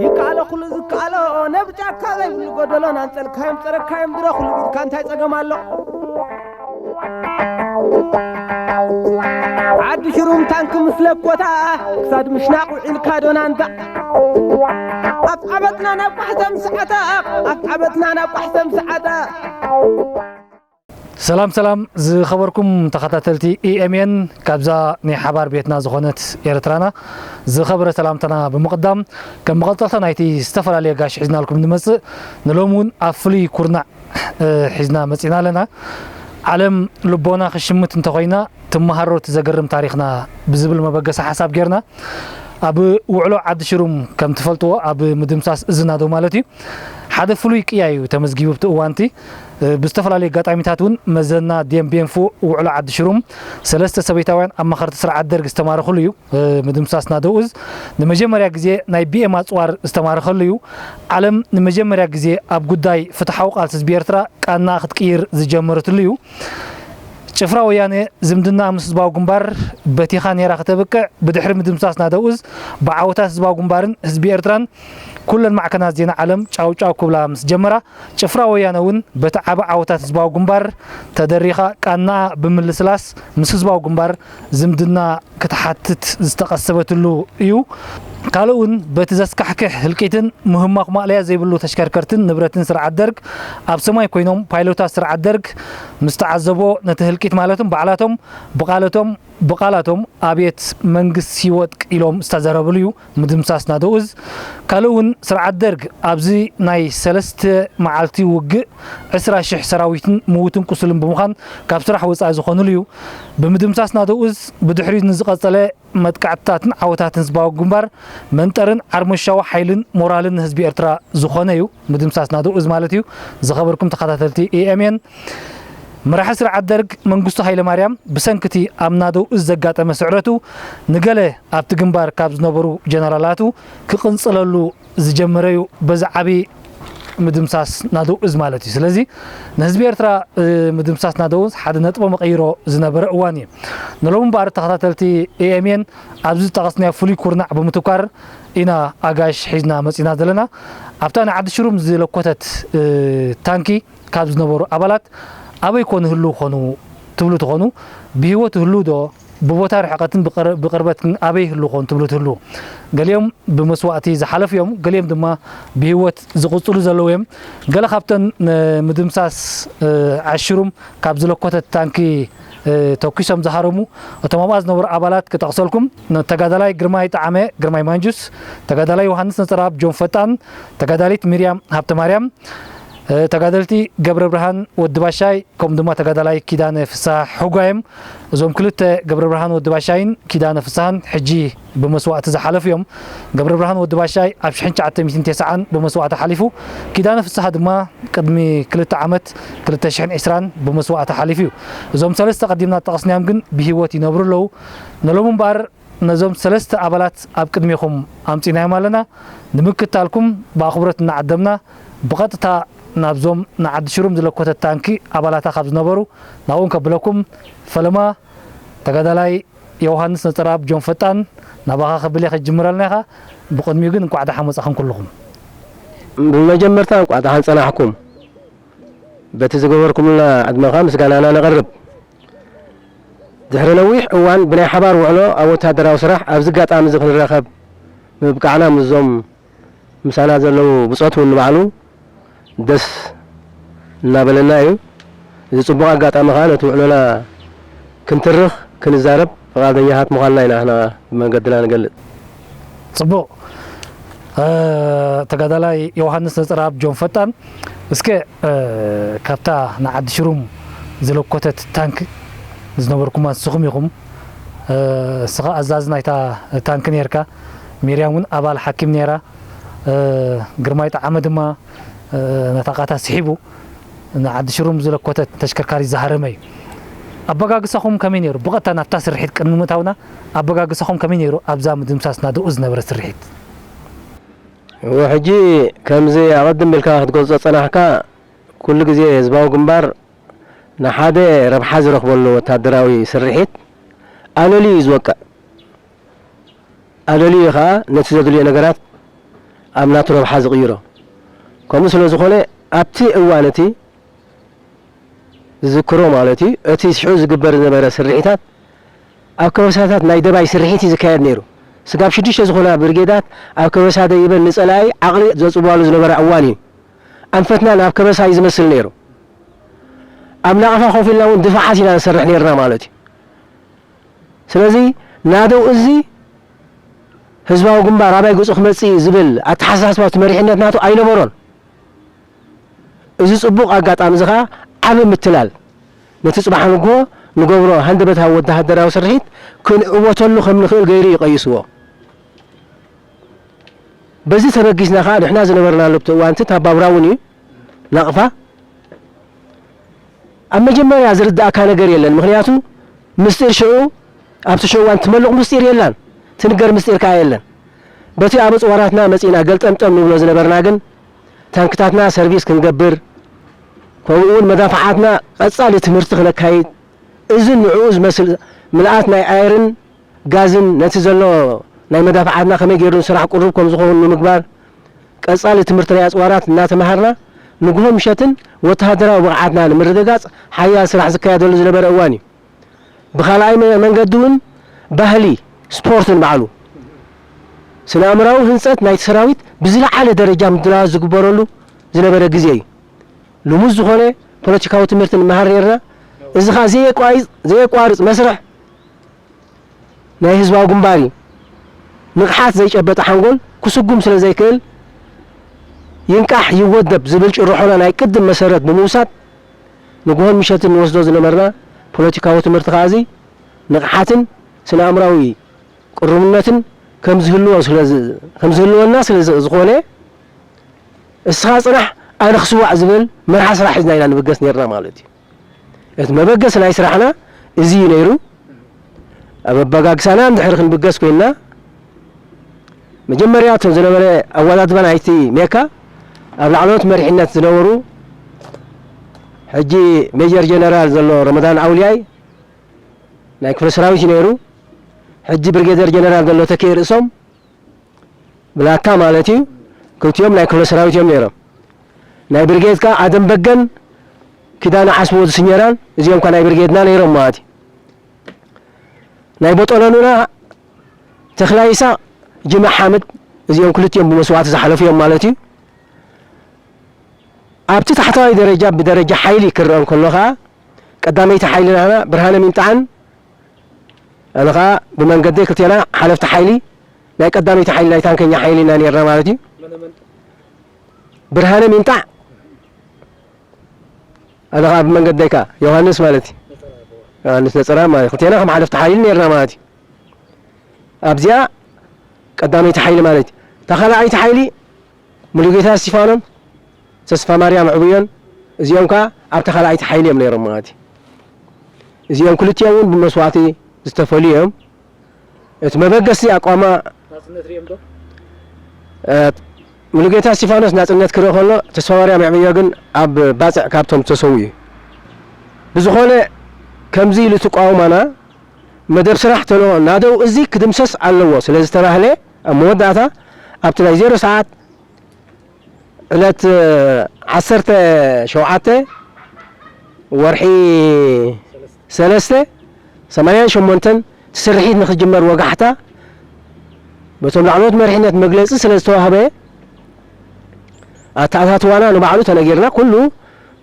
ይከኣሎ ኩሉ ዝከኣሎ ነብ ጫካ ዘይብሉ ጎደሎ ናንጸልካዮም ጸረካዮም ድሮ ኩሉ ኢድካ እንታይ ጸገም ኣሎ? ዓዲ ሽሩም ታንክ ምስ ለኮታ ክሳድ ምሽናቕ ውዒልካ ዶ ናንጋ? ኣፍ ዓበጥና ናብ ቋሕሰም ሰዓታ፣ ኣፍ ዓበጥና ናብ ቋሕሰም ሰዓታ። ሰላም ሰላም ዝኸበርኩም ተኸታተልቲ ኢኤምኤን፣ ካብዛ ናይ ሓባር ቤትና ዝኾነት ኤርትራና ዝኸበረ ሰላምታና ብምቕዳም፣ ከም መቐጸልታ ናይቲ ዝተፈላለየ ጋሽ ሒዝናልኩም ንመጽእ፣ ንሎሚ እውን ኣብ ፍሉይ ኩርናዕ እ፣ ሒዝና መጺና ኣለና። ዓለም ልቦና ክሽምት እንተኾይና ትመሃሮ እቲ ዘገርም ታሪኽና ብዝብል መበገሲ ሓሳብ ጌርና፣ ኣብ ውዕሎ ዓዲ ሽሩም ከም ትፈልጥዎ ኣብ ምድምሳስ እዚ ናደው ማለት እዩ ሓደ ፍሉይ ቅያ እዩ ተመዝጊቡ። ኣብቲ እዋንቲ እ፣ ብዝተፈላለዩ ኣጋጣሚታት እውን መዘና ዴምቤንፎ ውዕሎ ዓዲ ሽሩም ሰለስተ ሰበይታውያን ኣማኸርቲ ስርዓት ደርግ ዝተማረኽሉ እዩ። እ፣ ምድምሳስ ናደው እዝ ንመጀመርያ ግዜ ናይ ቢኤም ኣጽዋር ዝተማረኸሉ እዩ። ዓለም ንመጀመርያ ግዜ ኣብ ጉዳይ ፍትሓዊ ቃልሲ ህዝቢ ኤርትራ ቃና ክትቅይር ዝጀመረትሉ እዩ። ጭፍራ ወያነ ዝምድና ምስ ህዝባዊ ግንባር በቲኻ ነይራ ከተብቅዕ፣ ብድሕሪ ምድምሳስ ናደው እዝ ብዓወታት ህዝባዊ ግንባርን ህዝቢ ኤርትራን ኩለን ማዕከናት ዜና ዓለም ጫው ጫው ክብላ ምስ ጀመራ፣ ጭፍራ ወያነ እውን በቲ ዓቢ ዓወታት ህዝባዊ ግንባር ተደሪኻ ቃናኣ ብምልስላስ ምስ ህዝባዊ ግንባር ዝምድና ክትሓትት ዝተቐሰበትሉ እዩ። ካልእ እውን በቲ ዘስካሕክሕ ህልቂትን ምህማኹ ማእለያ ዘይብሉ ተሽከርከርትን ንብረትን ስርዓት ደርግ ኣብ ሰማይ ኮይኖም ፓይሎታት ስርዓት ደርግ ምስ ተዓዘቦ ነቲ ህልቂት ማለቶም ባዕላቶም ብቃለቶም ብቃላቶም ኣብየት መንግስት ሲወድቅ ኢሎም ዝተዘረብሉ እዩ። ምድምሳስ ናደው እዝ ካልእ እውን ስርዓት ደርግ ኣብዚ ናይ ሰለስተ መዓልቲ ውግእ ዕስራ ሽሕ ሰራዊትን ምዉትን ቁስልን ብምዃን ካብ ስራሕ ወፃኢ ዝኾኑሉ እዩ። ብምድምሳስ ናደው እዝ ብድሕሪት ንዝቐጸለ መጥቃዕትታትን ዓወታትን ህዝባዊ ግንባር መንጠርን ዓርሞሻዊ ሓይልን ሞራልን ንህዝቢ ኤርትራ ዝኾነ እዩ። ምድምሳስ ናደው እዝ ማለት እዩ። ዝኸበርኩም ተኸታተልቲ ኤኤምኤን፣ መራሒ ስርዓት ደርግ መንግስቱ ሃይለማርያም ብሰንክቲ ኣብ ናደው እዝ ዘጋጠመ ስዕረቱ ንገለ ኣብቲ ግንባር ካብ ዝነበሩ ጀነራላቱ ክቕንጽለሉ ዝጀመረ እዩ። በዚ ዓቢ ምድምሳስ ናደው እዝ ማለት እዩ። ስለዚ ንህዝቢ ኤርትራ እ፣ ምድምሳስ ናደው እዝ ሓደ ነጥቦ መቐይሮ ዝነበረ እዋን እዩ። ንሎሚ እምበኣር ተኸታተልቲ ኤኤምኤን ኣብዚ ዝጠቐስናዮ ፍሉይ ኩርናዕ ብምትኳር ኢና ኣጋይሽ ሒዝና መጺና ዘለና። ኣብታ ንዓዲ ሽሩም ዝለኮተት እ፣ ታንኪ ካብ ዝነበሩ ኣባላት ኣበይ ኮን ይህልዉ ኾኑ ትብሉ ትኾኑ? ብህይወት ይህልዉ ዶ? ብቦታ ርሕቐትን ብቕር-፣ ብቕርበትን ኣበይ ይህልዉ ኾኑ ትብሉ ትህልዉ? ገሊኦም ብመስዋእቲ ዝሓለፉ እዮም፣ ገሊኦም ድማ ብህይወት ዝቕጽሉ ዘለዉ እዮም። ገለ ካብተን ንምድምሳስ፣ እ፣ ዓሽሩም ካብ ዝለኮተት ታንኪ፣ እ፣ ተኲሶም ዝሃረሙ እቶም ኣብኣ ዝነበሩ ኣባላት ክጠቕሰልኩም፣ ተጋዳላይ ግርማይ ጠዓመ፣ ግርማይ ማንጁስ፣ ተጋዳላይ ዮሃንስ ነጸራብ፣ ጆን ፈጣን፣ ተጋዳሊት ሚርያም ሃብተማርያም፣ እ፣ ተጋደልቲ ገብረብርሃን ወዲ ባሻይ፣ ከምኡ ድማ ተጋዳላይ ኪዳነ ፍስሃ ሕጓ እዮም። እዞም ክልተ ገብረብርሃን ወዲ ባሻይን ኪዳነ ፍስሃን ሕጂ ብመስዋእቲ ዝሓለፉ እዮም። ገብረብርሃን ወዲ ባሻይ ኣብ ሽሕን ትሽዓተ ሚእትን ተስዓን ብመስዋእቲ ሓሊፉ፣ ኪዳነ ፍስሃ ድማ ቅድሚ ክልተ ዓመት ክልተ ሽሕን ዕስራን ብመስዋእቲ ሓሊፉ እዩ። እዞም ሰለስተ ቀዲምና ዝጠቐስናዮም ግን ብህይወት ይነብሩ ኣለዉ። ንሎሚ እምበኣር ነዞም ሰለስተ ኣባላት ኣብ ቅድሜኹም ኣምጺናዮም ኣለና። ንምክታልኩም ብኣኽብሮት እናዓደምና፣ ብቐጥታ ናብዞም ንዓዲ ሽሩም ዝለኮተት ታንኪ ኣባላታ ካብ ዝነበሩ ናብኡ ከብለኩም። ፈለማ ተጋዳላይ ዮሃንስ ነጸራብ ጆን ፈጣን፣ ናባኻ ከብል እየ። ከጅምረልና ኢኻ። ብቕድሚኡ ግን እንቋዕ ደሓን መጻኹም ኩልኹም። ብመጀመርታ እንቋዕ ደሓን ጸናሕኩም። በቲ ዝገበርኩምልና ዕድመኻ ምስጋናና ነቕርብ። ድሕሪ ነዊሕ እዋን ብናይ ሓባር ውዕሎ ኣብ ወታደራዊ ስራሕ ኣብዚ ኣጋጣሚ እዚ ክንራኸብ ምብቃዕና ምስዞም ምሳና ዘለዉ ብጾት እውን ንባዕሉ ደስ እናበለና እዩ። እዚ ጽቡቕ ኣጋጣሚ ከኣ ነቲ ውዕሎና ክንትርኽ፣ ክንዛረብ ፍቓደኛታት ምዃንና ኢና ንሕና ብመንገድና ንገልጽ። ጽቡቕ። እ፣ ተጋዳላይ ዮሃንስ ነጸራብ ጆን ፈጣን፣ እስከ፣ እ፣ ካብታ ንዓዲ ሽሩም ዝለኮተት ታንክ ዝነበርኩማ ንስኹም ኢኹም። እ፣ እስኻ ኣዛዚ ናይታ ታንክ ነርካ። ሚርያም እውን ኣባል ሓኪም ነራ። እ፣ ግርማይ ጠዓመ ድማ፣ እ፣ ነታ ቃታ ስሒቡ ንዓዲ ሽሩም ዝለኮተት ተሽከርካሪት ዝሃረመ እዩ። ኣበጋግሳኹም ከመይ ነይሩ? ብቐጥታ ናብታ ስርሒት ቅድሚ ምእታውና፣ ኣበጋግሳኹም ከመይ ነይሩ? ኣብዛ ምድምሳስ ናደኡ ዝነበረ ስርሒት። እወ፣ ሕጂ ከምዚ ኣቐድም ኢልካ ክትገልጾ ጸናሕካ፣ ኩሉ ግዜ ህዝባዊ ግንባር ንሓደ ረብሓ ዝረኽበሉ ወታደራዊ ስርሒት ኣለልዩ እዩ ዝወቅዕ። ኣለልዩ እዩ ኸዓ ነቲ ዘድልዮ ነገራት ኣብ ናቱ ረብሓ ዝቕይሮ። ከምኡ ስለ ዝኾነ ኣብቲ እዋን እቲ ዝዝክሮ ማለት እዩ፣ እቲ ሽዑ ዝግበር ዝነበረ ስርሒታት ኣብ ከበሳታት ናይ ደባይ ስርሒት እዩ ዝካየድ ነይሩ። ስጋብ ሽዱሽተ ዝኾና ብርጌዳት ኣብ ከበሳ ደይበን ንጸላኢ ዓቕሊ ዘጽብባሉ ዝነበረ እዋን እዩ። ኣንፈትና ናብ ከበሳ እዩ ዝመስል ነይሩ። ኣብ ናቕፋ ኮፍ ኢልና እውን ድፋዓት ኢና ንሰርሕ ነይርና ማለት እዩ። ስለዚ ናደው እዚ ህዝባዊ ግንባር ኣባይ ገጹ ክመጽእ እዩ ዝብል ኣተሓሳስባ እቲ መሪሕነት ናቱ ኣይነበሮን። እዚ ጽቡቕ ኣጋጣሚ እዚ ኸኣ ዓቢ ምትላል ነቲ ጽባሕ ንግሆ ንገብሮ ሃንደበታዊ ወተሃደራዊ ስርሒት ክንዕወተሉ ከም ንኽእል ገይሩ እዩ ቀይስዎ። በዚ ተበጊስና ኸኣ ንሕና ዝነበርናሉ ኣብቲ እዋን እቲ ታባብራ እውን እዩ ናቕፋ ኣብ መጀመርያ ዝርድኣካ ነገር የለን። ምኽንያቱ ምስጢር ሽዑ ኣብቲ ሽዑ እዋን ትመልቕ ምስጢር የላን፣ ትንገር ምስጢር ከኣ የለን። በቲ ኣብ ኣጽዋራትና መጺእና ገልጠምጠም ንብሎ ዝነበርና ግን ታንክታትና ሰርቪስ ክንገብር ከምኡ እውን መዳፍዓትና ቀጻሊ ትምህርቲ ክነካይድ እዝን ንዕኡ ዝመስል ምልኣት ናይ ኣየርን ጋዝን ነቲ ዘሎ ናይ መዳፍዓትና ከመይ ገይሩ ንስራሕ ቅሩብ ከም ዝኸውን ንምግባር ቀጻሊ ትምህርቲ ናይ ኣጽዋራት እናተምሃርና ንግሆ ምሸትን ወተሃደራዊ ብቕዓትና ንምርግጋጽ ሓያል ስራሕ ዝካየደሉ ዝነበረ እዋን እዩ። ብኻልኣይ መ- መንገዲ እውን ባህሊ ስፖርትን ባዕሉ ስነ ኣእምራዊ ህንጸት ናይቲ ሰራዊት ብዝለዓለ ደረጃ ምድላዋት ዝግበረሉ ዝነበረ ግዜ እዩ። ልሙስ ዝኾነ ፖለቲካዊ ትምህርቲ ንመሃር ነርና። እዚ ኸዓ ዘየቋርጽ ዘየቋርጽ መስርሕ ናይ ህዝባዊ ግንባር እዩ። ንቕሓት ዘይጨበጠ ሓንጎል ክስጉም ስለ ዘይክእል ይንቃሕ ይወደብ ዝብል ጭርሖና ናይ ቅድም መሰረት ብምውሳድ ንግሆን ምሸትን ንወስዶ ዝነበርና ፖለቲካዊ ትምህርቲ ከኣ እዚ ንቕሓትን ስነ ኣእምራዊ ቅሩብነትን ከም ዝህልዎ ስለ ዝ- ከም ዝህልወና ስለ ዝ- ዝኾነ እስኻ ጽናሕ ኣነ ክስዋእ ዝብል መርሓ ስራሕ ሒዝና ኢና ንብገስ ነርና ማለት እዩ። እቲ መበገሲ ናይ ስራሕና እዚ እዩ ነይሩ። ኣብ ኣበጋግሳና እንድሕር ክንብገስ ኮይንና መጀመርያ እቶም ዝነበረ ኣወዳድባ ናይቲ ሜካ ኣብ ላዕለዎት መሪሕነት ዝነበሩ ሕጂ ሜጀር ጀነራል ዘሎ ረመዳን ኣውልያይ ናይ ክፍለ ሰራዊት እዩ ነይሩ። ሕጂ ብርጌደር ጀነራል ዘሎ ተኪኤ ርእሶም ብላካ ማለት እዩ። ክልቲኦም ናይ ክፍለ ሰራዊት እዮም ነይሮም። ናይ ብርጌድ ከኣ ኣደም በገን ኪዳነ ዓስቦ ዝስኘራን እዚኦም ከኣ ናይ ብርጌድና ነይሮም ማለት እዩ። ናይ ቦጦሎኑና ተኽላይ ይስሐቅ ጅማ ሓምድ እዚኦም ክልቲኦም ብመስዋእቲ ዝሓለፉ እዮም ማለት እዩ። ኣብቲ ታሕተዋይ ደረጃ ብደረጃ ሓይሊ ክረአ እንከሎ ከኣ ቀዳመይቲ ሓይሊ ናህና ብርሃነ ሚንጣዕን ኣነ ከኣ ብመንገደይ ክልቴና ሓለፍቲ ሓይሊ ናይ ቀዳመይቲ ሓይሊ ናይ ታንከኛ ሓይሊ ኢና ነርና ማለት እዩ። ብርሃነ ሚንጣዕ ኣነ ከኣ ብመንገደይ ከኣ ዮሃንስ ማለት እዩ። ዮሃንስ ነጸራ ማለት እዩ። ክልቴና ከም ሓለፍቲ ሓይሊ ነርና ማለት እዩ። ኣብዚኣ ቀዳመይቲ ሓይሊ ማለት እዩ። እታ ካልኣይቲ ሓይሊ ሙሉጌታ እስቲፋኖን ተስፋ ማርያም ዕቡዮን እዚኦም ከኣ ኣብታ ካልኣይቲ ሓይሊ እዮም ነይሮም ማለት እዩ። እዚኦም ክልቲኦም እውን ብመስዋእቲ ዝተፈልዩ እዮም። እቲ መበገሲ ኣቋማ ናጽነት ሪኦም ዶ? እ፣ ሙሉጌታ እስቲፋኖስ ናጽነት ክርኢ ከሎ ተስፋ ማርያም ዕቡዮ ግን ኣብ ባጽዕ ካብቶም ዝተሰዉ እዩ። ብዝኾነ ከምዚ ኢሉ ትቃወማና መደብ ስራሕ ተልእኾ ናደው እዚ ክድምሰስ ኣለዎ ስለ ዝተባህለ ኣብ መወዳእታ ኣብቲ ናይ ዜሮ ሰዓት ዕለት ዓሰርተ ሸውዓተ ወርሒ ሰለስተ ሰማንያን ሸሞንተን እቲ ስርሒት ንክጅመር ወጋሕታ በቶም ላዕለዎት መሪሕነት መግለጺ ስለ ዝተዋህበ ኣተኣታትዋና ንባዕሉ ተነጊርና ኩሉ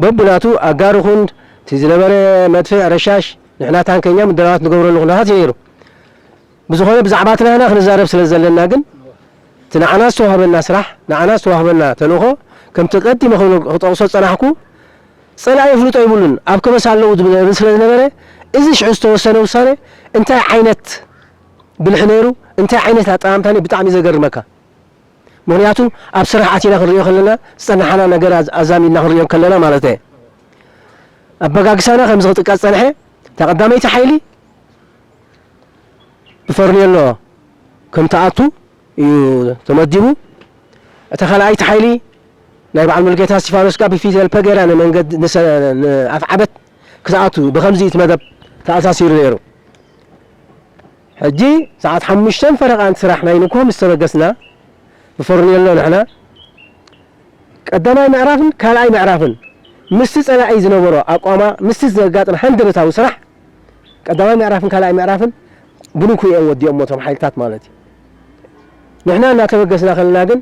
በብናቱ ኣጋር ይኹን እቲ ዝነበረ መድፍዕ ረሻሽ ንሕና ታንከኛ ምድላዋት ንገብረሉ ኩነታት እዩ ነይሩ። ብዝኾነ ብዛዕባ እቲ ናህና ክንዛረብ ስለ ዘለና ግን እቲ ንዓና ዝተዋህበና ስራሕ ንዓና ዝተዋህበና ተልእኾ ከምቲ ቀዲመ ክብል- ክጠቕሶ ዝጸናሕኩ ጸላኢ ኣፍልጦ ይብሉን ኣብ ከበሳ ኣለዉ ዝብል ስለ ዝነበረ እዚ ሽዑ ዝተወሰነ ውሳነ እንታይ ዓይነት ብልሒ ነይሩ እንታይ ዓይነት ኣጠማምታ ነይሩ ብጣዕሚ ዘገርመካ። ምኽንያቱ ኣብ ስራሕ ኣቲና ክንሪኦ ከለና ዝጸናሓና ነገር ኣዝ- ኣዛሚድና ክንሪኦ ከለና ማለት እየ። ኣበጋግሳና ከምዚ ክጥቀስ ጸንሐ። እታ ቀዳመይቲ ሓይሊ ብፈርኔሎ ከም ትኣቱ እዩ ተመዲቡ። እታ ካልኣይቲ ሓይሊ ናይ በዓል ሙሉጌታ እስቲፋኖስ ከኣ ብፊደል ፐ ገይራ ንመንገዲ ንሰ- ንኣፍዓበት ክትኣቱ ብኸምዚ እቲ መደብ ተኣሳሲሩ ነይሩ። ሕጂ ሰዓት ሓሙሽተን ፈረቓን ስራሕ ናይ ንግሆ ምስ ተበገስና፣ ብፈርኔሎ ንሕና ቀዳማይ ምዕራፍን ካልኣይ ምዕራፍን ምስቲ ጸላኢ ዝነበሮ ኣቋማ፣ ምስቲ ዘጋጥም ሃንደበታዊ ስራሕ ቀዳማይ ምዕራፍን ካልኣይ ምዕራፍን ብንኩ እዮም ወዲኦሞ እቶም ሓይልታት ማለት እዩ። ንሕና እናተበገስና ከለና ግን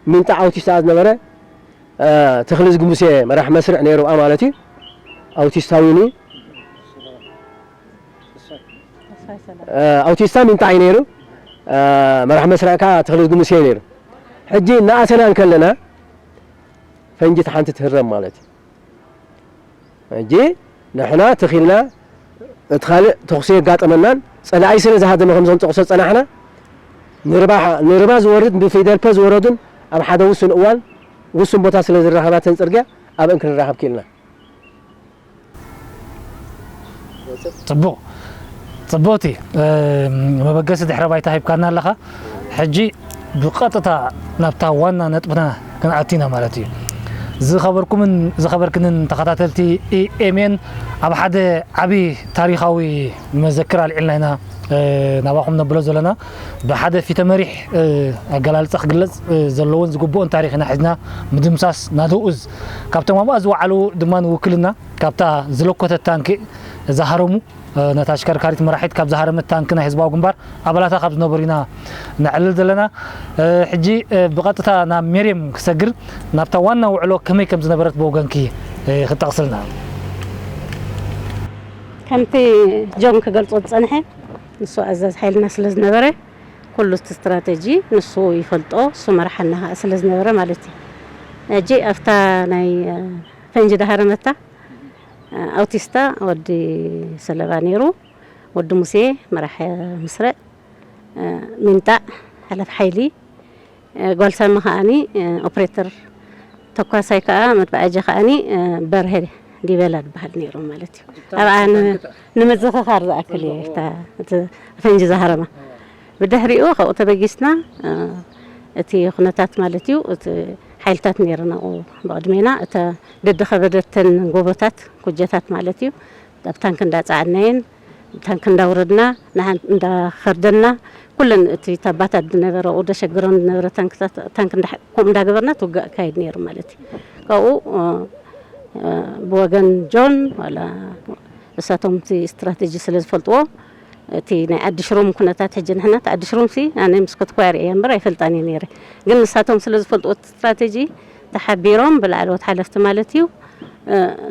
ሚንጣ ኣውቲስታ ዝነበረ፣ እ፣ ተኽልዝጊ ሙሴ መራሕ መስርዕ ነይሩ ኣብኣ ማለት እዩ። ኣውቲስታ ዊኒ፣ እ፣ ኣውቲስታ ሚንጣ እዩ ነይሩ። እ፣ መራሕ መስርዕ ከኣ ተኽልዝጊ ሙሴ እዩ ነይሩ። ሕጂ እናኣተና እንከለና ፈንጂ እታ ሓንቲ ትህረም ማለት እዩ። ሕጂ ንሕና ትኺልና እቲ ካልእ ተኹሲ የጋጠመናን ጸላኢ ስለ ዝሃደመ ከም ዘንጠቕሶ ጸናሕና። ንርባ፣ ንርባ ዝወርድ ብፊደል ፐ ዝወረዱን ኣብ ሓደ ውሱን እዋን ውሱን ቦታ ስለ ዝረኸባተን ጽርግያ ኣብአን ክንራኸብ ክኢልና። ጽቡቕ ጽቡቕቲ መበገሲ ድሕረ ባይታ ሂብካና ኣለኻ። ሕጂ ብቐጥታ ናብታ ዋና ነጥብና ክንኣቱ ኢና ማለት እዩ። ዝኸበርኩምን ዝኸበርክንን ተኸታተልቲ ኢኤምኤን፣ ኣብ ሓደ ዓቢ ታሪኻዊ መዘክር ኣልዒልና ኢና ናባኹም ነብሎ ዘለና። ብሓደ ፊተ መሪሕ ኣገላልጻ ክግለጽ ዘለዎን ዝግብኦን ታሪኽ ኢና ሒዝና። ምድምሳስ ናተኡዝ ካብቶም ኣብኣ ዝወዓሉ ድማ ንውክልና ካብታ ዝለኮተት ታንኪ ዝሃረሙ ነታ ኣሽከርካሪት መራሒት ካብ ዝሃረመት ታንኪ ናይ ህዝባዊ ግንባር ኣባላታ ካብ ዝነበሩ ኢና ነዕልል ዘለና። ሕጂ ብቐጥታ ናብ ሜርየም ክሰግር፣ ናብታ ዋና ውዕሎ ከመይ ከም ዝነበረት ብወገንኪ ክትጠቕስልና። ከምቲ ጆን ክገልጾ ዝጸንሐ፣ ንሱ ኣዛዚ ሓይልና ስለ ዝነበረ፣ ኩሉ እቲ ስትራተጂ ንሱ ይፈልጦ፣ ንሱ መርሓና ከኣ ስለ ዝነበረ ማለት እዩ። ሕጂ ኣብታ ናይ ፈንጂ ዝሃረመታ ኣውቲስታ ወዲ ሰለባ ነይሩ፣ ወዲ ሙሴ መራሕ ምስረዕ፣ ሚንጣዕ ሓላፊ ሓይሊ፣ ጓል ሳሚ ከኣኒ ኦፕሬተር፣ ተኳሳይ ከኣ መድፍዓጂ ከኣኒ በርሀ ዲበላ ዝበሃል ነይሩ ማለት እዩ። ኣብኣ ንምዝኽኻር ዝኣክል እየ እቲ ፈንጂ ዝሃረማ። ብድሕሪኡ ካብኡ ተበጊስና እቲ ኩነታት ማለት እዩ፣ እቲ ሓይልታት ነይረን ኣብኡ ብቕድሜና፣ እተ ደድኸበደተን ጎቦታት ኩጀታት ማለት እዩ፣ ኣብ ታንክ እንዳጸዓናየን ታንክ እንዳውረድና፣ ንሓን እንዳኸርደና፣ ኩለን እቲ ታባታት ዝነበረ፣ ኣብኡ ደሸግረን ዝነበረ ታንክታት፣ ታንክ እንዳ-፣ ከምኡ እንዳገበርና ትውጋእ ካይድ ነይሩ ማለት እዩ። ካብኡ ብወገን ጆን ዋላ እሳቶም እቲ ስትራተጂ ስለ ዝፈልጥዎ፣ እቲ ናይ ዓዲ ሽሮም ኩነታት፣ ሕጂ ንሕና እቲ ዓዲ ሽሮም ሲ ኣነ ምስ ከትኳ ርእየ እምበር ኣይፈልጣን እየ ነይረ። ግን ንሳቶም ስለ ዝፈልጥዎ እቲ ስትራተጂ ተሓቢሮም ብላዕለዎት ሓለፍቲ ማለት እዩ፣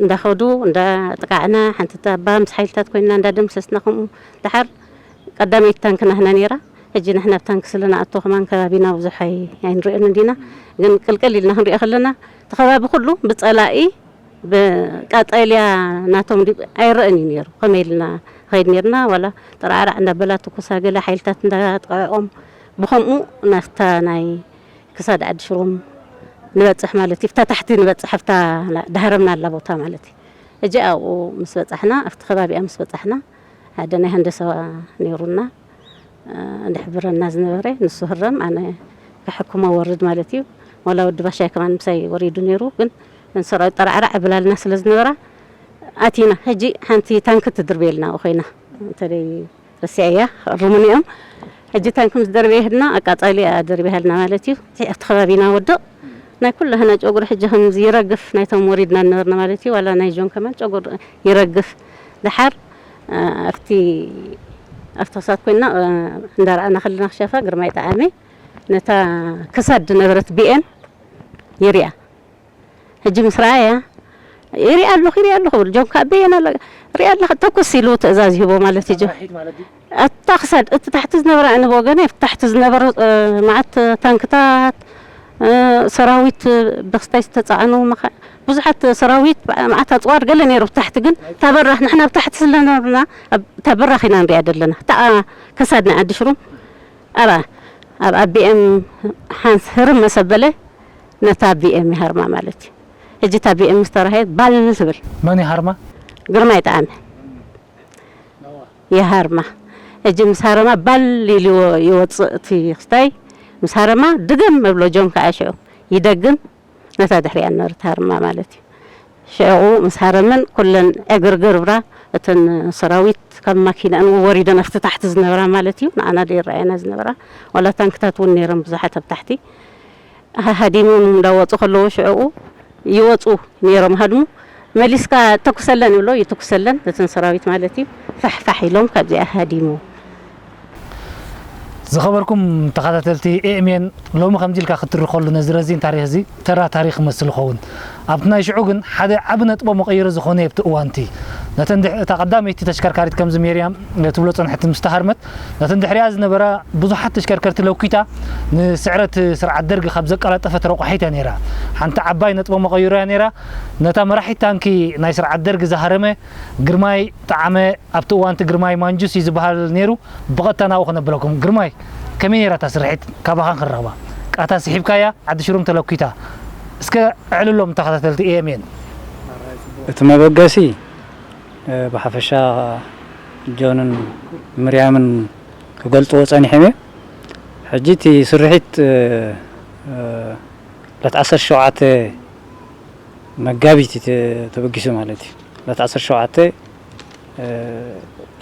እንዳኸዱ እንዳጥቃዕና፣ ሓንቲ ታባ ምስ ሓይልታት ኮይንና እንዳደምሰስና፣ ከምኡ ደሓር ቀዳመይቲ ታንክና ህና ነይራ። ሕጂ ንሕና ኣብ ታንክ ስለ ንኣቱ ከማን ከባቢና ብዙሕ ኣይ-፣ ኣይንርእዮን እንዲና። ግን ቅልቅል ኢልና ክንሪኦ ከለና እቲ ከባቢ ኩሉ ብጸላኢ ብቃጠልያ ናቶም ድዩ ኣይረአን እዩ ነይሩ። ከመይ ኢልና ኸይድ ነይርና፣ ዋላ ጥራዕራዕ እንዳበላ ትኩሳ ገለ ሓይልታት እንዳጥቃዕኦም ብኸምኡ ናፍታ ናይ ክሳድ ዓዲ ሽሮም ንበጽሕ ማለት እዩ። ፍታ ታሕቲ ንበጽሕ፣ ፍታ ዳህረምና ኣላ ቦታ ማለት እዩ። እጂ ኣብኡ ምስ በጻሕና፣ ኣብቲ ከባቢኣ ምስ በጻሕና፣ ሓደ ናይ ሃንደሳ ነይሩና፣ እ፣ እንድሕብረና ዝነበረ፣ ንሱ ህረም፣ ኣነ ክሕክሞ ወርድ ማለት እዩ። ወላ ወዲ ባሻይ ከማን ምሳይ ወሪዱ ነይሩ፣ ግን እን ሰራዊት ጠራዕራዕ ብላልና ስለ ዝነበራ፣ ኣቲና። ሕጂ ሓንቲ ታንክ ትድርበየልና ኣብኡ ኮይና፣ እንተደይ ረሲዐያ፣ ክእርሙኒ እዮም። ሕጂ ታንክ ምስ ደርበየ ህድና፣ ኣቃጻሊ ደርበ ሃልና ማለት እዩ። እቲ ኣብቲ ከባቢና ወድቕ፣ ናይ ኩላህና ጨጉሪ ሕጂ ከምዚ ይረግፍ፣ ናይቶም ወሪድና ነበርና ማለት እዩ። ዋላ ናይ ጆን ከማን ጨጉሪ ይረግፍ። ደሓር፣ እ፣ ኣብቲ፣ ኣብቲ ክሳት ኮይና፣ እ፣ እንዳረኣና ከለና ክሻፋ ግርማይ ጠዓመ ነታ ክሳድ ዝነበረት ቢኤም ይሪኣ። ሕጂ ምስ ረኣያ፣ "ይሪኣ ኣለኹ፣ ይሪኣ ኣለኹ" ብል። ጆን ከኣ፣ "በየን ኣላ?" "ሪኣ ኣለኻ፣ ተኩስ" ኢሉ ትእዛዝ ይህቦ ማለት እዩ። ጆን። ኣታ ክሳድ፣ እቲ ታሕቲ ዝነበረ፣ ኣነ ብወገነይ፣ ኣብቲ ታሕቲ ዝነበሩ፣ እ፣ መዓት ታንክታት፣ እ፣ ሰራዊት፣ ብኽስታይ ዝተጻዕኑ መኻ-፣ ብዙሓት ሰራዊት፣ መዓት ኣጽዋር ገለ ነይሩ ብታሕቲ፣ ግን እታ በራኽ፣ ንሕና ብታሕቲ ስለ ነበርና፣ ኣብ-፣ እታ በራኽ ኢና ንሪኣ ዘለና። እታ ክሳድ ናይ ዓዲ ሽሩም፣ ኣራ፣ ኣብ፣ ኣብ ቢኤም ሓንስ ህርም መሰበለ፣ ነታ ቢኤም ይሃርማ ማለት እዩ። ሕጂ እታ ቢኤም ምስ ተራህየት ባል ትብል። መን ይሃርማ? ግርማይ ጠዓመ ይሃርማ። ሕጂ ምስ ሃረማ ባል ኢሉ ይወ-፣ ይወፅእ እቲ ክስታይ። ምስ ሃረማ ድገም እብሎ ጆን ከዓ ሽዑ ይደግም። ነታ ድሕሪኣ ነበረት ሃርማ ማለት እዩ። ሽዑ ምስ ሃረመን ኩለን ዕግርግር ብራ እተን ሰራዊት ካብ ማኪናን ወሪደን ኣብቲ ታሕቲ ዝነበራ ማለት እዩ፣ ንኣና ዶ ይረኣየና ዝነበራ፣ ዋላ ታንክታት እውን ነይረን ብዙሓት ኣብ ታሕቲ። ሃ-፣ ሃዲሞም እንዳወፁ ከለዉ ሽዕኡ ይወፁ ነይሮም ሃድሙ። መሊስካ ተኩሰለን ይብሎ፣ ይትኩሰለን፣ እተን ሰራዊት ማለት እዩ። ፋሕ ፋሕ ኢሎም ካብዚኣ ሃዲሙ። ዝኸበርኩም ተኸታተልቲ ኤኤምኤን፣ ሎሚ ከምዚ ኢልካ ክትርኸሉ ነዚ ረዚን ታሪኽ እዚ ተራ ታሪኽ ክመስል ይኸውን። ኣብቲ ናይ ሽዑ ግን ሓደ ዓቢ ነጥቦ መቐይሮ ዝኾነ ኣብቲ እዋንቲ ነተን ድሕ-፣ እታ ቀዳመይቲ ተሽከርካሪት ከምዚ ሜርያም ትብሎ ጸንሐት ምስ ተሃርመት፣ ነተን ድሕሪኣ ዝነበራ ብዙሓት ተሽከርከርቲ ለኪታ ንስዕረት ስርዓት ደርግ ካብ ዘቀላጠፈት ረቋሒት እያ ነይራ። ሓንቲ ዓባይ ነጥቦ መቐይሮ እያ ነይራ። ነታ መራሒት ታንኪ ናይ ስርዓት ደርግ ዝሃረመ ግርማይ ጠዓመ፣ ኣብቲ እዋንቲ ግርማይ ማንጁስ እዩ ዝበሃል ነይሩ። ብቐጥታ ናብኡ ከነብለኩም። ግርማይ፣ ከመይ ነይራ እታ ስርሒት? ካባኻ ክንረኽባ። ቃታ ስሒብካያ፣ ዓዲ ሽሩም ተለኪታ። እስከ ኣዕልሎም ተኸታተልቲ ኤኤምኤን። እቲ መበገሲ፣ እ፣ ብሓፈሻ ጆንን ምርያምን ክገልጽዎ ጸኒሖም እዮም። ሕጂ እቲ ስርሒት፣ እ፣ እ፣ ዕለት ዓሰርተ ሸውዓተ መጋቢት እዩ ተ-፣ ተበጊሱ ማለት እዩ። ዕለት ዓሰርተ ሸውዓተ፣ እ፣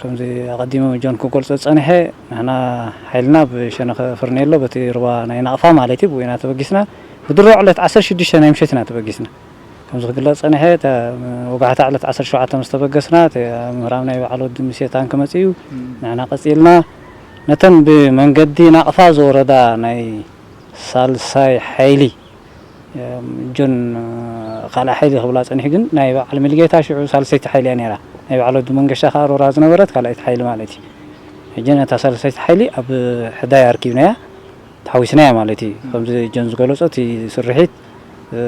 ከምዚ ኣቐዲሙ ጆን ክገልጾ ዝጸንሐ፣ ንሕና ሓይልና ብሸነኸ ፈርኔሎ በቲ ሩባ ናይ ናቕፋ ማለት እዩ፣ ብኡ ኢና ተበጊስና። ብድሮ ዕለት ዓሰርተ ሽዱሽተ ናይ ምሸት ኢና ተበጊስና። ከምዚ ክግለጽ ጸንሐ፣ እተ ወጋሕታ ዕለት ዓሰርተ ሸውዓተ ምስ ተበገስና፣ እቲ ኣብ ምህራም ናይ በዓል ወዲ ሙሴ ታንክ መጺኡ፣ ንሕና ቀጺልና። ነተን ብመንገዲ ናቕፋ ዝወረዳ ናይ ሳልሳይ ሓይሊ፣ እም፣ ጆን፣ ካልኣይ ሓይሊ ክብላ ጸኒሑ፣ ግን ናይ በዓል ሚልጌታ ሽዑ ሳልሰይቲ ሓይሊ እያ ነይራ። ናይ በዓል ወዲ መንገሻ ከኣ ሮራ ዝነበረት ካልኣይቲ ሓይሊ ማለት እዩ። ሕጂ ነታ ሳልሰይቲ ሓይሊ ኣብ ሕዳይ ኣርኪብናያ፣ ተሓዊስናያ ማለት እዩ። ከምዚ ጆን ዝገለጾ እቲ ስርሒት፣ እ፣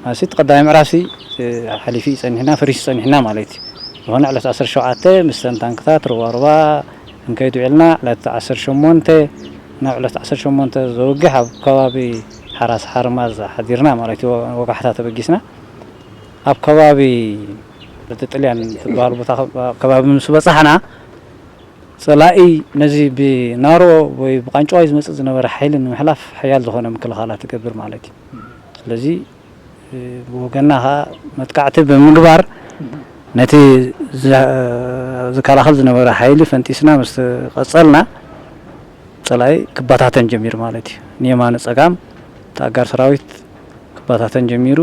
ማለት እቲ ቀዳማይ ምዕራፍሲ፣ እ፣ ሓሊፉ እዩ ጸኒሕና፣ ፈሪሱ ጸኒሕና ማለት እዩ። ዝኾነ ዕለት ዓሰርተ ሸውዓተ ምስ ተን ታንክታት ሩባ ሩባ ክንከይድ ውዒልና፣ ዕለት ዓሰርተ ሸሞንተ፣ ናብ ዕለት ዓሰርተ ሸሞንተ ዘውግሕ ኣብ ከባቢ ሓራስ ሓርማዝ ሓዲርና ማለት እዩ። ወጋሕታ ተበጊስና። ኣብ ከባቢ በቲ ጥልያን ዝበሃል ቦታ ኣብ ከባቢ ምስ በጻሕና፣ ጸላኢ ነዚ ብናሮ ወይ ብቃንጭዋይ ዝመጽእ ዝነበረ ሓይሊ ንምሕላፍ ሓያል ዝኾነ ምክልኻላት ትገብር ማለት እዩ። ስለዚ፣ እ፣ ብወገንና ኸኣ መጥቃዕቲ ብምግባር ነቲ ዝ-፣ ዝከላኸል ዝነበረ ሓይሊ ፈንጢስና ምስ ቀጸልና፣ ጸላኢ ክበታተን ጀሚሩ ማለት እዩ። ንየማነ ጸጋም እቲ ኣጋር ሰራዊት ክበታተን ጀሚሩ፣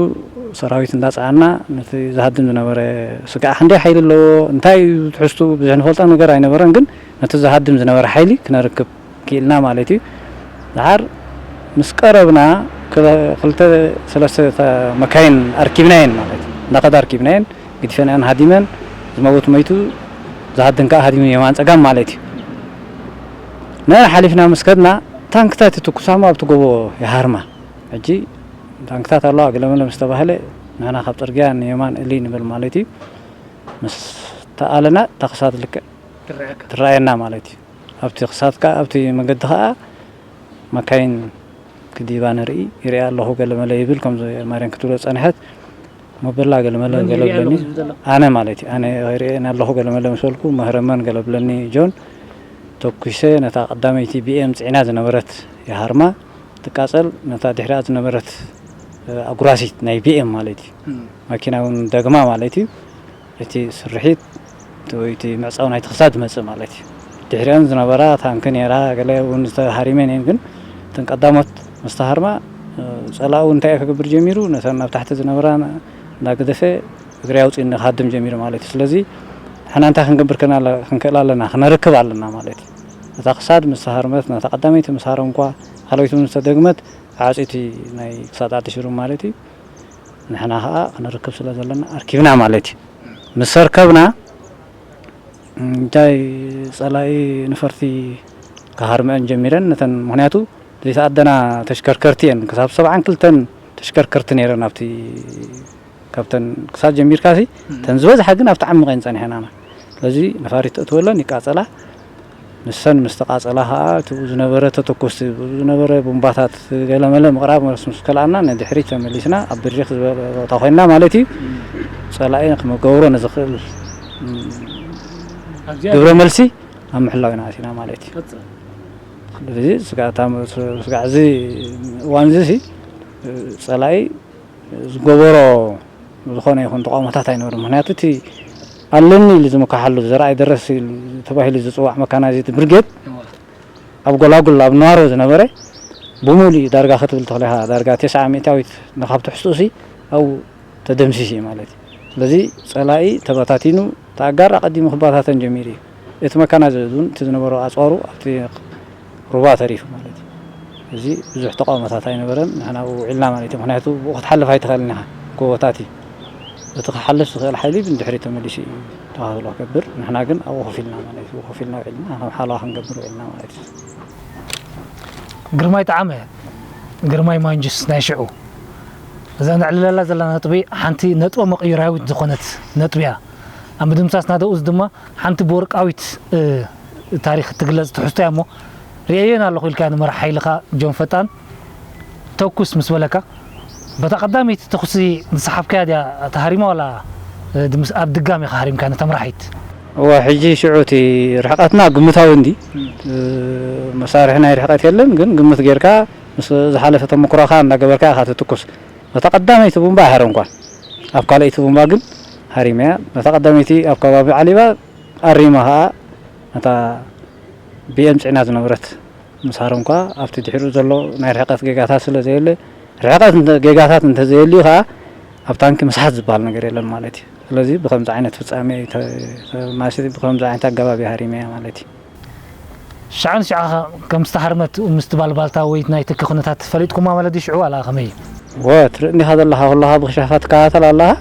ሰራዊት እንዳጸዓና ነቲ ዝሃድም ዝነበረ ስጋዕ ክንደይ ሓይሊ ኣለዎ፣ እንታይ እዩ ትሕዝቱ፣ ብዙሕ ንፈልጦ ነገር ኣይነበረን፣ ግን ነቲ ዝሃድም ዝነበረ ሓይሊ ክነርክብ ክኢልና ማለት እዩ። ደሓር ምስ ቀረብና ክለ-፣ ክልተ ሰለስተ መካይን ኣርኪብናየን ማለት እዩ። እንዳኸዳ ኣርኪብናየን፣ ግዲፈናየን ሃዲመን፣ ዝመውት መይቱ፣ ዝሃድም ከኣ ሃዲሙ የማን ጸጋም ማለት እዩ። ንዕን ሓሊፍና ምስ ከድና፣ ታንክታት ይትኩሳ እሞ ኣብቲ ጎቦ ይሃርማ። ሕጂ ታንክታት ኣለዋ ገለመለ ምስ ተባህለ፣ ንሕና ካብ ጽርግያ ንየማን እሊ ንብል ማለት እዩ። ምስ ተኣለና፣ እታ ክሳድ ልክዕ ትረኣየካ። ትረኣየና ማለት እዩ። ኣብቲ ክሳድካ፣ ኣብቲ መገዲ ከኣ መካይን ክድይባ ንርኢ፣ ይሪኣ ኣለኹ ገለመለ ይብል፣ ከምዚ ማርያም ክትብሎ ጸንሐት። ሞበላ ገለመለ መን ይሪኣ ገለብለኒ። ኣለኹ ዝብል ዘሎ? ኣነ ማለት እዩ። ኣነ ይሪኤን ኣለኹ ገለመለ ምስ በልኩ፣ መህረመን ገለብለኒ ጆን። ተኩሰ ነታ ቀዳመይቲ ቢኤም ጽዒና ዝነበረት ይሃርማ ትቃጸል፣ ነታ ድሕሪኣ ዝነበረት፣ እ፣ ኣጉራሲት ናይ ቢኤም ማለት እዩ። እም። ማኪና እውን ደግማ ማለት እዩ። እቲ ስርሒት፣ እቲ ወይ እቲ ምዕጻው ናይቲ ክሳድ ዝመጽእ ማለት እዩ። ድሕሪአን ዝነበራ ታንክ ነይራ፣ ገለ እውን ዝተሃሪመን እየን፣ ግን እተን ቀዳሞት ምስ ተሃርማ፣ እ፣ ጸላኢ እውን እንታይ እዩ ክገብር ጀሚሩ? ነተን ኣብ ታሕቲ ዝነበራ እንዳገደፈ እግሪ ኣውጺኡ ክሃድም ጀሚሩ ማለት እዩ። ስለዚ ንሕና እንታይ ክንገብር ክና-፣ ክንክእል ኣለና? ክነርክብ ኣለና ማለት እዩ። እታ ክሳድ ምስ ተሃርመት፣ ነታ ቀዳመይቲ ምስ ሃረምኳ፣ ካልኣይቲ እውን ዝተደግመት፣ ዓጺቲ ናይ ክሳድ ዓዲ ሽሩም ማለት እዩ። ንሕና ኸኣ ክንርክብ ስለ ዘለና ኣርኪብና ማለት እዩ። ምስ ኣርከብና፣ እንታይ ጸላኢ ንፈርቲ ክሃርመአን ጀሚረን፣ ነተን፣ ምኽንያቱ ዘይተኣደና ተሽከርከርቲ እየን። ክሳብ ሰብዓን ክልተን ተሽከርከርቲ ነይረን ኣብቲ፣ ካብተን ክሳድ ጀሚርካሲ፣ እም። እተን ዝበዝሓ ግን ኣብቲ ዓሚቐን ጸኒሐን ኣና። ስለዚ ነፋሪት ተእትወለን ይቃጸላ። ንሰን ምስ ተቃጸላ ኸኣ፣ እቲ ዝነበረ ተተኮስቲ፣ ዝነበረ ቡምባታት፣ ገለመለ ምቕራብ መስ-፣ ምስ ከልኣና፣ ንድሕሪት ተመሊስና፣ ኣብ ብሪኽ ዝበለ ቦታ ኮይንና ማለት እዩ። ጸላኢ ክመገብሮ ንዝኽእል፣ እም፣ ኣብዚኣ ግብረ መልሲ ኣብ ምሕላው ኢና ኣቲና ማለት እዩ። ቀጽል። ስለዚ፣ ስጋዕ፣ እታ ስ-፣ ስጋዕ እዚ እዋን እዚ ሲ፣ ጸላኢ ዝገበሮ ዝኾነ ይኹን ተቃውሞታት ኣይነበረን። ምኽንያቱ፣ እቲ ኣለኒ ኢሉ ዝምክሓሉ ዘርኣይ ደረስ ኢሉ ተባሂሉ ዝፅዋዕ መካናይዝድ ብርጌድ ኣብ ጎላጉል ኣብ ነዋሮ ዝነበረ ብሙሉእ ዳርጋ ክትብል ተኽሊኻ ዳርጋ ተስዓ ሚእታዊት ንካብ ትሕዝትኡሲ ኣብኡ ተደምሲሱ እዩ ማለት እዩ። ስለዚ ጸላኢ ተበታቲኑ ተኣጋር ኣቐዲሙ ክበታተን ጀሚሩ እዩ። እቲ መካናይዝድ እውን እቲ ዝነበሮ ኣጽዋሩ ኣብቲ ሩባ ተሪፉ ማለት እዩ። እዚ ብዙሕ ተቃውሞታት ኣይነበረን። ንሕና ኣብኡ ውዒልና ማለት እዩ። ምኽንያቱ ብኡ ክትሓልፍ ኣይትኽእልን ኢኻ። ጎቦታት እዩ። እቲ ክሓልፍ ዝኽእል ሓይሊ ብድሕሪት ተመሊሱ እዩ ተኸታትሎ ክገብር። ንሕና ግን ኣብኡ ኮፍ ኢልና ማለት እዩ። ኮፍ ኢልና ውዒልና፣ ከም ሓለዋ ክንገብር ውዒልና ማለት እዩ። ግርማይ ጠዓመ፣ ግርማይ ማንጁስ ናይ ሽዑ፣ እዛ ነዕልለላ ዘለና ነጥቢ ሓንቲ ነጥበ መቐይራዊት ዝኾነት ነጥቢ እያ። ኣብ ምድምሳስ ናደኡስ ድማ ሓንቲ ብወርቃዊት፣ እ፣ ታሪኽ እትግለጽ ትሕዝቶ እያ እሞ፣ ርእየየን ኣለኹ ኢልካ ንመራሕ ሓይልኻ ጆን ፈጣን ተኩስ ምስ በለካ፣ በታ ቀዳመይቲ ተኹሲ ዝሰሓብካያ ድያ ተሃሪማ ዋላ፣ እ፣ ድምስ-፣ ኣብ ድጋሚ ኢኻ ሃሪምካ ነታ መራሒት? እወ፣ ሕጂ ሽዑ እቲ ርሕቀትና ግምታዊ እንዲ፣ እ፣ መሳርሒ ናይ ርሕቀት የለን፣ ግን ግምት ጌርካ ምስ ዝሓለፈ ተመኩሮኻ እንዳገበርካ ኢኻ ትትኩስ። በታ ቀዳመይቲ ቡምባ ኣይሃረምኳን። ኣብ ካልኣይቲ ቡምባ ግን ሃሪመያ። በታ ቀዳመይቲ ኣብ ከባቢ ዓሊባ ኣሪማ ኸኣ ነታ ቢኤም ጽዒና ዝነበረት ምስ ሃረምኳ ኣብቲ ድሕሪኡ ዘሎ ናይ ርሕቀት ጌጋታት ስለ ዘየለ፣ ርሕቀት እንተ-፣ ጌጋታት እንተዘየልዩ ኸኣ ኣብ ታንኪ ምስሓት ዝበሃል ነገር የለን ማለት እዩ። ስለዚ ብኸምዚ ዓይነት ፍጻሜ ተ-፣ ተ-፣ ማለትሲ ብኸምዚ ዓይነት ኣገባብ እየ ሃሪመያ ማለት እዩ። ሽዓ ንሽዓ ከም ዝተሃርመት ምስቲ ባልባልታ ወይ ናይ ትኪ ኩነታት ፈሊጥኩማ ማለት ድዩ? ሽዑ ዋላ ከመይ? ወ፣ ትርኢ እንዲኻ ዘለኻ ኩለኻ ብኽሻፋ ትከታተል ኣለኻ።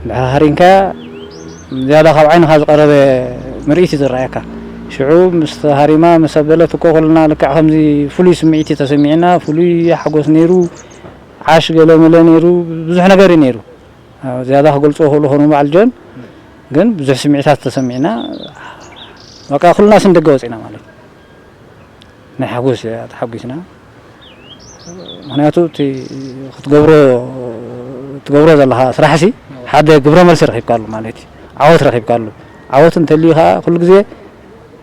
እንድሕር ሃሪምካያ ዝያዳ ካብ ዓይንኻ ዝቐረበ ምርኢት እዩ ዝረኣየካ። ሽዑ ምስ ሃሪማ ምስ ኣበለት እኮ ኩልና ልክዕ ከምዚ ፍሉይ ስምዒት እዩ ተሰሚዕና። ፍሉይ ሓጎስ ነይሩ፣ ዓሽ ገለመለ ነይሩ፣ ብዙሕ ነገር እዩ ነይሩ። ዝያዳ ክገልጽዎ ክእሉ ኾኑ በዓል ጆን፣ ግን ብዙሕ ስምዒታት ተሰሚዕና። በቃ ኩልና ስንደገ ወጺና ማለት እዩ። ናይ ሓጎስ እያ ተሓጒስና። ምኽንያቱ እቲ ክትገብሮ፣ ትገብሮ ዘለኻ ስራሕሲ ሓደ ግብረ መልሲ ረኺብካሉ ማለት እዩ። ዓወት ረኺብካሉ። ዓወት እንተልዩ ኸኣ ኩሉ ግዜ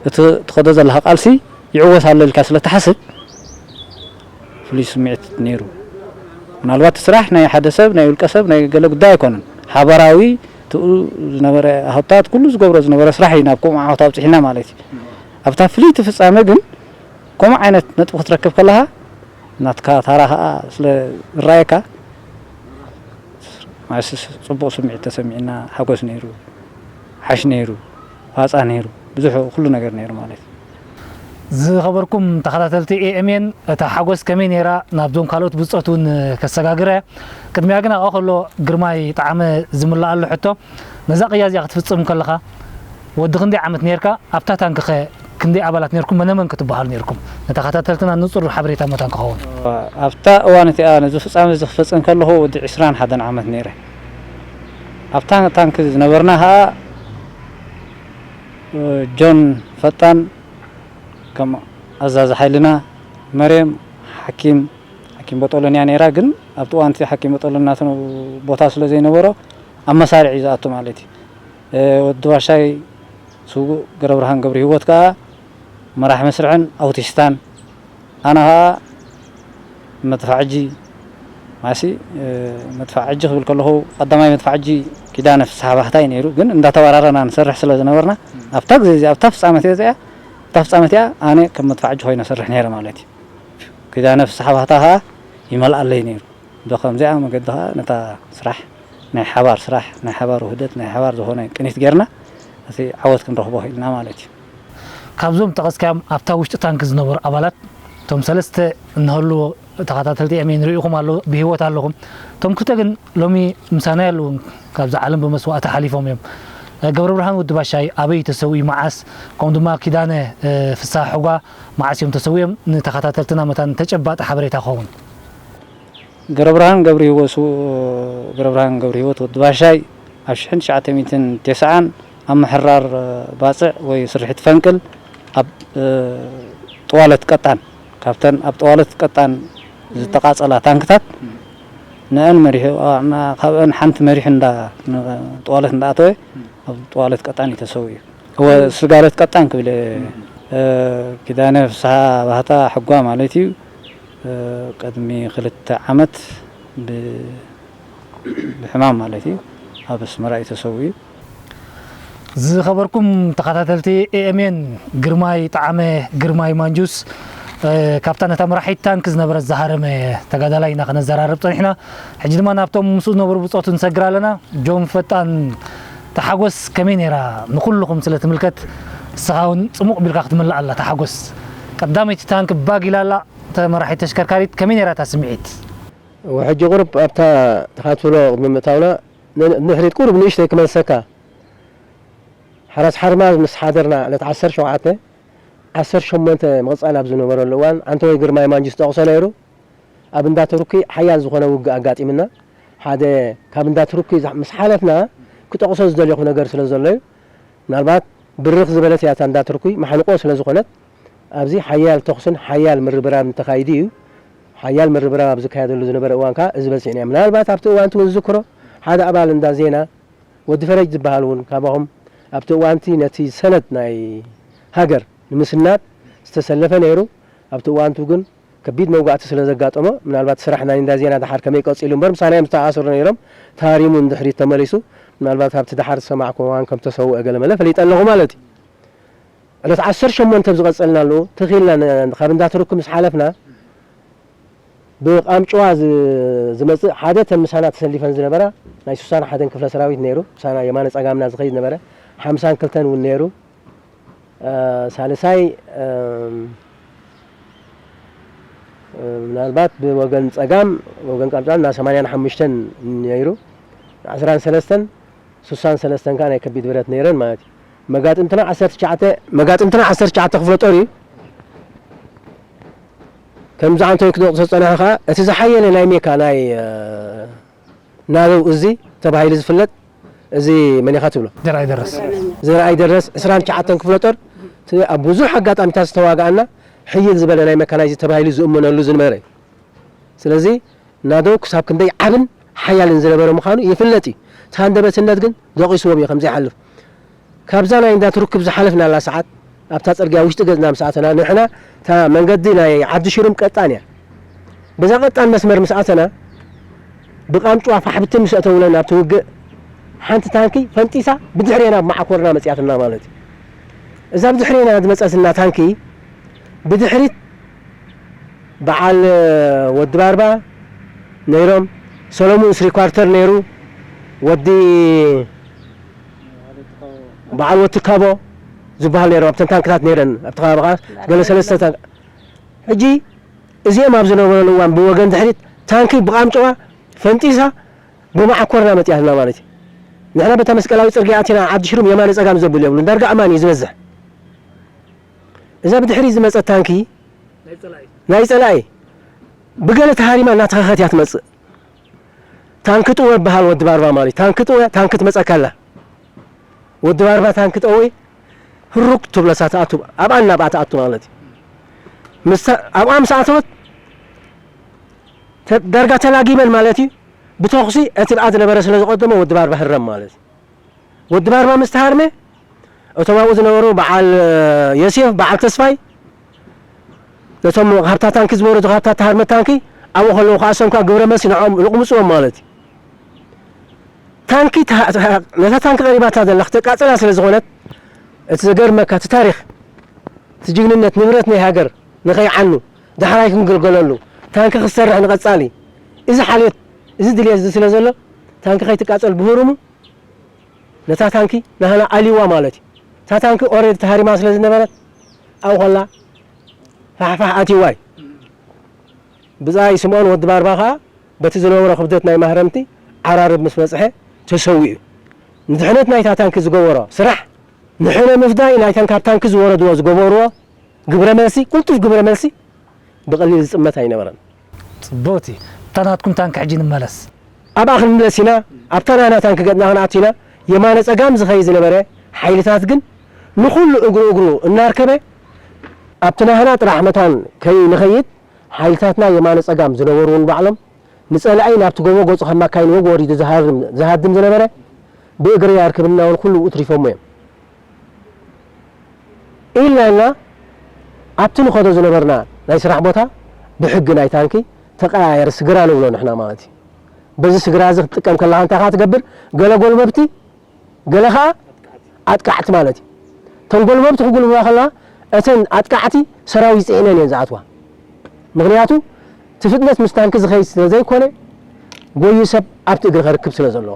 እቲ ትኸዶ ዘለኻ ቃልሲ ይዕወት ኣሎ ኢልካ ስለ ትሓስብ ፍሉይ ስምዒት ነይሩ። ምናልባት እቲ ስራሕ ናይ ሓደ ሰብ፣ ናይ ውልቀ ሰብ፣ ናይ ገለ ጉዳይ ኣይኮነን። ሓባራዊ ትኡ ዝነበረ ሃብታት ኩሉ ዝገብሮ ዝነበረ ስራሕ እዩ ናብ ከምኡ ዓወት ኣብጽሒና ማለት እዩ። ኣብታ ፍልይቲ ፍጻመ ግን ከምኡ ዓይነት ነጥቢ ክትረክብ ከለኻ ናትካ ታራ ኸኣ ስለ ዝረኣየካ ማለትስ ጽቡቕ ስምዒት ተሰሚዕና፣ ሓጎስ ነይሩ፣ ሓሽ ነይሩ፣ ዋጻ ነይሩ፣ ብዙሕ ኩሉ ነገር ነይሩ ማለት እዩ። ዝኸበርኩም ተኸታተልቲ ኤ ኤም ኤን፣ እታ ሓጎስ ከመይ ነይራ ናብዞም ካልኦት ብጾት እውን ከሰጋግረ። ቅድሚያ ግን ኣብኣ ከሎ ግርማይ ጠዓመ ዝምልኣሉ ሕቶ፣ ነዛ ቅያ እዚኣ ክትፍጽም ከለኻ ወዲ ክንደይ ዓመት ነይርካ? ኣብታ ታንኪ ኸ ክንደይ ኣባላት ነይርኩም? መነመን ክትበሃሉ ነይርኩም? ንተኸታተልትና ንጹር ሓበሬታ መታን ክኸውን። ኣብታ እዋን እቲኣ ነዚ ፍጻመ እዚ ክፈጽም ከለኹ ወዲ ዕስራን ሓደን ዓመት ነይረ። ኣብታ ታንኪ ዝነበርና ኸኣ ጆን ፈጣን ከም ኣዛዚ ሓይልና፣ መርየም ሓኪም፣ ሓኪም ቦጦሎንያ ነይራ፣ ግን ኣብቲ እዋን እቲ ሓኪም ቦጦሎንያ ናቱ ቦታ ስለ ዘይነበሮ ኣብ መሳርዕ እዩ ዝኣቱ ማለት እዩ። እ፣ ወዲ ባሻይ ስዉእ ገብረብርሃን ገብረሂወት ከኣ መራሕ መስርዕን ኣውቲስታን፣ ኣነ ኸኣ መድፋዕጂ ማሲ፣ እ፣ መድፋዕጂ ክብል ከለኹ ቀዳማይ መድፋዕጂ ኪዳነ ፍስሓ ባህታ እዩ ነይሩ። ግን እንዳተባራረና ንሰርሕ ስለ ዝነበርና ኣብታ ግዜ እዚኣ፣ ኣብታ ፍጻመት እዚኣ፣ ኣብታ ፍጻመት እዚኣ ኣነ ከም መድፋዕጂ ኮይነ ሰርሕ ነይረ ማለት እዩ። ኪዳነ ፍስሓ ባህታ ኸኣ ይመልኣለይ ነይሩ። ብኸምዚኣ መገዲ ኸኣ ነታ ስራሕ ናይ ሓባር ስራሕ፣ ናይ ሓባር ውህደት፣ ናይ ሓባር ዝኾነ ቅኒት ጌርና እቲ ዓወት ክንረኽቦ ክኢልና ማለት እዩ። ካብዞም ጠቐስካዮም ኣብታ ውሽጢ ታንኪ ዝነበሩ ኣባላት፣ እቶም ሰለስተ እንሃልዎ ተኸታተልቲ ኤም ኤን ርኢኹም ኣሎ፣ ብህይወት ኣለኹም። እቶም ክልተ ግን ሎሚ ምሳና የለውን፣ ካብዛ ዓለም ብመስዋእቲ ሓሊፎም እዮም። ገብረብርሃን ወዲ ባሻይ ኣበይ ተሰዊኡ፣ መዓስ? ከምኡ ድማ ኪዳነ፣ እ፣ ፍስሃ ሕጓ መዓስ እዮም ተሰዊኦም? ንተኸታተልትና መታን ተጨባጢ ሓበሬታ ክኸውን። ገብረብርሃን ገብረሂወት፣ ገብረብርሃን ገብረሂወት ወዲ ባሻይ ኣብ ሽሕን ትሽዓተ ሚእትን ተስዓን ኣብ ምሕራር ባጽዕ ወይ ስርሒት ፈንቅል ኣብ፣ እ፣ ጠዋለት ቀጣን፣ ካብተን ኣብ ጠዋለት ቀጣን ዝተቓጸላ ታንክታት ንአን መሪሑ፣ ኣ፣ ና-፣ ካብአን ሓንቲ መሪሑ እንዳ፣ ን-፣ ጠዋለት እንዳኣተወ ኣብ ጠዋለት ቀጣን እዩ ተሰዊኡ። እወ፣ ስጋለት ቀጣን ክብል እየ። እ፣ ኪዳነ ፍስሃ ባህታ ሕጓ ማለት እዩ። እ፣ ቅድሚ ክልተ ዓመት ብ-፣ ብሕማም ማለት እዩ ኣብ ኣስመራ እዩ ተሰዊኡ። ዝኸበርኩም ተኸታተልቲ ኤ ኤም ኤን፣ ግርማይ ጠዓመ፣ ግርማይ ማንጁስ፣ እ፣ ካብታ ነታ መራሒት ታንክ ዝነበረት ዝሃረመ ተጋዳላይ ኢና ክነዘራርብ ጸኒሕና። ሕጂ ድማ ናብቶም ምስኡ ዝነበሩ ብጾቱ ንሰግር ኣለና። ጆን ፈጣን፣ እታ ሓጎስ ከመይ ነይራ? ንኹልኹም ስለ ትምልከት፣ ንስኻ እውን ጽሙቕ ቢልካ ክትምልኣ ኣላ እታ ሓጎስ። ቀዳመይቲ ታንክ ባግ ኢላ ኣላ፣ እታ መራሒት ተሽከርካሪት። ከመይ ነይራ እታ ስምዒት? ወሕጂ ቁሩብ ኣብታ ትኻትሎ ቅድሚ ምእታውና ን-፣ ንድሕሪት ቁሩብ ንእሽተይ ክመልሰካ። ሓራስ ሓርማዝ ምስ ሓደርና ዕለት ዓሰርተ ሸውዓተ፣ ዓሰርተ ሸሞንተ ምቕጻል ኣብ ዝነበረሉ እዋን፣ ዓንተወይ ግርማይ ማንጁስ ጠቕሶ ነይሩ። ኣብ እንዳ ቱርኪ ሓያል ዝኾነ ውግእ ኣጋጢምና። ሓደ ካብ እንዳ ቱርኪ ዛ-፣ ምስ ሓለፍና ክጠቕሶ ዝደለኹ ነገር ስለ ዘሎ እዩ። ምናልባት ብርኽ ዝበለት እያ እታ እንዳ ቱርኪ፣ ማሕንቆ ስለ ዝኾነት፣ ኣብዚ ሓያል ተኹስን ሓያል ምርብራብን ተኻይዱ እዩ። ሓያል ምርብራብ ኣብ ዝካየደሉ ዝነበረ እዋን ከኣ እዚ በጺሕና። ምናልባት ኣብቲ እዋን እቲ እውን ዝዝክሮ ሓደ ኣባል እንዳ ዜና፣ ወዲ ፈረጅ ዝበሃል እውን ካባኹም ኣብቲ እዋንቲ ነቲ ሰነድ ናይ ሃገር ንምስናድ ዝተሰለፈ ነይሩ። ኣብቲ እዋንቱ ግን ከቢድ መውጋእቲ ስለ ዘጋጠሞ፣ ምናልባት ስራሕ ናይ እንዳ ዜና ደሓር ከመይ ቀጺሉ እምበር፣ ምሳና እዮም ዝተኣሳሰሩ ነይሮም። ተሃሪሙ ንድሕሪት ተመሊሱ፣ ምናልባት ኣብቲ ደሓር ዝሰማዕኩም እዋን ከም ተሰውአ ገለ መለ ፈሊጠ ኣለኹ ማለት እዩ። ዕለት ዓሰርተ ሸሞንተ ኣብ ዝቐጸልናሉ፣ ትኽ ኢልና ን-፣ ካብ እንዳ ቱርኪ ምስ ሓለፍና፣ ብቃምጭዋ ዝ-፣ ዝመጽእ ሓደ፣ እተን ምሳና ተሰሊፈን ዝነበራ ናይ ስሳን ሓደን ክፍለ ሰራዊት ነይሩ። ምሳና የማነ ጸጋምና ዝኸይድ ነበረ። ሓምሳን ክልተን እውን ነይሩ። እ፣ ሳልሳይ፣ እም፣ እ፣ ምናልባት ብወገን ጸጋም፣ ወገን ቃምጭዋ እና ሰማንያን ሓሙሽተን ነይሩ። ዓስራን ሰለስተን፣ ስሳን ሰለስተን ከኣ ናይ ከቢድ ብረት ነይረን ማለት እዩ። መጋጥምትና ዓሰርተ ትሽዓተ፣ መጋጥምትና ዓሰርተ ትሽዓተ ክፍለ ጦር እዩ። ከምዚ ዓንተወይ ክደቕሶ ዝጸንሐ ከኣ፣ እቲ ዝሓየለ ናይ ሜካ ናይ፣ እ፣ ናደው እዚ ተባሂሉ ዝፍለጥ፣ እዚ መን ኢኻ ትብሎ? ዘርኣይ ደረስ። ዘርኣይ ደረስ፣ ዕስራን ትሽዓተን ክፍለ ጦር፣ እቲ ኣብ ብዙሕ ኣጋጣሚታት ዝተዋግኣና፣ ሕይል ዝበለ ናይ መካናይዝድ ተባሂሉ ዝእመነሉ ዝነበረ እዩ። ስለዚ፣ ናደው ክሳብ ክንደይ ዓብን ሓያልን ዝነበረ ምዃኑ ይፍለጥ እዩ። እቲ ሃንደበትነት ግን ደቂስዎም እዩ ከም ዘይሓልፍ። ካብዛ ናይ እንዳ ቱርኪ ዝሓለፍናላ ሰዓት፣ ኣብታ ጽርግያ ውሽጢ ገጽና ምስ ኣተና፣ ንሕና እታ መንገዲ ናይ ዓዲ ሽሩም ቀጣን እያ። በዛ ቀጣን መስመር ምስ ኣተና፣ ብቃምጭዋ ፋሕብትን ምስ ኣተውለን ኣብቲ ውግእ፣ ሓንቲ ታንኪ ፈንጢሳ ብድሕሬና ኣብ መዓኮርና መጽያትና ማለት እዩ። እዛ ብድሕሬና ዝመጸትና ታንኪ፣ ብድሕሪት በዓል ወዲ ባርባ ነይሮም። ሰሎሙን ስሪ ኳርተር ነይሩ። ወዲ በዓል ወዲ ካቦ ዝበሃል ነይሮም። ኣብተን ታንክታት ነይረን። ኣብቲ ከባቢ ኸዓ ገለ ሰለስተ ታንክ-፣ ሕጂ እዚኦም ኣብ ዝነበረሉ እዋን ብወገን ድሕሪት ታንኪ ብቃምጨዋ ፈንጢሳ ብመዓኮርና መጺኣትና ማለት እዩ። ንሕና በታ መስቀላዊ ጽርግያ ኣቲና ዓዲ ሽሩም የማነ ጸጋም ዘብል የብሉን። ዳርጋ ኣማን እዩ ዝበዝሕ። እዛ ብድሕሪት ዝመጸት ታንኪ ናይ ጸላኢ። ናይ ጸላኢ ብገለ ተሃሪማ እናተኸኸት እያ ትመጽእ። ታንኪ ጥወ ይበሃል ወዲ ባርባ ማለት እዩ። ታንኪ ጥወ፣ ታንኪ ትመጸካ ኣላ። ወዲ ባርባ ታንኪ ጠዊ ህሩክ ትብለሳ ትኣቱ፣ ኣብኣ እናብኣ ትኣቱ ማለት እዩ። ምስታ-፣ ኣብኣ ምስ ኣተወት ተ-፣ ዳርጋ ተላጊበን ማለት እዩ። ብተኹሲ እቲ ብኣ ዝነበረ ስለ ዝቐደመ ወዲ ባርባ ህረም ማለት እዩ። ወዲ ባርባ ምስ ተሃርመ፣ እቶም ኣብኡ ዝነበሩ በዓል ዮሴፍ፣ በዓል ተስፋይ፣ ነቶም ካብታ ታንኪ ዝወረዱ፣ ካብታ ተሃርመት ታንኪ ኣብኡ ከለዉ ከኣ፣ እሶም ከኣ ግብረ መልሲ ንዕኦም ልቕምጽዎም ማለት እዩ። ታንኪ ታ-፣ ታ-፣ ነታ ታንኪ ቀሪባታ ዘላ ክተቃጽላ ስለ ዝኾነት፣ እቲ ዘገርመካ፣ እቲ ታሪኽ፣ እቲ ጅግንነት፣ ንብረት ናይ ሃገር ንኸይዓኑ፣ ዳሕራይ ክንግልገለሉ፣ ታንኪ ክሰርሕ ንቐጻሊ፣ እዚ ሓልዮት፣ እዚ ድልየት እዚ ስለ ዘሎ፣ ታንኪ ከይትቃጸል ብህሩሙ፣ ነታ ታንኪ ናህና ኣልይዋ ማለት እዩ። እታ ታንኪ ኦሬዲ ተሃሪማ ስለ ዝነበረት፣ ኣብኡ ከላ ፋሕፋሕ ኣትይዋ እዩ። ብጻይ ስምኦን ወዲ ባርባ ኸኣ በቲ ዝነበሮ ክብደት ናይ ማህረምቲ ዓራርብ ምስ በጽሐ ተሰዊኡ እዩ። ንድሕነት ናይታ ታንኪ ዝገበሮ ስራሕ፣ ንሕነ ምፍዳይ ናይተን ካብ ታንኪ ዝወረድዎ ዝገበርዎ ግብረ መልሲ፣ ቅልጡፍ ግብረ መልሲ ብቐሊል ዝጽመት ኣይነበረን። ጽብቕቲ። እታ ናትኩም ታንኪ ሕጂ ንመለስ። ኣብኣ ክንምለስ ኢና። ኣብታ ናህና ታንኪ ገጽና ክንኣቱ ኢና። የማነ ጸጋም ዝኸይድ ዝነበረ ሓይልታት ግን ንኹሉ እግሩ እግሩ እናርከበ ኣብቲ ናህና ጥራሕ መታን ከይ-፣ ንኸይድ ሓይልታትና የማነ ጸጋም ዝነበሩ እውን ባዕሎም ንጸላኢ ናብቲ ጎቦ ገጹ ካብ ማካይን ወግ ወሪዱ ዝሃርም-፣ ዝሃድም ዝነበረ ብእግሪ ኣርክብና እውን ኩሉ ትሪፎሞ እዮም። ኢልና ኢልና ኣብቲ ንኸዶ ዝነበርና ናይ ስራሕ ቦታ ብሕጊ ናይ ታንኪ ተቐያየር ስግራ ንብሎ ንሕና ማለት እዩ። በዚ ስግራ እዚ ክትጥቀም ከለኻ እንታይ ኢኻ ትገብር? ገለ ጎልበብቲ፣ ገለ ኸኣ ኣጥቃዕቲ ማለት እዩ። እተን ጎልበብቲ ክጉልብባ ከለዋ እተን ኣጥቃዕቲ ሰራዊት ፅዒነን እየን ዝኣትዋ። ምኽንያቱ እቲ ፍጥነት ምስ ታንኪ ዝኸይድ ስለ ዘይኮነ ጎዩ ሰብ ኣብቲ እግሪ ከርክብ ስለ ዘለዎ።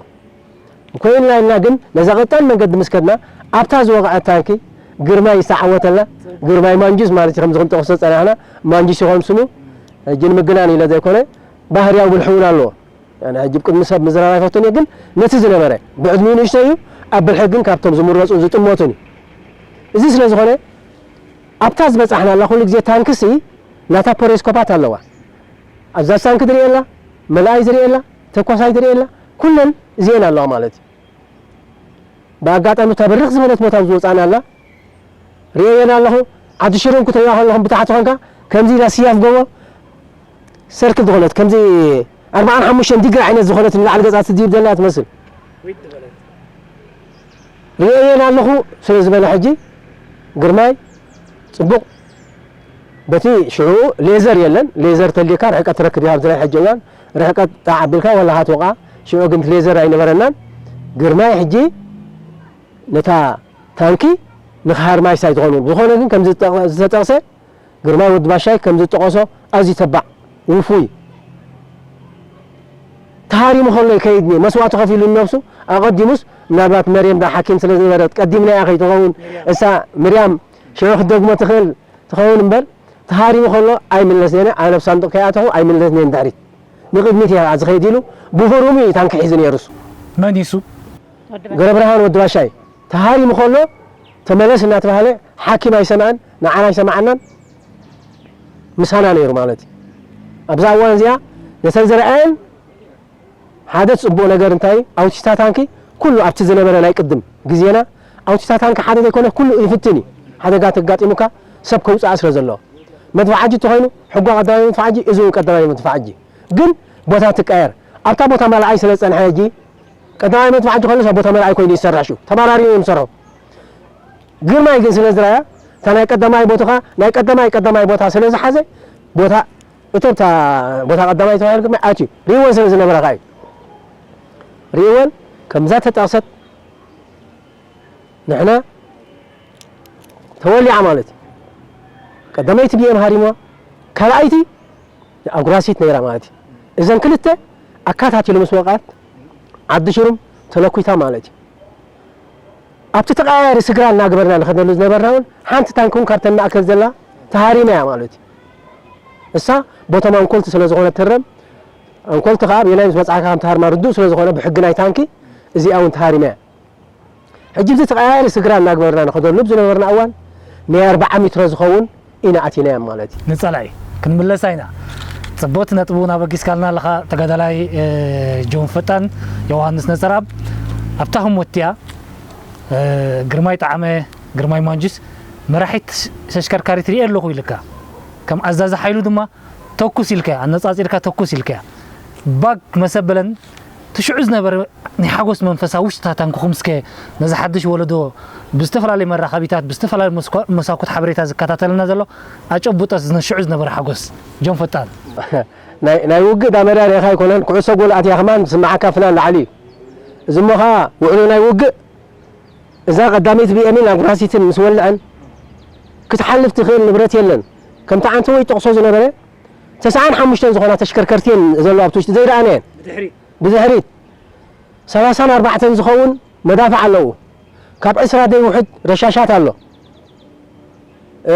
ኮይንና ኢልና ግን ነዛ ቀጣን መንገዲ ምስ ከድና ኣብታ ዝወቕዐት ታንኪ ግርማይ ዝተዓወተላ፣ ግርማይ ማንጁስ ማለት እዩ። ከምዚ ክንጠቕሶ ዝጸናሕና ማንጁስ ይኾን ስሙ፣ ሕጂ ንምግናን ኢለ ዘይኮነ ባህርያዊ ብልሒ እውን ኣለዎ። ኣነ ሕጂ ቅድሚ ሰብ ምዝራብ ኣይፈቱን እየ፣ ግን ነቲ ዝነበረ ብዕድሚኡ ንእሽቶ እዩ፣ ኣብ ብልሒ ግን ካብቶም ዝምረጹን ዝጥመቱን እዩ። እዚ ስለ ዝኾነ ኣብታ ዝበጻሕናላ ኩሉ ግዜ ታንክሲ ናታ ፖሬስኮፓት ኣለዋ። ኣብዛ ታንክ ትርእየላ፣ መላኣይ ዝርእየላ፣ ተኳሳይ ዝርእየላ፣ ኩለን እዚኤን ኣለዋ ማለት እዩ። ብኣጋጣሚ እታ ብርኽ ዝበለት ቦታ ዝወጻና ኣላ። ርእየን ኣለኹ። ዓዲ ሽሩም ክትሪኣ ከለኹም ብታሕቲ ኮንካ ከምዚ ኢላ ስያፍ ጎቦ ሰርክል ዝኾነት፣ ከምዚ ኣርባዓን ሓሙሽተን ዲግሪ ዓይነት ዝኾነት ንላዕሊ ገጻ ትድይብ ዘላ ትመስል። ርእየን ኣለኹ ስለ ዝበለ ሕጂ ግርማይ ጽቡቕ በቲ ሽዑ ሌዘር የለን። ሌዘር ተልየካ ርሕቀት ትረክብ ኢኻ ኣብዚ ናይ ሕጂ እዋን። ርሕቀት ጣዕ ኣቢልካ ዋላ ሃትወቓ። ሽዑ ግን ሌዘር ኣይነበረናን። ግርማይ ሕጂ ነታ ታንኪ ንኽሃርማይስ ኣይትኾኑን። ዝኾነ ግን ከምዚ ዝጠቕ-፣ ዝተጠቕሰ ግርማይ ወዲ ባሻይ ከም ዝጠቐሶ ኣዝዩ ተባዕ ውፉይ ተሃሪሙ ከሎ ይከይድ እኒኦ። መስዋእቲ ከፊሉ ንነብሱ ኣቐዲሙስ ምናልባት መርየም ዳ ሓኪም ስለ ዝነበረት ቀዲምናያ ከይትኸውን እሳ ምርያም ሽዑ ክትደግሞ ትኽእል ትኸውን እምበር ተሃሪሙ ከሎ ኣይምለስን እየ፣ ኣብ ሳንዱቕ ከይኣተኹ ኣይምለስን እየ ንድሕሪት። ንቕድሚት እየ ዝኸይድ ኢሉ ብህሩሙ እዩ ታንኪ ሒዙ ነይሩ እሱ። መን እዩ እሱ? ገብረብርሃን ወዲ ባሻይ ተሃሪሙ ከሎ ተመለስ እናተባህለ ሓኪም ኣይሰምዐን፣ ንዓና ኣይሰምዓናን ምሳና ነይሩ ማለት እዩ። ኣብዛ እዋን እዚኣ ነተን ዝረኣየን ሓደ ጽቡቕ ነገር እንታይ ኣውቲስታ ታንኪ ኩሉ ኣብቲ ዝነበረ ናይ ቅድም ግዜና ኣውቲስታ ታንኪ ሓደ ዘይኮነ ኩሉ ይፍትን እዩ። ሓደጋ ተጋጢሙካ ሰብ ከውጽኣ ስለ ዘለዎ መድፍዓጂ እንተኾይኑ ሕጓ ቀዳማይ መድፍዓጂ እዚ እውን ቀዳማይ መድፍዓጂ ግን ቦታ ትቀየር። ኣብታ ቦታ መላኣይ ስለ ዝጸንሐ ሕጂ ቀዳማይ መድፍዓጂ ከሎ ኣብ ቦታ መላኣይ ኮይኑ ይሰርሕ ሽው ተባራሪ እዮም ዝሰርሑ። ግርማይ ግን ስለ ዝረኣያ እታ ናይ ቀዳማይ ቦታኻ ናይ ቀዳማይ ቀዳማይ ቦታ ስለ ዝሓዘ ቦታ እቶም እታ ቦታ ቀዳማይ ተባሂሉ ግርማይ ኣትዩ ሪእወን ስለ ዝነበረ ከኣ እዩ። ሪእወን ከምዛ ተጠቕሰት ንሕና ተወሊዓ ማለት እዩ። ቀዳመይቲ ቢኤም ሃሪምዋ ካልኣይቲ ኣጉራሲት ነይራ ማለት እዩ። እዘን ክልተ ኣካታቲሉ ምስ ወቕዐት ዓዲ ሽሩም ተለኲታ ማለት እዩ። ኣብቲ ተቐያያሪ ስግራ እናገበርና ንኸደሉ ዝነበርና እውን ሓንቲ ታንኪ እውን ካብተን ማእከል ዘላ ተሃሪመ እያ ማለት እዩ። እሳ ቦቶም ኣንኮልቲ ስለ ዝኾነ ትረም ኣንኮልቲ ከዓ ብየናይ ምስ በፅሓካ ከም ተሃርማ ርዱእ ስለ ዝኾነ ብሕጊ ናይ ታንኪ እዚኣ እውን ተሃሪመ እያ። ሕጂ እዚ ተቐያያሪ ስግራ እናግበርና ንኸደሉ ብዝነበርና እዋን ናይ ኣርብዓ ሚትሮ ዝኸውን ኢና ኣቲናዮም ማለት እዩ። ንጸላኢ ክንምለሳ ኢና። ጽቡቕቲ ነጥቢ እውን ኣበጊስካልና ኣለኻ ተጋዳላይ፣ እ፣ ጆን ፈጣን ዮሃንስ ነጸራብ። ኣብታ ህሞት እቲኣ፣ እ፣ ግርማይ ጠዓመ፣ ግርማይ ማንጁስ መራሒት ተሽከርካሪት ሪኤ ኣለኹ ኢልካ። ከም ኣዛዚ ሓይሉ ድማ ተኩስ ኢልካያ፣ ኣነጻጺርካ ተኩስ ኢልካያ። ባግ መሰበለን እቲ ሽዑ ዝነበረ ናይ ሓጎስ መንፈስ ኣብ ውሽጢ እታ ታንክኹም እስከ ነዚ ሓድሽ ወለዶ ብዝተፈላለዩ መራኸቢታት፣ ብዝተፈላለዩ መስኳ-፣ መሳኩት ሓበሬታ ዝከታተለና ዘሎ ኣጨቡጠ እዚ ሽዑ ዝነበረ ሓጎስ። ጆን ፈጣን። ናይ፣ ናይ ውግእ ዳመርያ ርኢኻ ኣይኮነን፣ ኩዕሶ ጎል ኣትያ ከማን ዝስምዓካ ፍናን ላዕሊ እዩ። እዚ እሞ ኸዓ ውዕሎ ናይ ውግእ እዛ ቀዳመይቲ ቢኤምን ኣጉራሲትን ምስ ወልዐን ክትሓልፍ ትኽእል ንብረት የለን። ከምቲ ዓንተወይ ጠቕሶ ዝነበረ ተስዓን ሓሙሽተን ዝኾና ተሽከርከርቲ እየን ዘለዋ ኣብቲ ውሽጢ ዘይረኣናየን። ብድሕሪት። ብድሕሪት ሰላሳን ኣርባዕተን ዝኸውን መዳፍዕ ኣለዉ። ካብ ዕስራ ደይ ውሕድ ረሻሻት ኣሎ። እ፣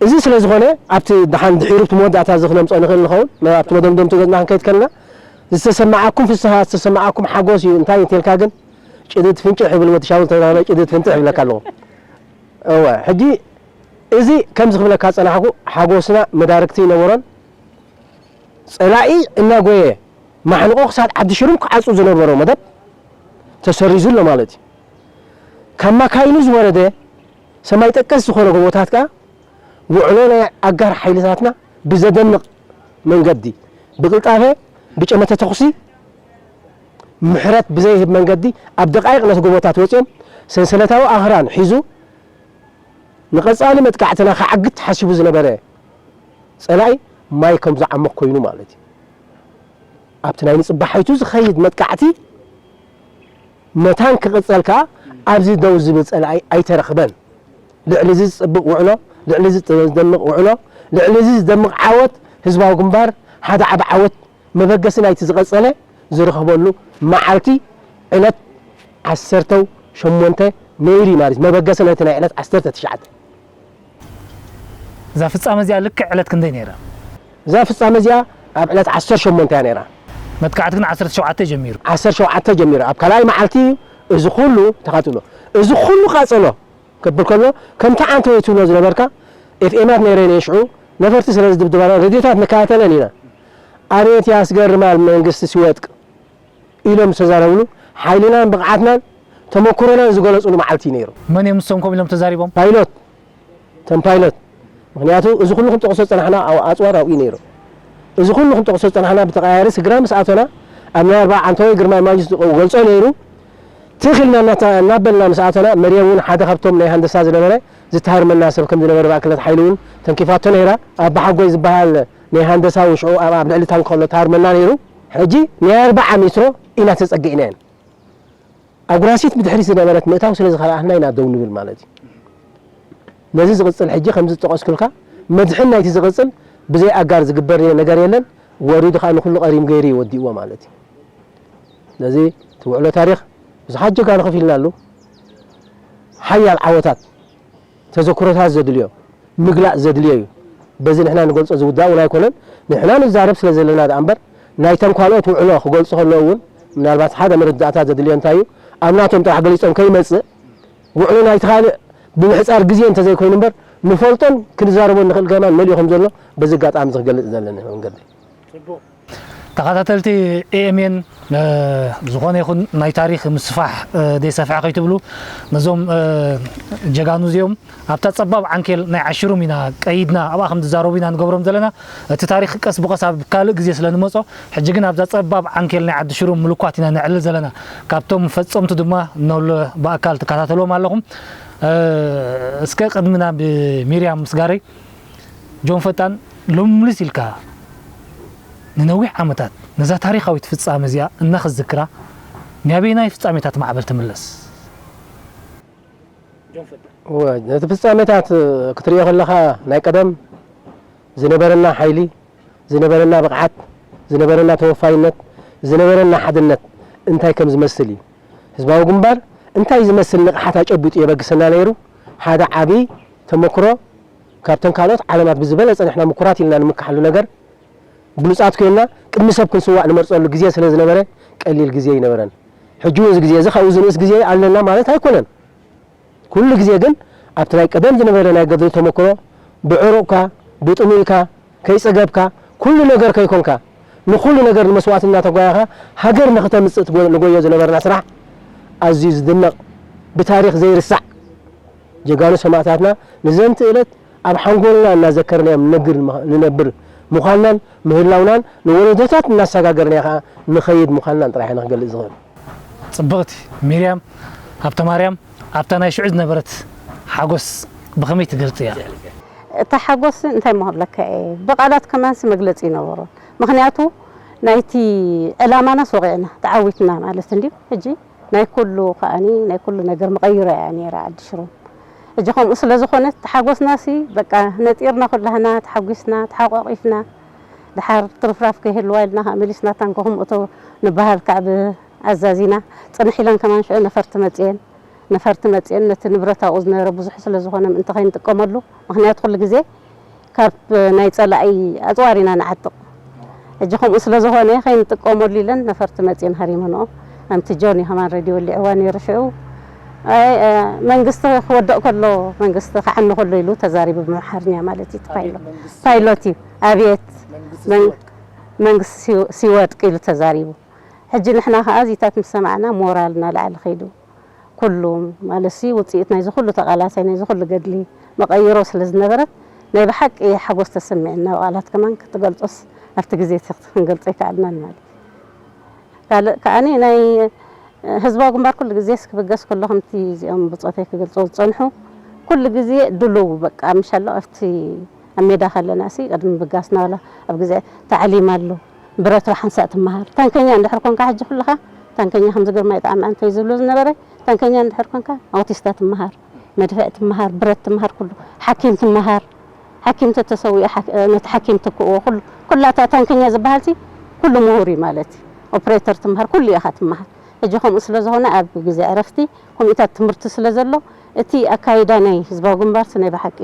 እዚ ስለ ዝኾነ ኣብቲ ደሓን ድሒሩ ኣብቲ መወዳእታ እዚ ክነምፅኦ ንኽእል ንኸውን። ና-፣ ኣብቲ መደምደምቱ ገፅና ክንከይድ ከለና ዝተሰማዓኩም ፍስሃ፣ ዝተሰማዓኩም ሓጎስ እዩ። እንታይ እንተልካ ግን ጭድድ ፍንጭሕ ይብል ወዲ ሻውል ተዛረበ፣ ጭድድ ፍንጭሕ ይብለካ ኣለኹ። እወ፣ ሕጂ እዚ ከምዚ ክብለካ ዝጸናሕኩ፣ ሓጎስና መዳርግቲ ኣይነበሮን። ጸላኢ እናጎየ ማሕንቆ ክሳድ ዓዲ ሽሩም ክዓጹ ዝነበሮ መደብ ተሰሪዙ ኣሎ ማለት እዩ። ካብ ማካይኑ ዝወረደ ሰማይ ጠቀስ ዝኾነ ጎቦታት ከኣ ውዕሎ ናይ ኣጋር ሓይልታትና ብዘደንቕ መንገዲ፣ ብቅልጣፈ፣ ብጨመተ ተኹሲ፣ ምሕረት ብዘይህብ መንገዲ ኣብ ደቃይቕ ነቲ ጎቦታት ወጺኦም ሰንሰለታዊ ኣኽራን ሒዙ ንቐጻሊ መጥቃዕትና ክዓግት ሓሲቡ ዝነበረ ጸላኢ ማይ ከም ዝዓሞ ኮይኑ ማለት እዩ። ኣብቲ ናይ ንጽባሓይቱ ዝኸይድ መጥቃዕቲ መታን ክቕጸል ከኣ ኣብዚ ደው ዝብል ጸላኢ ኣይተረኽበን። ልዕሊ እዚ ዝጽብቕ ውዕሎ፣ ልዕሊ እዚ ዝደምቕ ውዕሎ፣ ልዕሊ እዚ ዝደምቕ ዓወት ህዝባዊ ግንባር ሓደ ዓቢ ዓወት መበገሲ ናይቲ ዝቐጸለ ዝረኽበሉ መዓልቲ ዕለት ዓሰርተ ሸሞንተ ነይሩ እዩ ማለት እዩ። መበገሲ ናይቲ ናይ ዕለት ዓሰርተ ትሽዓተ። እዛ ፍጻመ እዚኣ ልክዕ ዕለት ክንደይ ነይራ? እዛ ፍጻመ እዚኣ ኣብ ዕለት ዓሰርተ ሸሞንተ እያ ነይራ። መጥቃዕቲ ግን ዓሰርተ ሸውዓተ ጀሚሩ። ዓሰርተ ሸውዓተ ጀሚሩ ኣብ ካልኣይ መዓልቲ እዩ እዚ ኩሉ ተኻትሎ። እዚ ኩሉ ቃጸሎ ክብል ከሎ ከምቲ ዓንተወይ ትብሎ ዝነበርካ ኤፍኤማት ነይረን እየን ሽዑ ነፈርቲ ስለ ዝድብድባና ሬድዮታት ንከታተለን ኢና። ኣቤት ያስገርማል መንግስቲ ሲወድቅ ኢሎም ዝተዛረብሉ ሓይልናን ብቕዓትናን ተመኩሮናን ዝገለጹሉ መዓልቲ እዩ ነይሩ። መን እዮም ንሶም ከምኡ ኢሎም ተዛሪቦም? ፓይሎት እቶም ፓይሎት ምክንያቱ እዚ ኩሉ ክንጠቕሶ ዝጸናሕና ኣብ ኣጽዋር ኣብኡ እዩ ነይሩ። እዚ ኩሉ ክንጠቕሶ ዝጸናሕና ብተቐያየሪ ስግራ ምስ ኣተና ኣብ ናይ ኣርባ ዓንተወይ ግርማይ ማጅስ ዝገልጾ ነይሩ። ትኽ ኢልና እናተ- እናበልና ምስ ኣተና መርየም እውን ሓደ ካብቶም ናይ ሃንደሳ ዝነበረ ዝተሃርመና ሰብ ከም ዝነበረ ማእከላት ሓይሊ እውን ተንኪፋቶ ነይራ። ኣባሓጎይ ዝበሃል ናይ ሃንደሳ እውን ሽዑ ኣብ ኣብ ልዕሊ ታንክ ከሎ ተሃርመና ነይሩ። ሕጂ ናይ ኣርብዓ ሜትሮ ኢና ተጸጊዕናየን። ኣጉራሲት ብድሕሪት ዝነበረት ምእታው ስለ ዝኸልኣትና ኢና ደው ንብል ማለት እዩ። ነዚ ዝቕጽል ሕጂ ከምዚ ዝጠቐስኩልካ መድሕን ናይቲ ዝቕጽል ብዘይ ኣጋር ዝግበር ነገር የለን። ወሪዱ ከዓ ንኹሉ ቀሪም ገይሩ እዩ ወዲእዎ ማለት እዩ። ስለዚ እቲ ውዕሎ ታሪኽ ብዙሓት ጀጋኑ ከፊልናሉ። ሓያል ዓወታት ተዘክሮታት ዘድልዮ ምግላፅ ዘድልዮ እዩ። በዚ ንሕና ንገልፆ ዝውዳእ እውን ኣይኮነን። ንሕና ንዛረብ ስለ ዘለና ደኣ እምበር ናይቶም ካልኦት ውዕሎ ክገልፁ ከለዉ እውን ምናልባት ሓደ መረዳእታ ዘድልዮ እንታይ እዩ ኣብ ናቶም ጥራሕ ገሊፆም ከይመፅእ ውዕሎ ናይቲ ካልእ ብምሕፃር ግዜ እንተዘይኮይኑ እምበር ንፈልጦን ክንዛረቦ ንኽእል ከማን መሊኡ ከም ዘሎ በዚ ኣጋጣሚ እዚ ክገልፅ ዘለኒ መንገዲ። ተኸታተልቲ ኤኤምኤን ዝኾነ ይኹን ናይ ታሪኽ ምስፋሕ ደይሰፍሐ ከይትብሉ ነዞም ጀጋኑ እዚኦም ኣብታ ጸባብ ዓንኬል ናይ ዓሽሩም ኢና ቀይድና ኣብኣ ከም ዝዛረቡ ኢና ንገብሮም ዘለና። እቲ ታሪኽ ቀስ ብቐስ ኣብ ካልእ ግዜ ስለ ንመጾ ሕጂ ግን ኣብዛ ጸባብ ዓንኬል ናይ ዓዲ ሽሩም ምልኳት ኢና ነዕልል ዘለና። ካብቶም ፈጸምቱ ድማ ነሎ ብኣካል ትከታተልዎም ኣለኹም። እስከ ቅድሚ ናብ ሚርያም ምስጋረይ ጆን ፈጣን ሎምልስ ኢልካ ንነዊሕ ዓመታት ነዛ ታሪኻዊት ፍጻመ እዚኣ እናኸዝክራ ንኣበየናይ ፍጻሜታት ማዕበል ትምለስ? እወ፣ ነቲ ፍጻሜታት ክትሪኦ ከለኻ ናይ ቀደም ዝነበረና ሓይሊ፣ ዝነበረና ብቕዓት፣ ዝነበረና ተወፋይነት፣ ዝነበረና ሓድነት እንታይ ከም ዝመስል እዩ። ህዝባዊ ግንባር እንታይ ዝመስል ንቕሓት ኣጨቢጡ የበግሰና ነይሩ። ሓደ ዓቢ ተመክሮ ካብተን ካልኦት ዓለማት ብዝበለጸ ንሕና ምኩራት ኢልና ንምክሓሉ ነገር ብሉጻት ኮይንና ቅድሚ ሰብ ክንስዋእ ንመርጸሉ ግዜ ስለ ዝነበረ ቀሊል ግዜ ኣይነበረን። ሕጂ እውን እዚ ግዜ እዚ ካብኡ ዝንእስ ግዜ ኣለና ማለት ኣይኮነን። ኩሉ ግዜ ግን ኣብቲ ናይ ቀደም ዝነበረ ናይ ገድሊ ተመክሮ ብዕሩቕካ ብጥሙይካ ከይጸገብካ ኩሉ ነገር ከይኮንካ ንኹሉ ነገር ንመስዋእቲ እናተጓየኻ ሃገር ንኽተምጽእ ትጎ- ንጎዮ ዝነበርና ስራሕ ኣዝዩ ዝድነቕ ብታሪኽ ዘይርሳዕ ጀጋኑ ሰማእታትና ንዘንቲ እለት ኣብ ሓንጎልና እናዘከርናዮም ንነግር ንነብር ምዃንናን ምህላውናን ንወለዶታት እናሰጋገርናዮ ከዓ ንኸይድ ምዃንናን ጥራሕ እየ ንክገልጽ ዝኽእል። ጽብቕቲ ሚርያም ሃብተማርያም ኣብታ ናይ ሽዑ ዝነበረት ሓጎስ ብኸመይ ትገልጽያ? እታ ሓጎስ እንታይ እሞ ክብለካ እየ፣ ብቓላት ከማንሲ መግለጺ ይነበሮን። ምኽንያቱ ናይቲ ዕላማናስ ወቒዕና ተዓዊትና ማለት እንድዩ። ሕጂ ናይ ኩሉ ከኣኒ ናይ ኩሉ ነገር መቐይሮ እያ ነይራ ዓዲ ሽሮም። ሕጂ ከምኡ ስለ ዝኾነት ሓጎስናሲ በቃ ነጢርና ኩላህና ተሓጒስና ተሓቋቒፍና ድሓር ትርፍራፍ ከይህልዋ ኢልና ከዓ መሊስና ታንኮ ከምኡ እቶ ንበሃል ከዓ ብኣዛዚና ጽንሕ ኢለን ከማን ሽዑ ነፈርቲ መጽየን ነፈርቲ መጽየን ነቲ ንብረት ኣብኡ ዝነበረ ብዙሕ ስለ ዝኾነ ምእንቲ ከይንጥቀመሉ ምኽንያት ኩሉ ግዜ ካብ ናይ ጸላኢ ኣጽዋር ኢና ንዓጥቕ። ሕጂ ከምኡ ስለ ዝኾነ ከይንጥቀመሉ ኢለን ነፈርቲ መጽየን ሃሪመንኦ። ከምቲ ጆኒ ከማን ሬድዮ ወሊዕዋ ነይሩ ሽዑ። ኣይ መንግስቲ ክወድቕ ከሎ መንግስቲ ክዓኒ ከሎ ኢሉ ተዛሪቡ ብምሓርኛ ማለት እዩ። ፓይሎት እዩ። ኣብየት መንግስቲ ሲወድቅ ኢሉ ተዛሪቡ። ሕጂ ንሕና ከኣ እዚታት ምስ ሰማዕና ሞራልና ላዕሊ ከይዱ። ኩሉ ማለትሲ ውጽኢት ናይዚ ኩሉ ተቓላሳይ ናይዚ ኩሉ ገድሊ መቐይሮ ስለ ዝነበረት ናይ ብሓቂ ሓጎስ ተሰሚዕና ብቓላት ከማን ክትገልጾስ ኣብቲ ግዜ እቲ ክንገልጾ ኣይከኣልናን ማለት እዩ። ካልእ ከኣኒ ናይ ህዝባዊ ግንባር ኩሉ ግዜስ ክብገስ ከሎ ከምቲ እዚኦም ብጾተይ ክገልጾ ዝጸንሑ ኩሉ ግዜ ድሉው በቃ ምሻሎ ኣብቲ ኣብ ሜዳ ከለና ሲ ቅድሚ ብጋስና ዋላ ኣብ ግዜ ታዕሊም ኣሎ ብረትሮ ሓንሳእ ትመሃር ታንከኛ እንድሕር ኮንካ ሕጂ ኩልኻ ታንከኛ ከምዚ ግርማይ ጣዕሚ ኣንተይ ዝብሎ ዝነበረ ታንከኛ እንድሕር ኮንካ ኣውቲስታ ትመሃር፣ መድፍዕ ትመሃር፣ ብረት ትመሃር፣ ኩሉ ሓኪም ትመሃር። ሓኪም ተተሰዊኡ ሓክ-፣ ነቲ ሓኪም ትክእዎ ኩሉ፣ ኩላታ ታንከኛ ዝበሃልሲ ኩሉ ምሁር እዩ ማለት እዩ። ኦፕሬተር ትመሃር፣ ኩሉ ኢኻ ትመሃር። ሕጂ ከምኡ ስለ ዝኾነ ኣብ ግዜ ዕረፍቲ ከምኡታት ትምህርቲ ስለ ዘሎ እቲ ኣካይዳ ናይ ህዝባዊ ግንባርሲ ናይ ብሓቂ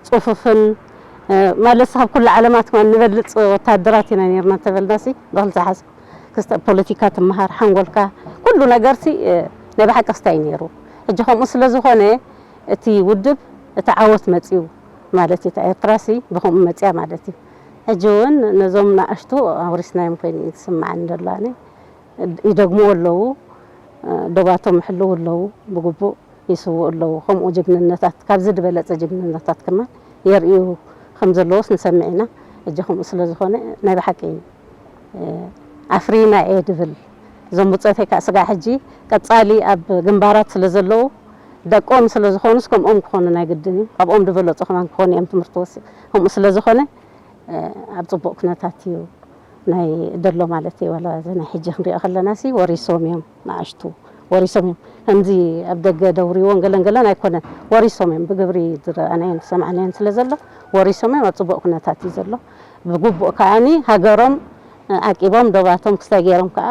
ጽፉፍን፣ እ፣ ማለት ካብ ኩሉ ዓለማት ከማን ንበልጽ ወታደራት ኢና ነርና እንተበልናሲ ብኽልተ ሓሳብ ክስተ ፖለቲካ ትመሃር ሓንጎልካ ኩሉ ነገርሲ፣ እ፣ ናይ ብሓቂ ክስታይ ነይሩ። ሕጂ ከምኡ ስለ ዝኾነ እቲ ውድብ እቲ ዓወት መጺኡ ማለት እዩ። እታ ኤርትራሲ ብኸምኡ መጺኣ ማለት እዩ። ሕጂ እውን ነዞም ንኣሽቱ ኣውሪስናዮም ኮይኑ እዩ ዝስምዓኒ ዘሎ ኣነ። ይደግምዎ ኣለዉ፣ እ፣ ዶባቶም ይሕልዉ ኣለዉ፣ ብግቡእ ይስውኡ ኣለዉ። ከምኡ ጅግንነታት፣ ካብዚ ዝበለጸ ጅግንነታት ከማን የርእዩ ከም ዘለዉስ ንሰምዕ ኢና። ሕጂ ከምኡ ስለ ዝኾነ ናይ ብሓቂ፣ እ፣ ኣፍሪና እየ ድብል። እዞም ብጾተይ ከኣ ስጋዕ ሕጂ ቀጻሊ ኣብ ግንባራት ስለ ዘለዉ፣ ደቆም ስለ ዝኾኑስ ከምኦም ክኾኑ ናይ ግድን እዩ። ካብኦም ዝበለጹ ከማን ክኾኑ እዮም ትምህርቲ ወሲ-፣ ከምኡ ስለ ዝኾነ፣ እ፣ ኣብ ጽቡቕ ኩነታት እዩ ናይ ደሎ ማለት እዩ። ዋላ እዚ ናይ ሕጂ ክንሪኦ ከለናሲ ወሪሶም እዮም፣ ንኣሽቱ ወሪሶም እዮም። ከምዚ ኣብ ደገ ደውርዎን ገለን ገለን ኣይኮነን፣ ወሪሶም እዮም። ብግብሪ ዝረኣናዮን ዝሰማዕናዮን ስለ ዘሎ ወሪሶም እዮም። ኣብ ጽቡቕ ኩነታት እዩ ዘሎ። ብግቡእ ከኣኒ ሃገሮም ዓቂቦም ዶባቶም ክስታይ ገይሮም ከኣ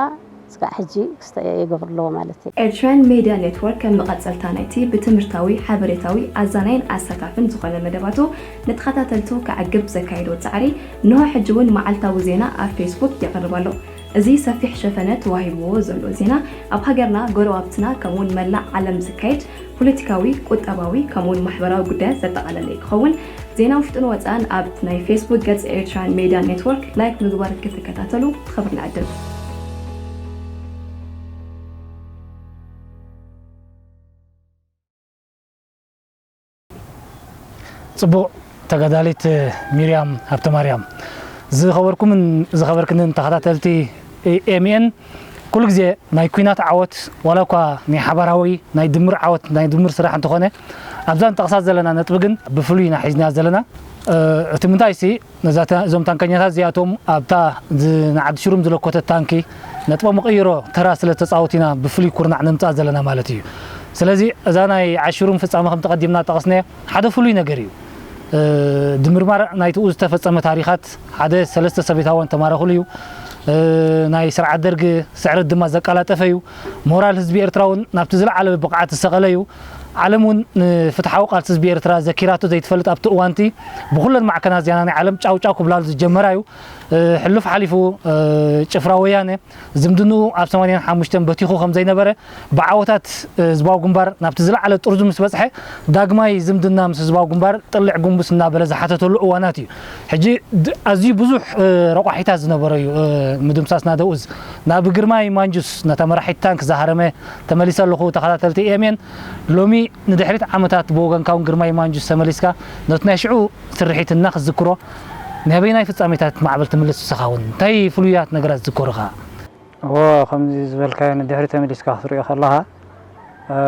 ስጋዕ ሕጂ ክስታይ ይገብሩ ኣለዎ ማለት እዩ። ኤርትራን ሜድያ ኔትወርክ ከም መቐጸልታ ናይቲ ብትምህርታዊ፣ ሓበሬታዊ፣ ኣዛናይን ኣሳታፍን ዝኾነ መደባቱ ንተኸታተልቱ ከዕግብ ዘካየዶ ጻዕሪ፣ እንሆ ሕጂ እውን መዓልታዊ ዜና ኣብ ፌስቡክ የቕርብ ኣሎ። እዚ ሰፊሕ ሸፈነ ተዋሂብዎ ዘሎ ዜና፣ ኣብ ሃገርና፣ ጎረባብትና፣ ከምኡውን መላእ ዓለም ዝካየድ ፖለቲካዊ፣ ቁጠባዊ፣ ከምኡውን ማሕበራዊ ጉዳያት ዘጠቓለለ እዩ ክኸውን። ዜና ውሽጥን ወጻእን ኣብ ናይ ፌስቡክ ገጽ ኤርትራን ሜድያ ኔትወርክ ላይክ ምግባር ክትከታተሉ ብኽብሪ ንዕድም። ጽቡቕ ተጋዳሊት ሚርያም ሃብተማርያም፣ ዝኸበርኩምን ዝኸበርክንን ተኸታተልቲ ኤ ኤም ኤን፣ ኩሉ ግዜ ናይ ኲናት ዓወት፣ ዋላ እኳ ናይ ሓባራዊ፣ ናይ ድምር ዓወት፣ ናይ ድምር ስራሕ እንተኾነ፣ ኣብዛ ንጠቕሳ ዘለና ነጥቢ ግን ብፍሉይ ኢና ሒዝናያ ዘለና። እ፣ እቲ ምንታይሲ፣ ነዛ ታ-፣ እዞም ታንከኛታት እዚኣቶም ኣብታ ዝ-፣ ንዓዲ ሽሩም ዝለኮተት ታንኪ ነጥቦም መቐይሮ ተራ ስለ ተጻወቱ ኢና ብፍሉይ ኩርናዕ ነምጽኣ ዘለና ማለት እዩ። ስለዚ እዛ ናይ ዓሽሩም ፍጻመ ከም ተቐዲምና ጠቐስናዮ ሓደ ፍሉይ ነገር እዩ። እ፣ ድምርማር ናይትኡ ዝተፈጸመ ታሪኻት ሓደ ሰለስተ ሰቤታውያን ተማረኹሉ እዩ። እ፣ ናይ ስርዓት ደርግ ስዕረት ድማ ዘቀላጠፈ እዩ። ሞራል ህዝቢ ኤርትራ እውን ናብቲ ዝለዓለ ብቕዓት ዝሰቐለ እዩ። ዓለም እውን ንፍትሓዊ ቃልሲ ህዝቢ ኤርትራ ዘኪራቶ ዘይትፈልጥ ኣብቲ እዋንቲ ብኩለን ማዕከናት ዜና ናይ ዓለም ጫው ጫው ክብላሉ ዝጀመራ እዩ። እ፣ ሕሉፍ ሓሊፉ፣ እ፣ ጭፍራ ወያነ ዝምድንኡ ኣብ ሰማንያን ሓሙሽተን በቲኹ ከም ዘይነበረ ብዓወታት፣ እ፣ ህዝባዊ ግንባር ናብቲ ዝለዓለ ጥርዙ ምስ በጽሐ ዳግማይ ዝምድና ምስ ህዝባዊ ግንባር ጥልዕ ጉንቡስ እናበለ ዝሓተተሉ እዋናት እዩ። ሕጂ ድ-፣ ኣዝዩ ብዙሕ፣ እ፣ ረቋሒታት ዝነበሮ እዩ፣ እ፣ ምድምሳስ ናደኡዝ። ናብ ግርማይ ማንጁስ ነታ መራሒት ታንክ ዝሃረመ ተመሊሰ ኣለኹ። ተኸታተልቲ ኤምኤን ሎሚ ንድሕሪት ዓመታት ብወገንካ እውን ግርማይ ማንጁስ ተመሊስካ ነቲ ናይ ሽዑ ስርሒት እና ክትዝክሮ፣ ናበየናይ ፍጻሜታት ማዕበል ትምልስ ንስኻ እውን? እንታይ ፍሉያት ነገራት ትዝክሩ ኸኣ? እወ፣ ከምዚ ዝበልካዮ ንድሕሪት ተመሊስካ ክትሪኦ ከለኻ፣ እ፣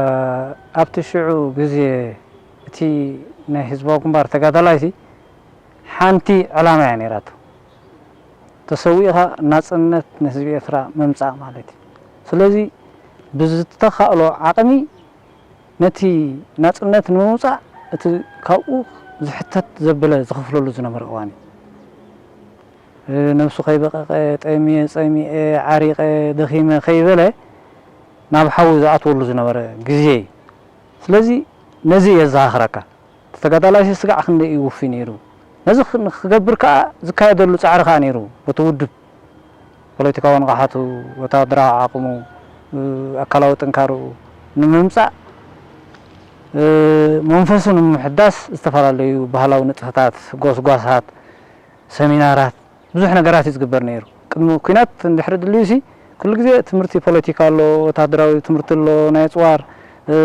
ኣብቲ ሽዑ ግዜ እቲ ናይ ህዝባዊ ግንባር ተጋዳላይሲ ሓንቲ ዕላማ እያ ነይራቶ። ተሰዊእኻ ናጽነት ንህዝቢ ኤርትራ ምምጻእ ማለት እዩ። ስለዚ ብዝተኻእሎ ዓቕሚ ነቲ ናጽነት ንምውጻእ እቲ ካብኡ ዝሕተት ዘበለ ዝኸፍለሉ ዝነበረ እዋን እዩ። እ፣ ነብሱ ከይበቐቐ፣ ጠምየ፣ ጸሚኤ፣ ዓሪቐ፣ ደኺመ ከይበለ ናብ ሓዊ ዝኣትወሉ ዝነበረ ግዜ እዩ። ስለዚ ነዚ የዘኻኽረካ። እቲ ተጋዳላይሲ ስጋዕ ክንደይ እዩ ውፉይ ነይሩ። ነዚ ክ-፣ ንክገብር ከኣ ዝካየደሉ ጻዕሪ ከኣ ነይሩ። በቲ ውድብ ፖለቲካዊ ንቕሓቱ፣ ወታደራዊ ዓቕሙ፣ እ፣ ኣካላዊ ጥንካርኡ ንምምጻእ፣ እ፣ መንፈሱ ንምምሕዳስ ዝተፈላለዩ ባህላዊ ንጥፈታት፣ ጎስጓሳት፣ ሰሚናራት፣ ብዙሕ ነገራት እዩ ዝግበር ነይሩ። ቅድሚ ኲናት እንድሕሪ ድልዩሲ ኩሉ ግዜ ትምህርቲ ፖለቲካ ኣሎ፣ ወታደራዊ ትምህርቲ ኣሎ፣ ናይ ኣጽዋር፣ እ፣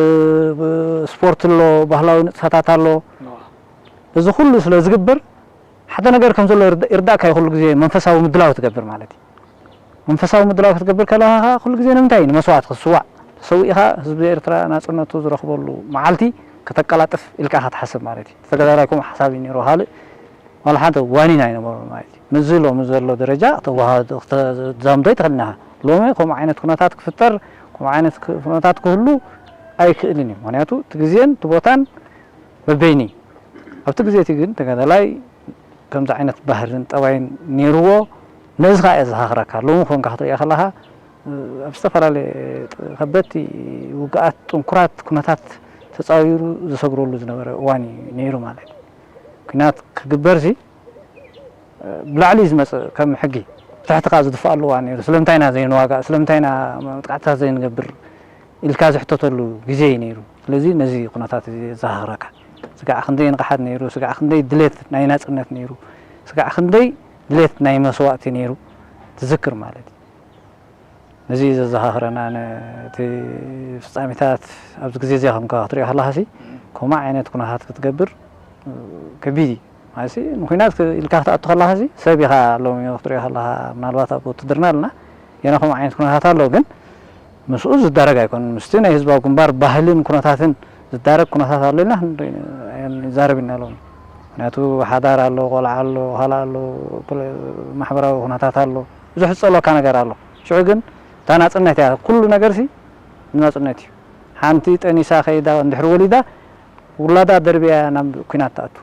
ስፖርት ኣሎ፣ ባህላዊ ንጥፈታት ኣሎ። እዋ። እዚ ኩሉ ስለ ዝግበር ሓደ ነገር ከም ዘሎ ይርዳ-፣ ይርዳእካ እዩ። ኩሉ ግዜ መንፈሳዊ ምድላው ትገብር ማለት እዩ። መንፈሳዊ ምድላው ክትገብር ከለኻ ኸኣ ኩሉ ግዜ ንምንታይ እዩ? ንመስዋእቲ ክትስዋእ። ተሰዊእኻ ህዝቢ ኤርትራ ናጽነቱ ዝረኽበሉ መዓልቲ ከተቀላጥፍ ኢልካ ኢኻ ትሓስብ ማለት እዩ። ተጋዳላይ ከምኡ ሓሳብ እዩ ነይሩ። ካልእ ዋላ ሓንቲ ዋኒን ኣይነበሮን ማለት እዩ። ምስዚ ሎሚ ዘሎ ደረጃ ክተወሃድ-፣ ክተዛምዶ ኣይትኽእልን ኢኻ። ሎሚ ከምኡ ዓይነት ኩነታት ክፍጠር፣ ከምኡ ዓይነት ክ-፣ ኩነታት ክህሉ ኣይክእልን እዩ። ምኽንያቱ እቲ ግዜን እቲ ቦታን በበይኑ እዩ። ኣብቲ ግዜ እቲ ግን ተጋዳላይ ከምዚ ዓይነት ባህርን ጠባይን ነይርዎ። ነዚ ኸኣ እየ ዘኻኽረካ። ሎሚ ኮንካ ክትሪኦ ከለኻ ኣብ ዝተፈላለየ ከበድቲ ውግኣት ጥንኩራት ኩነታት ተጻዊሩ ዝሰግረሉ ዝነበረ እዋን እዩ ነይሩ ማለት እዩ። ኩናት ክግበርሲ ብላዕሊ እዩ ዝመጽእ ከም ሕጊ፣ ብታሕቲ ከኣ ዝድፍኣሉ እዋን ነይሩ። ስለምንታይ ኢና ዘይንዋጋእ? ስለምንታይ ኢና መጥቃዕትታት ዘይንገብር? ኢልካ ዝሕተተሉ ግዜ እዩ ነይሩ። ስለዚ ነዚ ኩነታት እዚ የዘኻኽረካ። ስጋዕ ክንደይ ንቕሓት ነይሩ፣ ስጋዕ ክንደይ ድሌት ናይ ናጽነት ነይሩ፣ ስጋዕ ክንደይ ድሌት ናይ መስዋእቲ ነይሩ ትዝክር ማለት እዩ። ነዚ እዩ ዘዘኻኽረና። ነቲ ፍጻሜታት ኣብዚ ግዜ እዚኣ ከምካ ክትሪኦ ከለኻሲ ከምኡ ዓይነት ኩነታት ክትገብር ከቢድ እዩ። ማለትሲ ንኹናት ኢልካ ክትኣቱ ከለኻሲ ሰብ ኢኻ ሎሚ ክትሪኦ ከለኻ ምናልባት ኣብ ውትድርና ኣለና ገና ከምኡ ዓይነት ኩነታት ኣሎ ግን ምስኡ ዝዳረግ ኣይኮነን። ምስቲ ናይ ህዝባዊ ግንባር ባህልን ኩነታትን ዝዳረግ ኩነታት ኣሎ ኢልና ክንዛረብ ኢና ሎሚ። ምክንያቱ ሓዳር ኣሎ፣ ቆልዓ ኣሎ፣ ካልእ ኣሎ፣ ፖለ- ማሕበራዊ ኩነታት ኣሎ፣ ብዙሕ ዝጸልወካ ነገር ኣሎ። ሽዑ ግን እታ ናጽነት እያ፣ ኩሉ ነገርሲ ናጽነት እዩ። ሓንቲ ጠኒሳ ከይዳ እንድሕር ወሊዳ ውላዳ ደርብያ ናብ ኩናት ትኣቱ።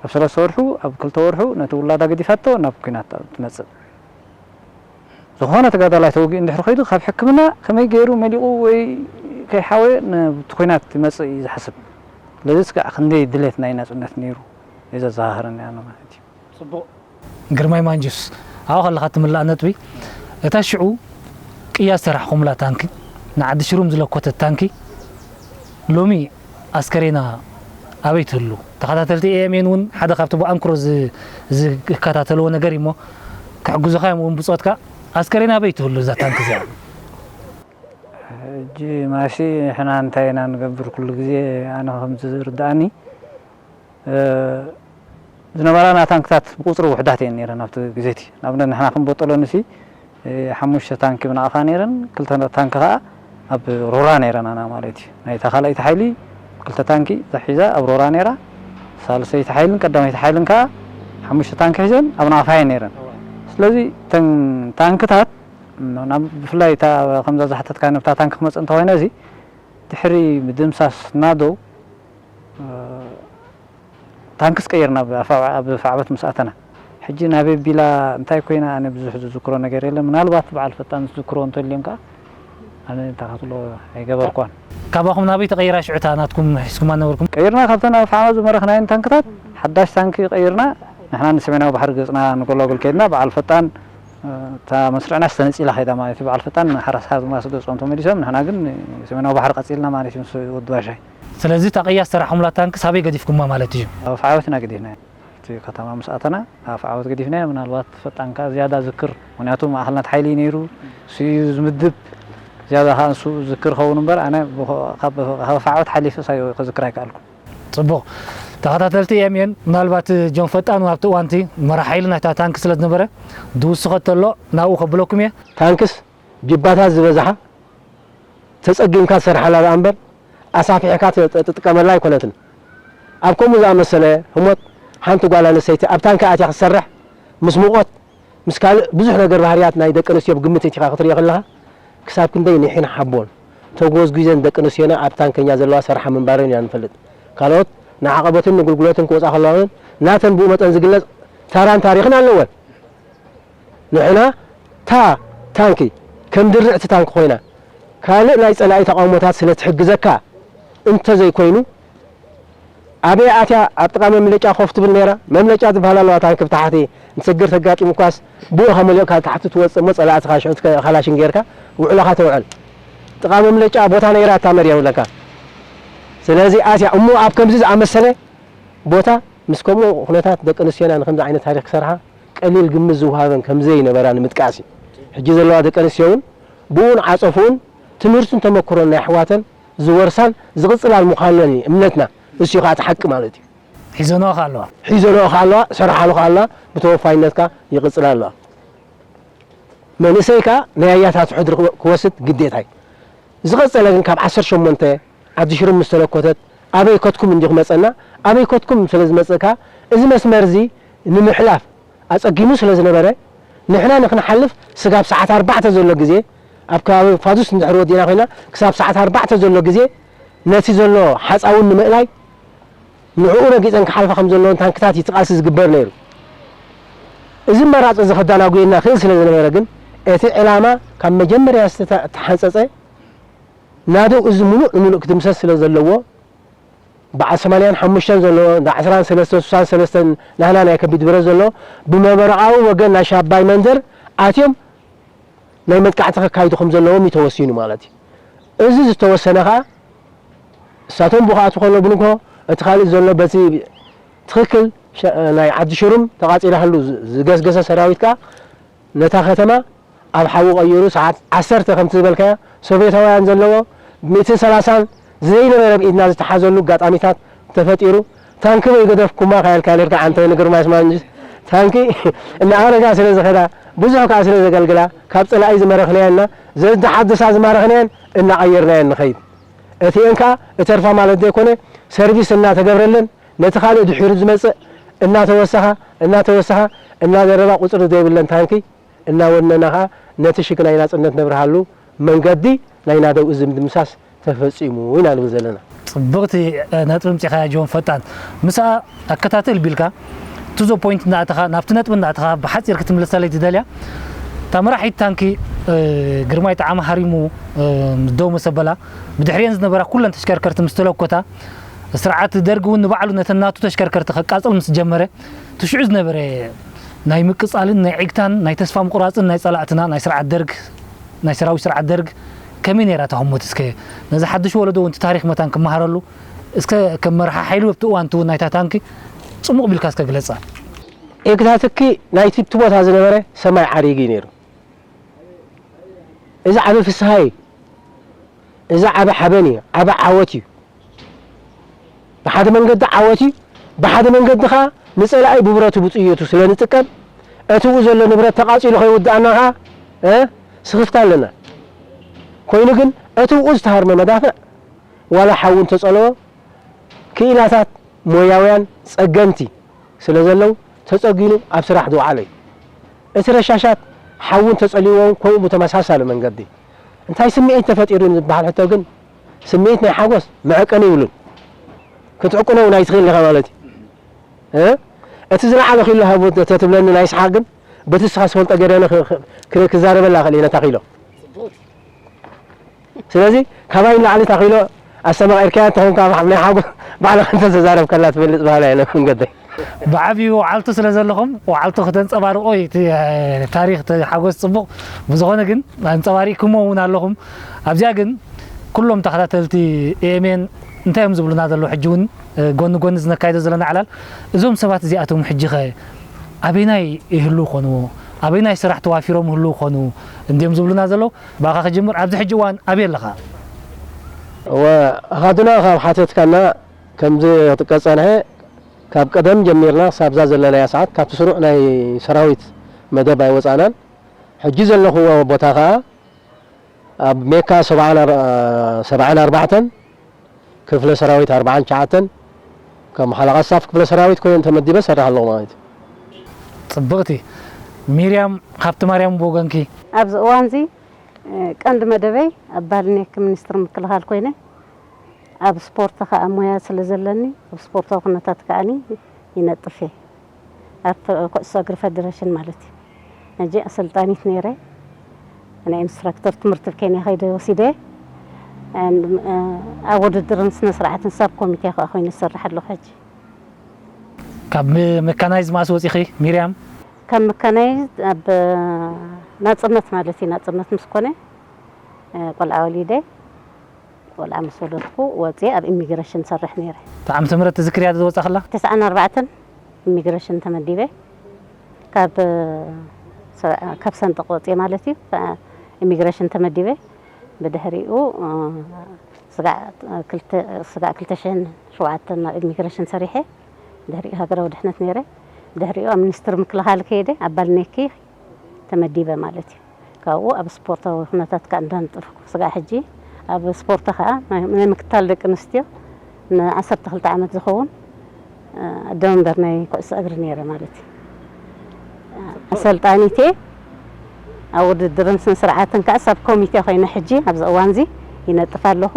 ኣብ ሰለስተ ወርሑ ኣብ ክልተ ወርሑ ነቲ ውላዳ ገዲፋቶ ናብ ኩናት ትመጽእ። ዝኾነ ተጋዳላይ ተወጊኡ እንድሕር ከይዱ ካብ ሕክምና ከመይ ገይሩ መሊቑ ወይ ከይሓወየ ነቲ ኩናት ይመጽእ እዩ ዝሓስብ። ስለዚ ስጋዕ ክንደይ ድሌት ናይ ናጽነት ነይሩ እዩ ዘዘኻኽረኒ ኣነ ማለት እዩ። ጽቡቕ። ግርማይ ማንጁስ፣ ኣብኡ ከለኻ ትምላእ ነጥቢ፣ እታ ሽዑ ቅያ ዝተራሕኹምላ ታንኪ፣ ንዓዲ ሽሩም ዝለኮተት ታንኪ፣ ሎሚ ኣስከሬና ኣበይ ትህሉ? ተኸታተልቲ ኤ ኤም ኤን እውን ሓደ ካብቲ ብኣንክሮ ዝ- ዝከታተልዎ ነገር እዩ እሞ፣ ክሕግዙኻ እዮም እውን ብጾትካ። ኣስከሬና ኣበይ ትህሉ እዛ ታንኪ እዚኣ? ሕጂ ማሲ ንሕና እንታይ ኢና ንገብር ኩሉ ግዜ ኣነ ከም ዝርድኣኒ ዝነበራና ታንክታት ብቁፅሪ ውሕዳት እየን ነይረን ኣብቲ ግዜ እቲ። ንኣብነት ንሕና ከም ቦጦሎኒ ሲ ሓሙሽተ ታንኪ ብናቕፋ ነይረን፣ ክልተ ታንኪ ከዓ ኣብ ሮራ ነይረናና ማለት እዩ። ናይታ ካልኣይቲ ሓይሊ ክልተ ታንኪ እዛ ሒዛ ኣብ ሮራ ነይራ፣ ሳልሰይቲ ሓይልን ቀዳመይቲ ሓይልን ከዓ ሓሙሽተ ታንኪ ሒዘን ኣብ ናቕፋ እየን ነይረን። ስለዚ እተን ታንክታት ናብ ብፍላይ እታ ከምዛ ዝሓተትካ ነብታ ታንኪ ክመፅእ እንተኮይነ እዚ ድሕሪ ምድምሳስ ናዶ ታንክስ ቀይርና ኣብ ኣፋ- ኣብ ኣፋዕበት ምስ ኣተና ሕጂ ናበይ ቢላ እንታይ ኮይና ኣነ ብዙሕ ዝዝክሮ ነገር የለን ምናልባት በዓል ፈጣን ዝዝክሮ እንተልዮም ከዓ ኣነ እንታይ ክትብሎ ኣይገበርኳን። ካባኹም ናበይ ተቐይራ ሽዑ እታ ናትኩም ሒዝኩማ ነበርኩም? ቀይርና ካብተን ኣብ ፋዕበት ዝመረኽናየን ታንክታት ሓዳሽ ታንኪ ቀይርና ንሕና ንሰሜናዊ ባሕሪ ገፅና ንጎላጉል ከይድና በዓል ፈጣን እታ መስርዕናስ ተነፂላ ከይዳ ማለት እዩ። በዓል ፈጣን ንሓራስ ሓዝማስ ገፆም ተመሊሶም ንሕና ግን ሰሜናዊ ባሕሪ ቀፂልና ማለት እዩ ምስ ወዲ ባሻይ። ስለዚ እታ ቅያ ዝተራሕኹምላ ታንክስ ኣበይ ገዲፍኩማ ማለት እዩ? ኣብ ኣፍዓበት ኢና ገዲፍናያ። እቲ ከተማ ምስ ኣተና ኣብ ኣፍዓበት ገዲፍናያ። ምናልባት ፈጣን ከኣ ዝያዳ ዝክር ምክንያቱ ማእኸል ናት ሓይሊ እዩ ነይሩ ንሱ እዩ ዝምድብ ዝያዳ ከኣ ንሱ ዝክር ኸውን እምበር ኣነ ካብ ኣፍዓበት ሓሊፈ ሳዮ ከዝክር ኣይከኣልኩን። ጽቡቕ ተኸታተልቲ ኤምኤን ምናልባት ጆን ፈጣኑ ኣብቲ እዋንቲ መራሕ ሓይሊ ናይታ ታንክ ስለ ዝነበረ ድውስኸ ተሎ ናብኡ ከብለኩም እየ። ታንክስ ጅባታት ዝበዝሓ ተጸጊምካ ትሰርሓላ ደኣ እምበር ኣሳፊሕካ ትጥቀመላ ኣይኮነትን። ኣብ ከምኡ ዝኣመሰለ ህሞት ሓንቲ ጓል ኣንስተይቲ ኣብ ታንኪ ኣትያ ክትሰርሕ ምስ ሙቖት ምስ ካልእ ብዙሕ ነገር ባህርያት ናይ ደቂ ኣንስትዮ ብግምት ኣእቲኻ ክትሪኦ ከለኻ ክሳብ ክንደይ ኒሒን ሓቦን ተጎዝጒዘን ደቂ ኣንስትዮና ኣብ ታንከኛ ዘለዋ ሰርሓ ምንባረን ኢና ንፈልጥ። ካልኦት ንዓቐበትን ንጉልጉለትን ክወጻ ከለዋ እውን ናተን ብኡ መጠን ዝግለጽ ተራን ታሪኽን ኣለወን። ንሕና እታ ታንኪ ከም ድርዕቲ ታንኪ ኮይና ካልእ ናይ ጸላኢ ተቓውሞታት ስለ ትሕግዘካ እንተ ዘይኮይኑ ኣበይ ኣትያ ኣብ ጥቓ መምለጫ ኮፍ ትብል ነይራ። መምለጫ ዝበሃል ኣለዋ እታ ክብ ታሕቲ ንስግር ተጋጢሙ ኳስ ብኡ ከመሊእካ ታሕቲ ትወፅእ እሞ ፀላእትኻ ሽዑ ካላሽን ጌርካ ውዕሎኻ ተውዕል። ጥቓ መምለጫ ቦታ ነይራ እታ መርያ ይብለካ። ስለዚ ኣትያ እሞ ኣብ ከምዚ ዝኣመሰለ ቦታ ምስ ከምኡ ኩነታት ደቂ ኣንስትዮና ንከምዚ ዓይነት ታሪክ ክሰርሓ ቀሊል ግምት ዝወሃበን ከምዘይነበራ ንምጥቃስ እዩ። ሕጂ ዘለዋ ደቂ ኣንስትዮ እውን ብኡን ዓፀፍኡን ትምህርትን ተመክሮን ናይ ኣሕዋተን ዝወርሳን ዝቕጽላን ምዃነን እዩ እምነትና። እሱ እዩ ከዓ እቲ ሓቂ ማለት እዩ። ሒዘንኦ ከኣ ኣለዋ። ሒዘንኦ ከኣ ኣለዋ፣ ይሰርሓሉ ከኣ ኣለዋ፣ ብተወፋይነት ከኣ ይቕጽላ ኣለዋ። መንእሰይ ከኣ ናይ ኣያታቱ ሕድሪ ክወስድ ግዴታ እዩ። ዝቐጸለ ግን ካብ ዓሰርተ ሸሞንተ ዓዲ ሽሩም ምስ ተለኮተት ኣበይ ከትኩም እንዲኹ መጸና፣ ኣበይ ከትኩም ስለ ዝመጽእ ከኣ እዚ መስመር እዚ ንምሕላፍ ኣጸጊሙ ስለ ዝነበረ፣ ንሕና ንኽንሓልፍ ስጋብ ሰዓት ኣርባዕተ ዘሎ ግዜ ኣብ ከባቢ ፋዱስ እንድሕር ወዲእና ኮይና ክሳብ ሰዓት ኣርባዕተ ዘሎ ግዜ ነቲ ዘሎ ሓፃውን ንምእላይ ንዕኡ ረጊፀን ክሓልፋ ከም ዘለዎን ታንክታት እዩ እቲ ቃልሲ ዝግበር ነይሩ። እዚ መራፂ እዚ ከዳናጉየና ክእል ስለ ዝነበረ ግን እቲ ዕላማ ካብ መጀመርያ ዝተሓንፀፀ ናደው እዚ ሙሉእ ንሙሉእ ክትምሰስ ስለ ዘለዎ በዓል ሰማንያን ሓሙሽተን ዘለዎ እንዳ ዕስራን ሰለስተን ስሳን ሰለስተን ናህና ናይ ከቢድ ብረት ዘለዎ ብመብረቓዊ ወገን ናይ ሻባይ መንደር ኣትዮም ናይ መጥቃዕቲ ከካይዱ ከም ዘለዎም እዩ ተወሲኑ ማለት እዩ። እዚ ዝተወሰነ ከዓ እሳቶም ብክኣቱ ከሎ ብንግሆ እቲ ካልእ ዘሎ በቲ ትኽክል ናይ ዓዲ ሽሩም ተቓፂላሉ ዝገስገሰ ሰራዊት ከዓ ነታ ከተማ ኣብ ሓዊ ቀይሩ ሰዓት ዓሰርተ ከምቲ ዝበልካዮ ሶቬታውያን ዘለዎ ሚእትን ሰላሳን ዘይነበረ ብኢድና ዝተሓዘሉ ኣጋጣሚታት ተፈጢሩ ታንኪ ወይ ገደፍኩማ ካየልካ ነርካ ዓንተ ንግርማይ ስማንጅ ታንኪ እናኣረጋ ስለ ዝኸዳ ብዙሕ ከዓ ስለ ዘገልግላ ካብ ፀላኢ ዝመረኽናየና ዘዝተሓደሳ ዝማረኽናየን እናቐየርናየን ንኸይድ እቲኤን ከዓ እተርፋ ማለት ዘይኮነ ሰርቪስ እናተገብረለን ነቲ ካልእ ድሒሩ ዝመፅእ እናተወሰኻ እናተወሰኻ እናደረባ ቁፅሪ ዘይብለን ታንኪ እናወነና ከዓ ነቲ ሽግ ናይ ናፅነት ነብርሃሉ መንገዲ ናይ ናደው እዚ ምድምሳስ ተፈፂሙ ኢና ንብል ዘለና። ፅብቕቲ ነጥቢ ምፂኻያ ጆን ፈጣን። ምስኣ ኣከታትል ቢልካ to the point እናእተኻ ናብቲ ነጥቢ እናእተኻ ብሓፂር ክትምልሰለይ ትደልያ እታ መራሒት ታንኪ ግርማይ ጣዕመ ሃሪሙ ደው ምስ ኣበላ ብድሕሪኤን ዝነበራ ኩለን ተሽከርከርቲ ምስ ተለኮታ ስርዓት ደርግ እውን ንባዕሉ ነተን ናቱ ተሽከርከርቲ ከቃፅል ምስ ጀመረ እቲ ሽዑ ዝነበረ ናይ ምቅፃልን ናይ ዕግታን ናይ ተስፋ ምቁራፅን ናይ ፀላእትና ናይ ስርዓት ደርግ ናይ ሰራዊት ስርዓት ደርግ ከመይ ነይራ እታ ህሞት እስከ ነዚ ሓድሽ ወለዶ እውን እቲ ታሪኽ መታን ክመሃረሉ እስከ ከም መርሓ ሓይሊ ኣብቲ እዋን እቲ እውን ናይታ ታንኪ ፅሙቕ ቢልካ እስከ ግለፃ። ኤግዛትኪ ናይቲ እቲ ቦታ ዝነበረ ሰማይ ዓሪጉ እዩ ነይሩ። እዚ ዓቢ ፍስሃ እዩ። እዚ ዓቢ ሓበን እዩ፣ ዓቢ ዓወት እዩ። ብሓደ መንገዲ ዓወት እዩ፣ ብሓደ መንገዲ ኸዓ ንጸላኢ ብብረቱ ብጥይቱ ስለ ንጥቀም እቲ ብኡ ዘሎ ንብረት ተቓጺሉ ከይውድኣና ኸዓ እ ስኽፍታ ኣለና። ኮይኑ ግን እቲ ብኡ ዝተሃርመ መዳፍዕ ዋላ ሓዊ እንተጸለወ ክኢላታት ሞያውያን ጸገንቲ ስለ ዘለዉ ተጸጊኑ ኣብ ስራሕ ዝወዓለ እዩ። እቲ ረሻሻት ሓዊ እንተጸልይዎ እውን ከምኡ ብተመሳሳሊ መንገዲ። እንታይ ስምዒት ተፈጢሩ ንዝበሃል ሕቶ ግን ስምዒት ናይ ሓጎስ መዐቀኒ የብሉን። ክትዕቅኖ እውን ኣይትኽእልን ኢኻ ማለት እዩ። እ? እቲ ዝለዓለ ኪሎ ሃቡ ተትብለኒ ናይ ይስሓቅ ግን በቲ ንስኻ ዝፈልጦ ገይረ ኣነ ክ- ክ- ክዛረበላ እኽእል እየ ነታ ኪሎ። ስለዚ ካባይ ንላዕሊ እታ ኪሎ ኣስተማቒርካያ እንተኾንካ ናይ ሓጎስ ባዕልኻ እንተተዛረብካላ ትበልጽ በሃላይ እየ መንገደይ። ብዓብዩ ወዓልቱ ስለ ዘለኹም ወዓልቱ ክተንፀባርቑ እዩ እቲ ታሪኽ እቲ ሓጎስ ፅቡቕ ብዝኾነ ግን ኣንፀባሪቕኩሞ እውን ኣለኹም ኣብዚኣ ግን ኩሎም ተኸታተልቲ ኤኤምኤን እንታይ እዮም ዝብሉና ዘለዉ ሕጂ እውን ጎኒ ጎኒ ዝነካይዶ ዘለና ዕላል እዞም ሰባት እዚኣቶም ሕጂ ኸ ኣበይናይ ይህልው ኾኑ ኣበይናይ ስራሕ ተዋፊሮም ይህልው ኾኑ እንድዮም ዝብሉና ዘለዉ ብኣኻ ክጅምር ኣብዚ ሕጂ እዋን ኣበይ ኣለኻ እወ ኣኻድና ካብ ሓተትካና ከምዚ ክጥቀስ ጸንሐ ካብ ቀደም ጀሚርና ክሳብ እዛ ዘለናያ ሰዓት ካብቲ ስሩዕ ናይ ሰራዊት መደብ ኣይወጻእናን ሕጂ ዘለኽዎ ቦታ ኸኣ ኣብ ሜካ ሰብዓን ኣርባዕተን ክፍለ ሰራዊት ኣርብዓን ትሽዓተን ከም ሓለቓ ስታፍ ክፍለ ሰራዊት ኮይነ ተመዲበ እሰርሕ ኣለኹ ማለት እዩ። ጽብቕቲ ሚርያም ሃብተማርያም ብወገንኪ? ኣብዚ እዋንዚ ቀንዲ መደበይ ኣብ ባልኔክ ሚኒስትሪ ምክልኻል ኮይነ ኣብ ስፖርት ከኣ ሞያ ስለ ዘለኒ ኣብ ስፖርታዊ ኩነታት ከኣኒ ይነጥፍ እየ። ኣብ ኩዕሶ እግሪ ፈደረሽን ማለት እዩ። ሕጂ ኣሰልጣኒት ነይረ። ናይ ኢንስትራክተር ትምህርቲ ኣብ ኬንያ ከይደ ወሲደ ኣብ ውድድርን ስነ ስርዓትን ሳብ ኮሚቴ ከኣ ኮይነ ዝሰርሕ ኣለኹ ሕጂ። ካብ መካናይዝ መኣስ ወፂኺ ሚርያም? ካብ መካናይዝ ኣብ ናፅነት ማለት እዩ ናፅነት ምስ ኮነ ቆልዓ ወሊደ ቆልዓ ምስ ወለድኩ ወፅየ ኣብ ኢሚግሬሽን ሰርሕ ነይረ። እቲ ዓመተ ምህረት ትዝክርያ ዝወፃ ከላ? ተስዓን ኣርባዕተን ኢሚግሬሽን ተመዲበ ካብ ካብ ሰንጠቕ ወፅየ ማለት እዩ ኢሚግሬሽን ተመዲበ ብድሕሪኡ ስጋዕ ክልተ ሽሕን ሸውዓተን ናብ ኢሚግሬሽን ሰሪሐ ድሕሪኡ ሃገራዊ ድሕነት ነይረ ድሕሪኡ ኣብ ሚኒስትሪ ምክልኻል ከይደ ኣብ ባልኔኪ ተመዲበ ማለት እዩ ካብኡ ኣብ ስፖርታዊ ኩነታት ከዓ እንዳነጠፍኩ ስጋዕ ሕጂ ኣብ ስፖርት ከዓ ናይ ምክታል ደቂ ኣንስትዮ ንዓሰርተ ክልተ ዓመት ዝኸውን ኣደመንበር ናይ ኩዕሶ እግሪ ነይረ ማለት እዩ ኣሰልጣኒቴ ኣብ ውድድርን ስነ ስርዓትን ከዓ ሳብ ኮሚቴ ኮይነ ሕጂ ኣብዚ እዋን እዚ ይነጥፍ ኣለኹ።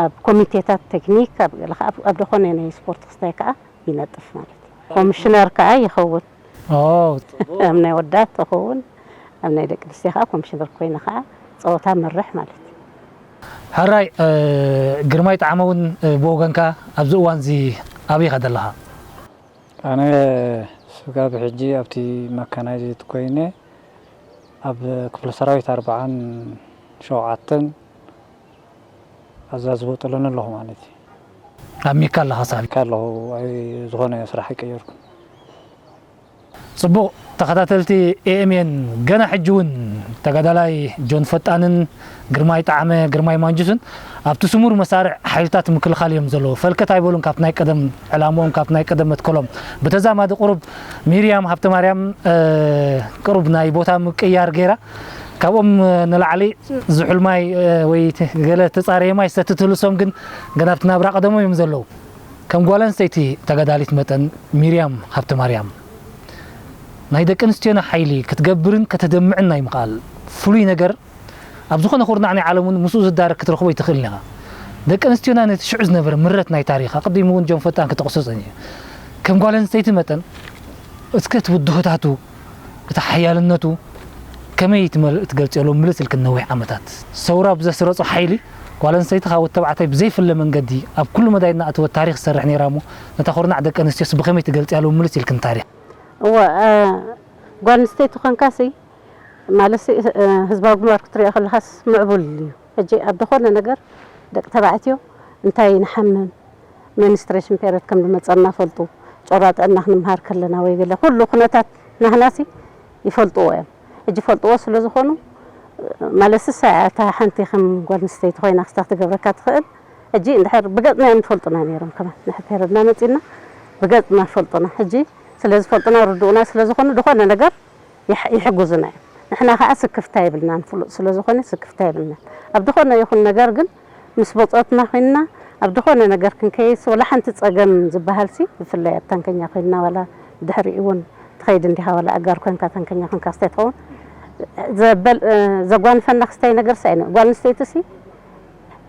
ኣብ ኮሚቴታት ቴክኒክ፣ ኣብ ገለ ከዓ ኣብ፣ ኣብ ዝኾነ ናይ ስፖርት ክስታይ ከዓ ይነጥፍ ማለት እዩ። ኮሚሽነር ከዓ ይኸውን። ኦ፣ ኣብ ናይ ወዳት እኸውን፣ ኣብ ናይ ደቂ ኣንስትዮ ከዓ ኮሚሽነር ኮይነ ከዓ ፀወታ መርሕ ማለት እዩ። ሕራይ፣ እ፣ ግርማይ ጣዕመ እውን፣ እ፣ ብወገንካ ኣብዚ እዋን እዚ ኣበይ ኢኻ ዘለኻ? ኣነ ስጋብ ሕጂ ኣብቲ መካናይዝድ ኮይነ ኣብ ክፍለ ሰራዊት ኣርባዓን ሸውዓተን ኣዛዝቦ ጥሎን ኣለኹ ማለት እዩ። ኣብ ሚካ ኣለኻ ሳቢ? ሚካ ኣለኹ፣ ኣይ፣ ዝኾነ ስራሕ ኣይቀየርኩን። ጽቡቕ ተኸታተልቲ ኤ ኤም ኤን፣ ገና ሕጂ እውን ተጋዳላይ ጆን ፈጣንን ግርማይ ጣዕመ፣ ግርማይ ማንጁስን ኣብቲ ስሙር መሳርዕ ሓይልታት ምክልኻል እዮም ዘለዉ። ፈልከት ኣይበሉን ካብቲ ናይ ቀደም ዕላምኦም፣ ካብቲ ናይ ቀደም መትከሎም። ብተዛማዲ ቁሩብ ሚርያም ሃብተማርያም፣ እ፣ ቁሩብ ናይ ቦታ ምቅያር ገይራ፣ ካብኦም ንላዕሊ ዝሑል ማይ፣ እ፣ ወይ ተ-፣ ገለ ተጻረየ ማይ ሰቲ ትህልሶም፣ ግን ገና ኣብቲ ናብራ ቀደሞም እዮም ዘለዉ። ከም ጓል ኣንስተይቲ ተጋዳሊት መጠን፣ ሚርያም ሃብተማርያም፣ ናይ ደቂ ኣንስትዮና ሓይሊ ክትገብርን ከተደምዕን ናይ ምኽኣል ፍሉይ ነገር ኣብ ዝኾነ ኩርናዕ ናይ ዓለም እውን ምስኡ ዝዳረግ ክትረኽቦ ኣይትኽእልን ኢኻ። ደቂ ኣንስትዮና ነቲ ሽዑ ዝነበረ ምረት ናይ ታሪኽ፣ ኣቐዲሙ እውን ጆን ፈጣን ክጠቕሶ ጸኒሑ። ከም ጓል ኣንስተይቲ መጠን፣ እስከ እቲ ብድሆታቱ፣ እቲ ሓያልነቱ ከመይ ትመል-፣ ትገልጽዮ? ሎም ምልስ ኢልክን ነዊሕ ዓመታት ሰውራ ብዘስረጾ ሓይሊ፣ ጓል ኣንስተይቲ ካብ ወዲ ተባዕታይ ብዘይፍለ መንገዲ ኣብ ኩሉ መዳይ እናእተወት ታሪኽ ትሰርሕ ነይራ እሞ፣ ነታ ኩርናዕ ደቂ ኣንስትዮስ ብኸመይ ትገልጽያ? ሎም ምልስ ኢልክን ታሪኽ። እወ፣ እ፣ ጓል ኣንስተይቲ ኮንካሲ፣ ማለትሲ፣ እ፣ ህዝባዊ ግንባር ክትሪኦ ከለኻስ ምዕቡል እዩ። ሕጂ ኣብ ዝኾነ ነገር ደቂ ተባዕትዮ እንታይ ንሓምም፣ ሜንስትሬሽን ፔሪድ ከም ዝመጸና ፈልጡ፣ ጮራ ጥዕና ክንምሃር ከለና ወይ ገለ ኩሉ ኩነታት ናህናሲ ይፈልጥዎ እዮም። ሕጂ ይፈልጥዎ ስለ ዝኾኑ፣ ማለትሲ እሳ እያ እታ ሓንቲ ከም ጓል ኣንስተይቲ ኮይና ክስታ ክትገብረካ ትኽእል። ሕጂ እንድሕር ብገጽና እዮም ዝፈልጡና ነይሮም፣ ከማን ንሕር ፔሪድና መጺና ብገጽና ፈልጡና። ሕጂ ስለ ዝፈልጡና ርድኡና ስለ ዝኾኑ ዝኾነ ነገር ይሕ-፣ ይሕግዙና እዮም። ንሕና ኸዓ ስክፍታ የብልናን፣ ፍሉጥ ስለ ዝኾነ ስክፍታ የብልናን። ኣብ ዝኾነ ይኹን ነገር ግን ምስ ብጾትና ኮይንና ኣብ ዝኾነ ነገር ክንከይስ፣ ወላ ሓንቲ ጸገም ዝበሃልሲ፣ ብፍላይ ኣብ ታንከኛ ኮይንና፣ ዋላ ድሕሪኡ እውን ትኸይድ እንዲኻ፣ ዋላ ኣጋር ኮንካ ታንከኛ ኮንካ ክስታይ ትኸውን፣ ዘበል-፣ ዘጓንፈና ክስታይ ነገርሲ ኣይነ-፣ ጓል ኣንስተይቲሲ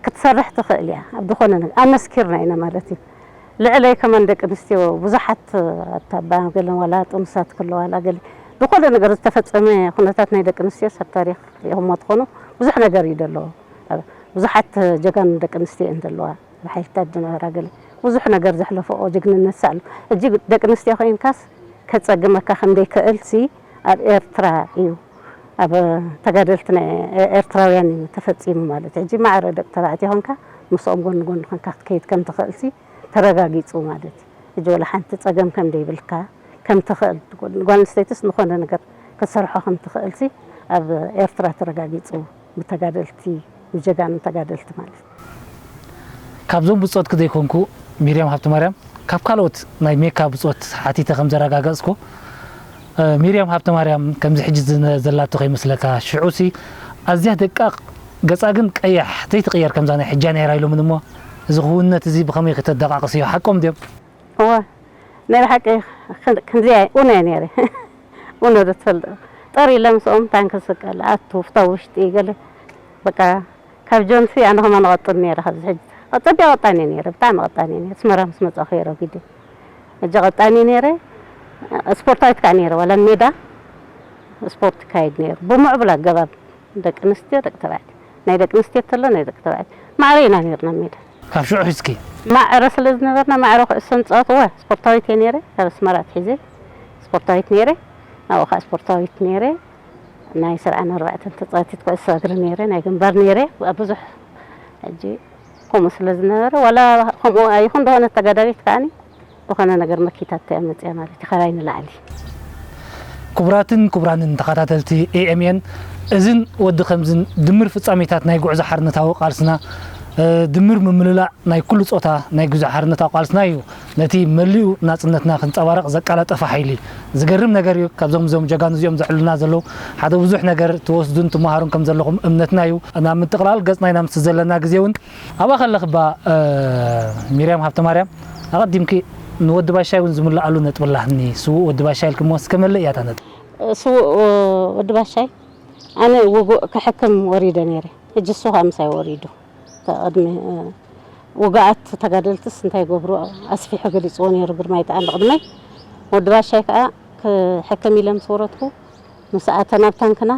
ክትሰርሕ ትኽእል እያ። ኣብ ዝኾነ ነገር ኣመስኪርና ኢና ማለት እዩ። ልዕለይ ከማን ደቂ ኣንስትዮ ብዙሓት ኣብታ ባ-፣ ገለን ዋላ ጥኑሳት ክህልዋ ዋላ ገለ ዝኾነ ነገር ዝተፈጸመ ኩነታት ናይ ደቂ ኣንስትዮ ሰብ ታሪኽ ሪኢኹሞ ትኾኑ ብዙሕ ነገር እዩ ደለዎ። ኣብ ብዙሓት ጀጋኑ ደቂ ኣንስትዮ እየን ዘለዋ። ኣብ ሓይልታት ዝነበራ ገለ ብዙሕ ነገር ዘሕለፈኦ ጅግንነት ሳሉ። ሕጂ ደቂ ኣንስትዮ ኮይንካስ ከጸግመካ ከም ዘይክእልሲ ኣብ ኤርትራ እዩ። ኣብ ተጋደልቲ ናይ ኤርትራውያን እዩ ተፈጺሙ ማለት እዩ። ሕጂ ማዕረ ደቂ ተባዕትዮ ኮንካ ምስኦም ጎኒ ጎኒ ኮንካ ክትከይድ ከም ትኽእልሲ ተረጋጊጹ ማለት እዩ። ሕጂ ወላ ሓንቲ ጸገም ከም ዘይብልካ ከም ትኽእል፣ ጓል ኣንስተይትስ ዝኾነ ነገር ክትሰርሖ ከም ትኽእልሲ ኣብ ኤርትራ ተረጋጊጹ ብተጋደልቲ፣ ብጀጋኑ ተጋደልቲ ማለት እዩ። ካብዞም ብጾትኪ ዘይኮንኩ፣ ሚርያም ሃብተማርያም፣ ካብ ካልኦት ናይ ሜካ ብጾት ሓቲተ ከም ዘረጋገጽኩ፣ እ፣ ሚርያም ሃብተማርያም ከምዚ ሕጂ ዝነ-፣ ዘላቶ ከይመስለካ፣ ሽዑሲ ኣዝያ ደቃቕ ገጻ ግን ቀያሕ ዘይትቕየር ከምዛ ናይ ሕጃ ነይራ ኢሎምን እሞ፣ እዚ ክውንነት እዚ ብኸመይ ከተደቓቕስዮ? ሓቆም ድዮም? እወ፣ ናይ ብሓቂ ክን-፣ ክንዚኣ ኡኖ እየ ነይረ። ኡኖ ዶ ትፈልጥ? ጠር ኢለ ምስኦም ታንክ ስቀል፣ ኣቱ፣ ፍታው ውሽጢ ገለ፣ በቃ፣ ካብ ጆንሲ ኣነ ከማን እቐጥን ነይረ፣ ካብዚ ሕጂ። ጸቢቕ ቀጣን እየ ነይረ፣ ብጣዕሚ ቀጣን እየ ነይረ። ኣስመራ ምስ መጻኹ እየ ረጒደ። ሕጂ ቀጣን እየ ነይረ፣ ስፖርታዊት ከኣ ነይረ፣ ዋላ ሜዳ ስፖርት ይካየድ ነይሩ። ብምዕቡል ኣገባብ። ደቂ ኣንስትዮ፣ ደቂ ተባዕትዮ። ናይ ደቂ ኣንስትዮ ተሎ፣ ናይ ደቂ ተባዕትዮ። ማዕረ ኢና ነይርና ሜዳ። ካብ ሽዑ ሒዝኪ? ማዕረ ስለ ዝነበርና፣ ማዕረ ኩዕሶ ንጻወት፣ እወ፣ ስፖርታዊት እየ ነይረ። ካብ ኣስመራ ኣትሒዘ ስፖርታዊት ነይረ። ናብኡ ከዓ ስፖርታዊት ነይረ። ናይ ሰብዓን ኣርባዕተን ተጻዋቲት ኩዕሶ እግሪ ነይረ፣ ናይ ግንባር ነይረ። ኣብ ብዙሕ፣ ሕጂ ከምኡ ስለ ዝነበረ፣ ዋላ ከምኡ ኣይኹን፣ ዝኾነት ተጋዳሊት ከዓኒ ዝኾነ ነገር መኪታቶ እያ መጽያ ማለት እዩ፣ ካባይ ንላዕሊ። ክቡራትን ክቡራንን ተኸታተልቲ ኤ ኤም ኤን፣ እዝን ወዲ ከምዝን ድምር ፍጻሜታት ናይ ጉዕዞ ሓርነታዊ ቃልስና፣ እ፣ ድምር ምምልላእ ናይ ኩሉ ጾታ ናይ ጉዕዞ ሓርነታዊ ቃልስና እዩ። ነቲ መሊኡ ናጽነትና ክንጸባረቕ ዘቀላጠፈ ሓይሊ። ዝገርም ነገር እዩ፣ ካብዞም እዞም ጀጋኑ እዚኦም ዘዕሉና ዘለዉ ሓደ ብዙሕ ነገር ትወስዱን ትመሃሩን ከም ዘለኹም እምነትና እዩ። ናብ ምጥቕላል ገጽና ኢና ምስ ዘለና ግዜ እውን ኣብኣ ከለኺ እባ፣ እ፣ ሚርያም ሃብተማርያም፣ ኣቐዲምኪ ንወዲ ባሻይ እውን ዝምልኣሉ ነጥቢ ኣላትኒ፣ ስዉእ ወዲ ባሻይ ኢልክሞ እስከ መልእ እያ እታ ነጥቢ። ስዉእ ወዲ ባሻይ ኣነ ውጉእ ክሕክም ወሪደ ነይረ። ሕጂ እሱ ኸኣ ምሳይ ወሪዱ። ቅድሚ ውጉኣት ተጋደልትስ እንታይ ይገብሩ ኣስፊሑ ገሊጽዎ ነይሩ ግርማይ ጠዓም ብቕድመይ። ወዲ ባሻይ ከኣ ክሕክም ኢለ ምስ ወረድኩ፣ ምስ ኣተና ኣብ ታንክና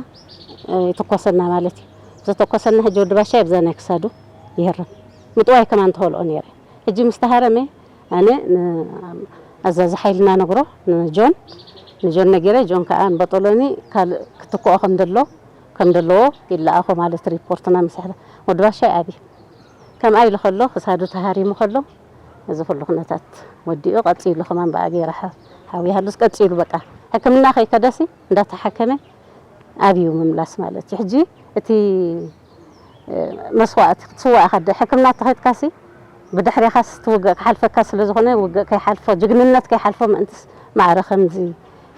ይትኮሰና ማለት እዩ። ዝተኮሰና ሕጂ ወዲ ባሻይ ኣብዛ ናይ ክሳዱ ይህረም። ምጥዋይ ከማን ተኸልኦ ነይረ። ሕጂ ምስ ተሃረመ ኣነ ን-፣ ኣዛዚ ሓይልና ነግሮ ንጆን፣ ንጆን ነጊረ፣ ጆን ከኣ ንበጦሎኒ ካልእ ክትክኦ ከም ደሎ፣ ከም ደለዎ ይለኣኾ ማለት ሪፖርትና ምስ ሕተ-፣ ወዲ ባሻይ ኣብዩ። ከምኣ ኢሉ ከሎ ክሳዱ ተሃሪሙ ከሎ እዚ ኩሉ ኩነታት ወዲኡ ቀጺሉ ከማን ብኣ ገይራ ሓ-፣ ሓው ይሃሉስ ቀጺሉ በቃ ሕክምና ከይከደሲ እንዳተሓከመ ኣብዩ ምምላስ ማለት እዩ። ሕጂ እቲ መስዋእቲ ክትስዋእ ኢኻ፣ ደ-፣ ሕክምና ተኸድካሲ ብድሕሬኻስ እቲ ውግእ ክሓልፈካ ስለ ዝኾነ ውግእ ከይሓልፎ፣ ጅግንነት ከይሓልፎ ምእንትስ ማዕረ ከምዚ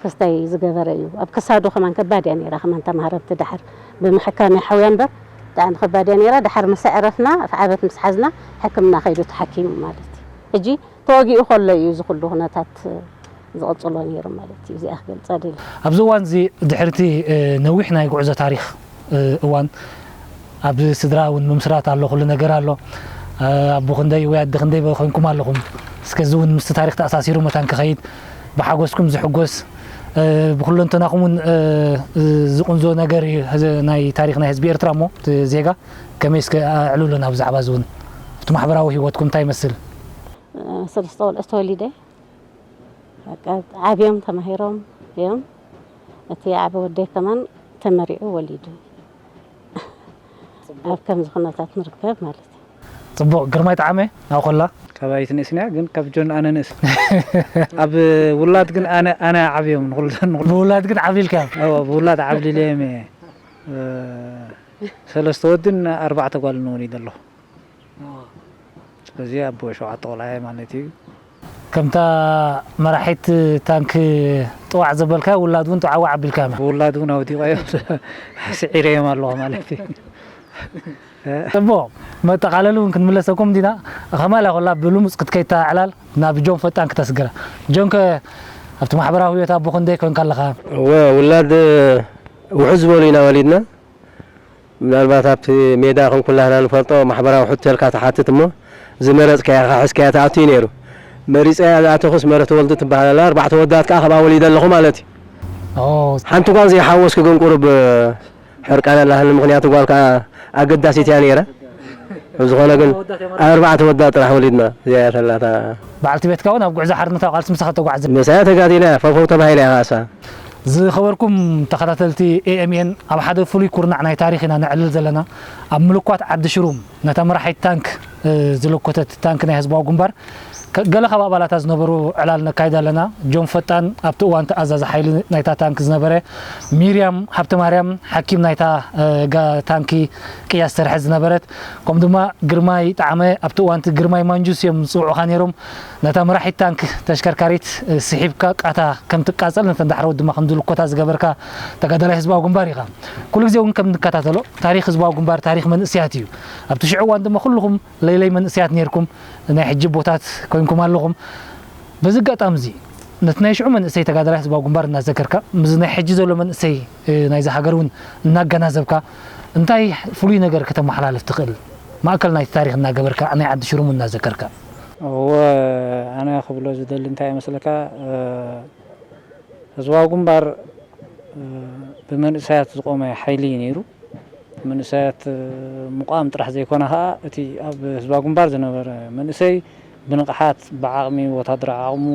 ክስታይ ዝገበረ እዩ። ኣብ ክሳዱ ከማን ከባድ እያ ነይራ፣ ከማን ተማሃረምቲ ድሓር ብምሕካም ይሓውያ እምበር ብጣዕሚ ከባድ እያ ነይራ። ድሓር ምስ ኣዕረፍና፣ ኣፍዓበት ምስ ሓዝና ሕክምና ከይዱ ተሓኪሙ ማለት እዩ። ሕጂ ተወጊኡ ከሎ እዩ እዚ ኩሉ ኩነታት ዝቕጽሎ ነይሩ ማለት እዩ። እዚኣ ክገልጻ ደልየ። ኣብዚ እዋን እዚ ድሕሪ እቲ፣ እ፣ ነዊሕ ናይ ጉዕዞ ታሪኽ፣ እ፣ እዋን ኣብ ስድራ እውን ምምስራት ኣሎ፣ ኩሉ ነገር ኣሎ። እ፣ ኣቦ ክንደይ ወይ ኣደ ክንደይ ኮይንኩም ኣለኹም። እስከ እዚ እውን ምስቲ ታሪኽ ተኣሳሲሩ መታን ክኸይድ ብሓጎስኩም ዝሕጎስ፣ እ፣ ብኩለንተናኹም እውን፣ እ፣ እ፣ ዝቕንዞ ነገር እዩ። ህዝ-፣ ናይ ታሪኽ ናይ ህዝቢ ኤርትራ እሞ እቲ ዜጋ ከመይ እስከ ኣዕልሉና ብዛዕባ እዚ እውን ኣብቲ ማሕበራዊ ህይወትኩም እንታይ ይመስል? እ፣ ሰለስተ ቆልዑ ተወሊደ። በቃ ዓብዮም ተማሂሮም እዮም። እቲ ዓቢ ወደይ ከማን ተመሪዑ ወሊዱ። ኣብ ከምዚ ኩነታት ንርከብ ማለት እዩ። ጽቡቕ። ግርማይ ጠዓመ ኣብ ኮላ? ካባይ ትንእስ እያ፣ ግን ካብ ጆን ኣነ ንእስ። ኣብ ውላድ ግን ኣነ፣ ኣነ ዓብዮም ንኹሉ፣ ንኹሉ። ብውላድ ግን ዓብሊልካ? እወ፣ ብውላድ ዓብሊለዮም እየ። እ፣ ሰለስተ ወድን ኣርባዕተ ጓልን ወሊደ ኣለኹ። ስለዚ ኣቦ ሸውዓተ ቆልዓ እየ ማለት እዩ። ከምታ መራሒት ታንክ ጥዋዕ ዘበልካ ውላድ እውን ጥዋዕ ኣቢልካ። ውላድ እውን ኣውዲቐዮም ስዒረዮም ኣለኹ ማለት እዩ። እሞ መጠቓለሊ እውን ክንምለሰኩም ዲና፣ ከማላ ኮላ ብልሙፅ ክትከይታ ዕላል ናብ ጆን ፈጣን ክተስግረ። ጆንከ ኣብቲ ማሕበራዊ ህይወት ኣቦ ክንደይ ኮንካ ኣለኻ? እወ፣ ውላድ ውሑድ ዝበሉ ኢና ወሊድና። ምናልባት ኣብቲ ሜዳ ከም ኩላህና ንፈልጦ ማሕበራዊ ሕቶ ኢልካ ትሓትት እሞ ዝመረጽካያ ኢኻ ሒዝካያ ትኣቱ እዩ ነይሩ። መሪጸያ ዝኣተኹስ ምህረተወልዲ ትበሃል ኣላ፣ ኣርባዕተ ወዳት ከኣ ካብኣ ወሊደ ኣለኹ ማለት እዩ። ኦ። ሓንቲ ጓል ዘይሓወስኩ ግን ቁሩብ ሕርቃን ኣላትኒ፣ ምኽንያቱ ጓል ከኣ ኣገዳሲት እያ ነይራ። ብዝኾነ ግን ኣርባዕተ ወዳት ጥራሕ ወሊድና፣ እዚኣ እያ ተላታ። በዓልቲ ቤትካ እውን ኣብ ጉዕዞ ሓርነታዊ ቃልሲ ምሳኻ ተጓዕዘ? ምሳያ ተጋዲላ እያ፣ ፈውፈው ተባሂላ እያ ከኣሳ። ዝኸበርኩም ተኸታተልቲ ኤ ኤም ኤን፣ ኣብ ሓደ ፍሉይ ኩርናዕ ናይ ታሪኽ ኢና ነዕልል ዘለና። ኣብ ምልኳት ዓዲ ሽሩም ነታ መራሒት ታንክ፣ እ፣ ዝለኮተት ታንክ ናይ ህዝባዊ ግንባር፣ ከ-፣ ገለ ካብ ኣባላታ ዝነበሩ ዕላል ነካይድ ኣለና። ጆን ፈጣን ኣብቲ እዋን እቲ ኣዛዚ ሓይሊ ናይታ ታንክ ዝነበረ፣ ሚርያም ሃብተማርያም ሓኪም ናይታ፣ እ፣ ጋ-፣ ታንኪ ቅያስ ትሰርሐ ዝነበረት፣ ከምኡ ድማ ግርማይ ጣዕመ ኣብቲ እዋን እቲ ግርማይ ማንጁስ እዮም ዝጽውዑኻ ነይሮም። ነታ መራሒት ታንክ ተሽከርካሪት፣ እ፣ ስሒብካ ቃታ ከም ትቃጸል፣ ነተን ዳሕረዎት ድማ ከም ዝልኮታ ዝገበርካ ተጋዳላይ ህዝባዊ ግንባር ኢኻ። ኩሉ ግዜ እውን ከም ንከታተሎ፣ ታሪኽ ህዝባዊ ግንባር ታሪኽ መንእሰያት እዩ። ኣብቲ ሽዑ እዋን ድማ ኩልኹም ለይለይ መንእሰያት ነይርኩም፣ ናይ ሕጂ ኣቦታት ኮይንኩም ኣለኹም። በዚ ኣጋጣሚ እዚ ነቲ ናይ ሽዑ መንእሰይ ተጋዳላይ ህዝባዊ ግንባር እናዘከርካ፣ ምስዚ ናይ ሕጂ ዘሎ መንእሰይ፣ እ፣ ናይዛ ሃገር እውን እናገናዘብካ፣ እንታይ ፍሉይ ነገር ከተመሓላልፍ ትኽእል? ማእከል ናይቲ ታሪኽ እናገበርካ፣ ናይ ዓዲ ሽሩም እናዘከርካ። እወ፣ ኣነ ክብሎ ዝደሊ እንታይ ይመስለካ? እ፣ ህዝባዊ ግንባር፣ እ፣ ብመንእሰያት ዝቖመ ሓይሊ እዩ ነይሩ። መንእሰያት፣ እ፣ ምቋም ጥራሕ ዘይኮነ ኸኣ፣ እቲ ኣብ ህዝባዊ ግንባር ዝነበረ መንእሰይ ብንቕሓት፣ ብዓቕሚ፣ ወታደራዊ ዓቕሙ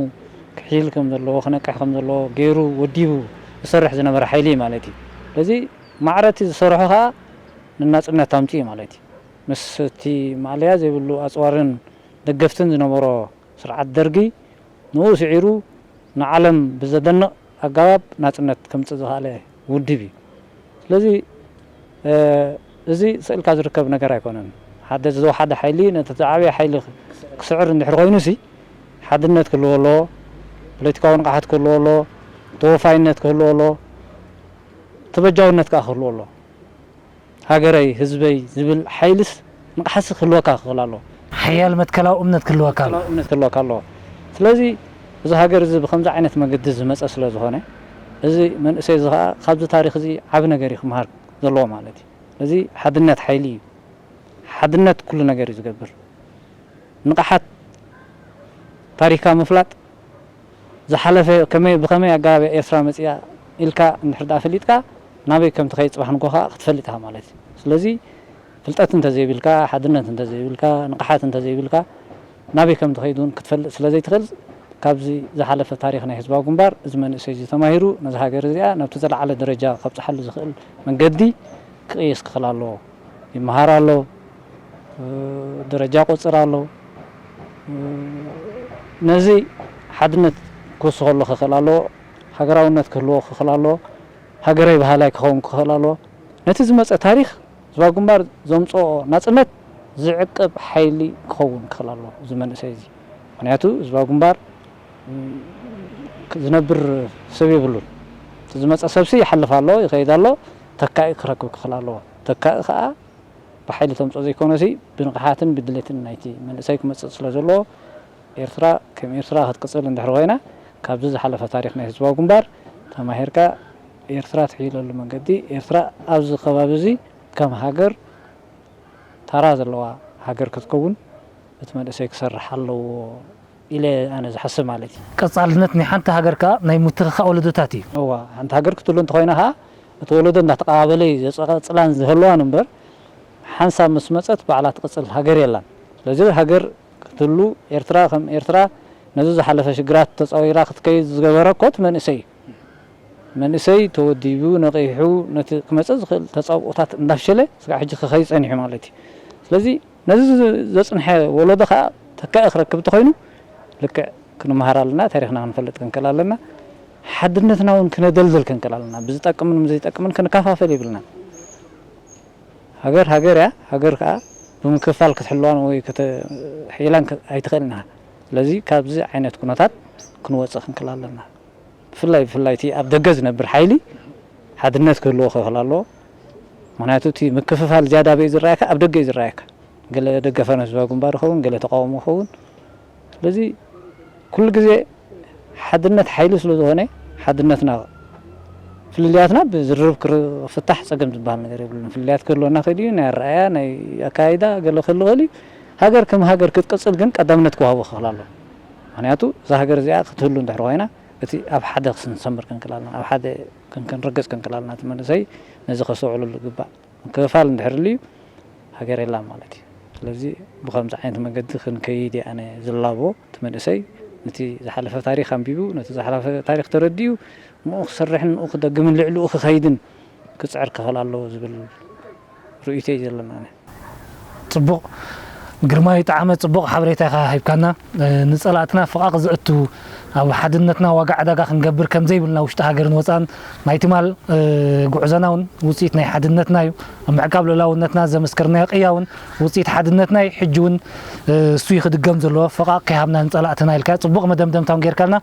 ክሕይል ከም ዘለዎ፣ ክነቅሕ ከም ዘለዎ ገይሩ ወዲቡ ዝሰርሕ ዝነበረ ሓይሊ እዩ ማለት እዩ። ስለዚ ማዕረ እቲ ዝሰርሖ ኸኣ ንናጽነት ኣምጺኡ ማለት እዩ። ምስ እቲ ማእለያ ዘይብሉ ኣጽዋርን ደገፍትን ዝነበሮ ስርዓት ደርጊ ንኡ ስዒሩ ንዓለም ብዘደንቕ ኣገባብ ናጽነት ከምጽእ ዝኸኣለ ውድብ እዩ። ስለዚ፣ እ፣ እዚ ስእልካ ዝርከብ ነገር ኣይኮነን። ሓደ ዝወሓደ ሓይሊ ነቲ ዝዓበየ ሓይሊ ክስዕር እንድሕር ኮይኑሲ፣ ሓድነት ክህልዎ ኣለዎ፣ ፖለቲካዊ ንቕሓት ክህልዎ ኣለዎ፣ ተወፋይነት ክህልዎ ኣለዎ፣ ተበጃውነት ከኣ ክህልዎ ኣለዎ። ሃገረይ፣ ህዝበይ ዝብል ሓይልስ ንቕሓትሲ ክህልወካ ክኽእል ኣለዎ። ሓያል መትከላዊ እምነት ክህልወካ ኣለዎ። መትከላዊ እምነት ክህልወካ ኣለዎ። ስለዚ እዚ ሃገር እዚ ብኸምዚ ዓይነት መገዲ ዝመጸ ስለ ዝኾነ፣ እዚ መንእሰይ እዚ ኸኣ ካብዚ ታሪኽ እዚ ዓቢ ነገር እዩ ክመሃር። ዘለዎ ማለት እዩ። ስለዚ ሓድነት ሓይሊ እዩ። ሓድነት ኩሉ ነገር እዩ ዝገብር። ንቕሓት ታሪካ ምፍላጥ፣ ዝሓለፈ ከመይ ብኸመይ ኣገባብ ኤርትራ መጽያ ኢልካ እንድሕር ደኣ ፈሊጥካ፣ ናበይ ከም ትኸይድ ጽባሕ ንጎኻ ክትፈልጥ ኢኻ ማለት እዩ። ስለዚ ፍልጠት እንተዘይብልካ፣ ሓድነት እንተዘይብልካ፣ ንቕሓት እንተዘይብልካ፣ ናበይ ከም ትኸይድ እውን ክትፈልጥ ስለ ዘይትኽእል፣ ካብዚ ዝሓለፈ ታሪኽ ናይ ህዝባዊ ግንባር እዚ መንእሰይ እዚ ተማሂሩ ነዚ ሃገር እዚኣ ናብቲ ዘለዓለ ደረጃ ከብጽሓሉ ዝኽእል መንገዲ ክቕይስ ክኽእል ኣለዎ። ይመሃር ኣሎ፣ ደረጃ ቆጽር ኣሎ። ነዚ ሓድነት ክውስኸሉ ክኽእል ኣለዎ። ሃገራውነት ክህልዎ ክኽእል ኣለዎ። ሃገራዊ ባህላይ ክኸውን ክኽእል ኣለዎ። ነቲ ዝመጸ ታሪኽ ህዝባዊ ግንባር ዘምጽኦ ናጽነት ዝዕቅብ ሓይሊ ክኸውን ክኽእል ኣለዎ እዚ መንእሰይ እዚ። ምኽንያቱ ህዝባዊ ግንባር ዝነብር ሰብ የብሉን። እቲ ዝመጸ ሰብሲ ይሓልፍ ኣሎ፣ ይኸይድ ኣሎ፣ ተካኢ ክረክብ ክኽእል ኣለዎ። ተካኢ ከኣ ብሓይሊ ተምጽኦ ዘይኮነሲ ብንቕሓትን ብድሌትን ናይቲ መንእሰይ ክመጽእ ስለ ዘለዎ ኤርትራ ከም ኤርትራ ክትቅጽል እንድሕር ኮይና ካብዚ ዝሓለፈ ታሪኽ ናይ ህዝባዊ ግንባር ተማሂርካ ኤርትራ ትሕይለሉ መንገዲ ኤርትራ ኣብዚ ከባቢ እዚ ከም ሃገር ታራ ዘለዋ ሃገር ክትከውን እቲ መንእሰይ ክሰርሕ ኣለዎ ኢለ ኣነ ዝሓስብ ማለት እዩ። ቀጻልነት ናይ ሓንቲ ሃገር ከኣ ናይ ምትኽኻእ ወለዶታት እዩ። እዋ ሓንቲ ሃገር ክትህሉ እንተኾይና ከኣ እቲ ወለዶ እንዳተቐባበለ እዩ ዘጸቐጽላን ዝህልዋን እምበር ሓንሳብ ምስ መጸት ባዕላ ትቕጽል ሃገር የላን። ስለዚ ሃገር ክትህሉ ኤርትራ ከም ኤርትራ ነዚ ዝሓለፈ ሽግራት ተጻዊራ ክትከይድ ዝገበረ እኮ እቲ መንእሰይ እዩ። መንእሰይ ተወዲቡ ነቒሑ ነቲ ክመጽእ ዝኽእል ተጻብኦታት እንዳፍሸለ ስጋዕ ሕጂ ክኸይድ ጸኒሑ ማለት እዩ። ስለዚ ነዚ ዘጽንሐ ወለዶ ከኣ ተካኢ ክረክብ እንተኾይኑ ልክዕ ክንመሃር ኣለና፣ ታሪኽና ክንፈልጥ ክንክእል ኣለና፣ ሓድነትና እውን ክነደልድል ክንክእል ኣለና። ብዝጠቅምን ብዘይጠቅምን ክንከፋፈል የብልናን። ሃገር ሃገር እያ። ሃገር ከኣ ብምክፍፋል ክትሕልዋን ወይ ክትሕይላን ክ- ኣይትኽእልን ኢኻ። ስለዚ ካብዚ ዓይነት ኩነታት ክንወጽእ ክንክእል ኣለና። ብፍላይ ብፍላይ እቲ ኣብ ደገ ዝነብር ሓይሊ ሓድነት ክህልዎ ክኽእል ኣለዎ። ምኽንያቱ እቲ ምክፍፋል ዝያዳ ኣበይ ዝረኣየካ? ኣብ ደገ እዩ ዝረኣየካ። ገለ ደገፋ ንህዝባዊ ግንባር ይኸውን፣ ገለ ተቃውሞ ይኸውን። ስለዚ ኩሉ ግዜ ሓድነት ሓይሊ ስለ ዝኾነ ሓድነትና ፍልልያትና ብዝርርብ ክፍታሕ ጸገም ዝበሃል ነገር የብሉን። ፍልልያት ክህልወና ክእል እዩ፣ ናይ ኣረኣያ፣ ናይ ኣካይዳ ገለ ክህሉ ክእል እዩ። ሃገር ከም ሃገር ክትቅጽል ግን ቀዳምነት ክወሃቦ ክኽእል ኣሎ። ምኽንያቱ እዛ ሃገር እዚኣ ክትህሉ እንድሕር ኮይና እቲ ኣብ ሓደ ክንሰምር ክንክላልና ኣብ ሓደ ክንክንረገጽ ክንክላልና እቲ መንእሰይ ነዚ ከስተውዕለሉ ይግባእ። ምክፍፋል እንድሕር ልዩ ሃገር የላን ማለት እዩ። ስለዚ ብኸምዚ ዓይነት መገዲ ክንከይድ እየ ኣነ ዝላቦ። እቲ መንእሰይ ነቲ ዝሓለፈ ታሪኽ ኣንቢቡ ነቲ ዝሓለፈ ታሪኽ ተረዲኡ ንኡ ክሰርሕን ንኡ ክደግምን ልዕሊኡ ክኸይድን ክፅዕር ክኽእል ኣለዎ ዝብል ርእይቶ እዩ ዘለና። ጽቡቕ ግርማይ ጠዓመ፣ ጽቡቕ ሓበሬታ ኢኻ ሂብካና። ንጸላእትና ፍቓቕ ዘእቱ፣ ኣብ ሓድነትና ዋጋ ዕዳጋ ክንገብር ከም ዘይብልና ውሽጢ ሃገርን ወጻእን ናይ ትማል ጉዕዞና እውን ውጽኢት ናይ ሓድነትና እዩ። ኣብ ምዕቃብ ልኡላውነትና ዘመስከርናዮ ቅያ እውን ውጽኢት ሓድነትና እዩ። ሕጂ እውን እሱ እዩ ክድገም ዘለዎ፣ ፍቓቕ ከይሃብና ንጸላእትና ኢልካ ጽቡቕ መደምደምታ እውን ጌርካልና።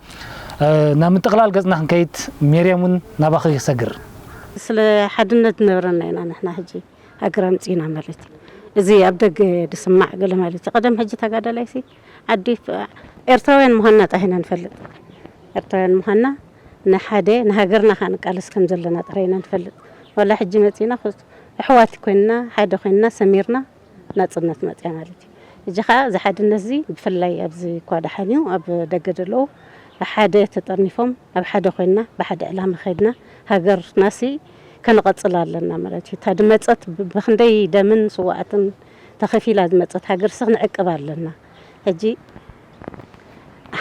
ናብ ምጥቕላል ገጽና ክንከይድ ሜርያም እውን ናባኺ ይሰግር። ስለ ሓድነት ዝነበረና ኢና ንሕና ሕጂ ሃገር ኣምጺእና ማለት እዩ። እዚ ኣብ ደገ ዝስማዕ ገለ ማለት እዩ። ቀደም ሕጂ ተጋዳላይሲ ዓዲ ፍ- ኤርትራውያን ምዃንና ጥራሕ ኢና ንፈልጥ። ኤርትራውያን ምዃንና ንሓደ ንሃገርና ከኣ ንቃለስ ከም ዘለና ጥራሕ ኢና ንፈልጥ። ዋላ ሕጂ መጺእና ክስ- ኣሕዋት ኮይንና ሓደ ኮይንና ሰሚርና ናጽነት መጽያ ማለት እዩ። ሕጂ ከኣ እዚ ሓድነት እዚ ብፍላይ ኣብዚ እኳ ደሓን እዩ ኣብ ደገ ዘለዉ ብሓደ ተጠርኒፎም ኣብ ሓደ ኮይንና ብሓደ ዕላማ ከይድና ሃገርናሲ ከነቐጽል ኣለና ማለት እዩ። እታ ዝመጸት ብ- ብኽንደይ ደምን ስዋኣትን ተኸፊላ ዝመጸት ሃገርሲ ክንዕቅብ ኣለና። ሕጂ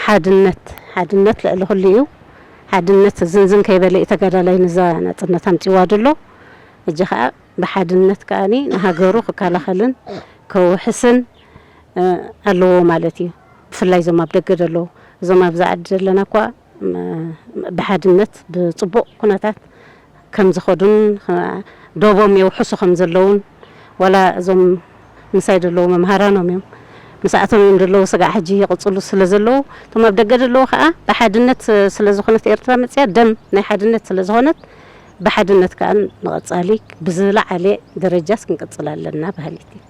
ሓድነት ሓድነት ልዕሊ ኩሉ እዩ። ሓድነት ዝንዝን ከይበለ እዩ ተጋዳላይ ንዛ ናጽነት ኣምጺዋ ዘሎ። ሕጂ ከኣ ብሓድነት ከኣኒ ንሃገሩ ክከላኸልን ከውሕስን ኣለዎ ማለት እዩ። ብፍላይ እዞም ኣብ ደገ ዘለዉ እዞም ኣብዚ ዓዲ ዘለና እኳ ብሓድነት ብፅቡቕ ኩነታት ከም ዝኸዱን ዶቦም የውሕሱ ከም ዘለውን ዋላ እዞም ምሳይ ዘለዉ መምሃራኖም እዮም ምስኣቶም እዮም ዘለዉ ስጋዕ ሕጂ ይቕፅሉ ስለ ዘለዉ እቶም ኣብ ደገ ዘለዉ ከዓ ብሓድነት ስለ ዝኾነት ኤርትራ መፅያ ደም ናይ ሓድነት ስለ ዝኾነት ብሓድነት ከዓ ንቐፃሊ ብዝለዓለ ደረጃስ ክንቅፅል ኣለና በሃሊት እየ።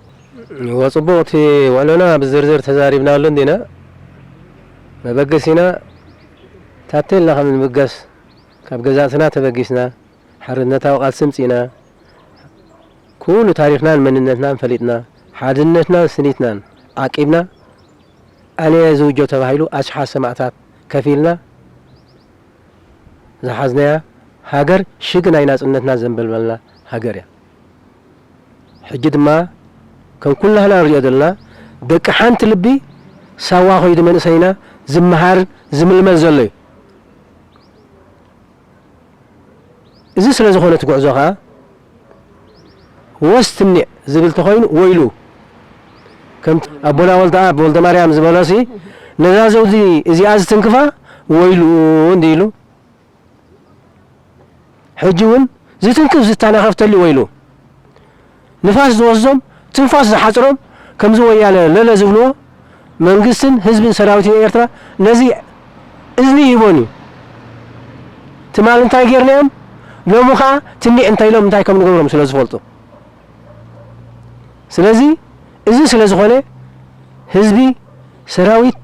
እወ፣ ጽቡቕ፣ እቲ ውዕሎና ብዝርዝር ተዛሪብናሉ እንዲና። መበገሲና ታተ ኢልና ከም ንምገስ፣ ካብ ገዛእትና ተበጊስና፣ ሓርነታዊ ቃልሲ ምጺና፣ ኩሉ ታሪኽናን መንነትናን ፈሊጥና፣ ሓድነትናን ስኒትናን ዓቂብና፣ ኣነ ዝውጆ ተባሂሉ ኣሽሓት ሰማእታት ከፊልና ዝሓዝናያ ሃገር ሽግ ናይ ናጽነትና ዘንበልበልና ሃገር እያ። ሕጂ ድማ ከም ኩላህና ንሪኦ ዘለና ደቂ ሓንቲ ልቢ ሳዋ ከይዱ መንእሰይና ዝመሃር ዝምልመል ዘሎ እዩ። እዚ ስለ ዝኾነ እቲ ጉዕዞ ኸኣ ወስ ትምኒዕ ዝብል ተኾይኑ ወይሉ። ከምቲ ኣቦና ወልደኣብ ወልደማርያም ዝበሎሲ ነዛ ዘውዲ እዚኣ ዝትንክፋ ወይሉ እንዲ ኢሉ። ሕጂ እውን ዝትንክፍ ዝተናኸፍ ተልዩ ወይሉ። ንፋስ ዝወስዶም ትንፋስ ዝሓፅሮም ከምዚ ወያነ ለለ ዝብልዎ መንግስትን ህዝብን ሰራዊትን ኤርትራ ነዚ እዝኒ ይህቦን እዩ። ትማል እንታይ ጌርናዮም ሎሚ ከዓ ትኒዕ እንታይ ኢሎም እንታይ ከም ንገብሮም ስለ ዝፈልጡ። ስለዚ እዚ ስለ ዝኾነ ህዝቢ፣ ሰራዊት፣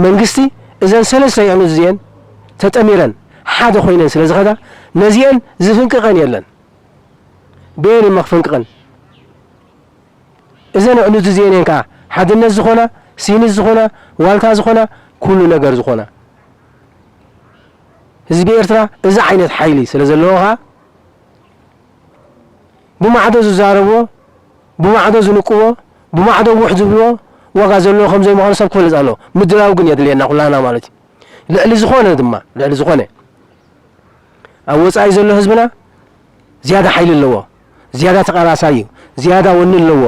መንግስቲ እዘን ሰለስተ የዕኑት እዚአን ተጠሚረን ሓደ ኮይነን ስለ ዝኸዳ ነዚአን ዝፍንቅቐን የለን። ብኤን እሞ ክፍንቅቐን? እዘን ኣዕኑድ እዚኤን እየን ከኣ ሓድነት ዝኾና፣ ሲኒት ዝኾና፣ ዋልታ ዝኾና፣ ኩሉ ነገር ዝኾና። ህዝቢ ኤርትራ እዚ ዓይነት ሓይሊ ስለ ዘለዎ ከኣ ብማዕዶ ዝዛረብዎ፣ ብማዕዶ ዝንቅዎ፣ ብማዕዶ ውሕ ዝብልዎ ዋጋ ዘለዎ ከም ዘይምዃኑ ሰብ ክፈልጥ ኣለዎ። ምድላው ግን የድልየና ኩላና ማለት እዩ። ልዕሊ ዝኾነ ድማ ልዕሊ ዝኾነ ኣብ ወጻኢ ዘሎ ህዝብና ዝያዳ ሓይሊ ኣለዎ፣ ዝያዳ ተቓላሳይ እዩ፣ ዝያዳ ወኒ ኣለዎ፣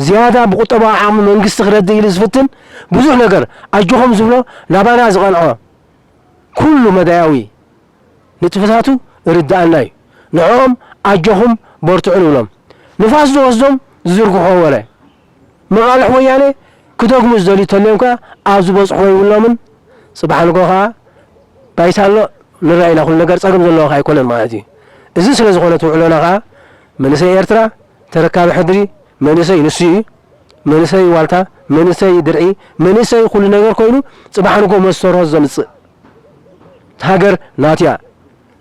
ዝያዳ ብቁጠባዊ ዓቕሚ መንግስቲ ክረድእ ኢሉ ዝፍትን ብዙሕ ነገር ኣጆኹም ዝብሎ ናባና ዝቐንዖ ኩሉ መዳያዊ ንጥፈታቱ ርድኣና እዩ። ንዕኦም ኣጆኹም በርትዑ ንብሎም። ንፋስ ዝወስዶም ዝዝርግሖ ወረ መቓልሕ ወያነ ክደግሙ ዝደልዩ ተልዮም ከኣ ኣብ ዝበጽሕዎ ይብሎምን ጽባሕ ንግሆ ከኣ ባይታ ኣሎ ንረኣይና ኩሉ ነገር ጸገም ዘለዎ ከኣ ኣይኮነን ማለት እዩ። እዚ ስለ ዝኾነ እቲ ውዕሎና ከኣ መንእሰይ ኤርትራ ተረካቢ ሕድሪ መንእሰይ ንሱ እዩ። መንእሰይ ዋልታ፣ መንእሰይ ድርዒ፣ መንእሰይ ኩሉ ነገር ኮይኑ ጽባሕ ንግሆ መስተርሆ ዘምጽእ ሃገር ናቱ እያ።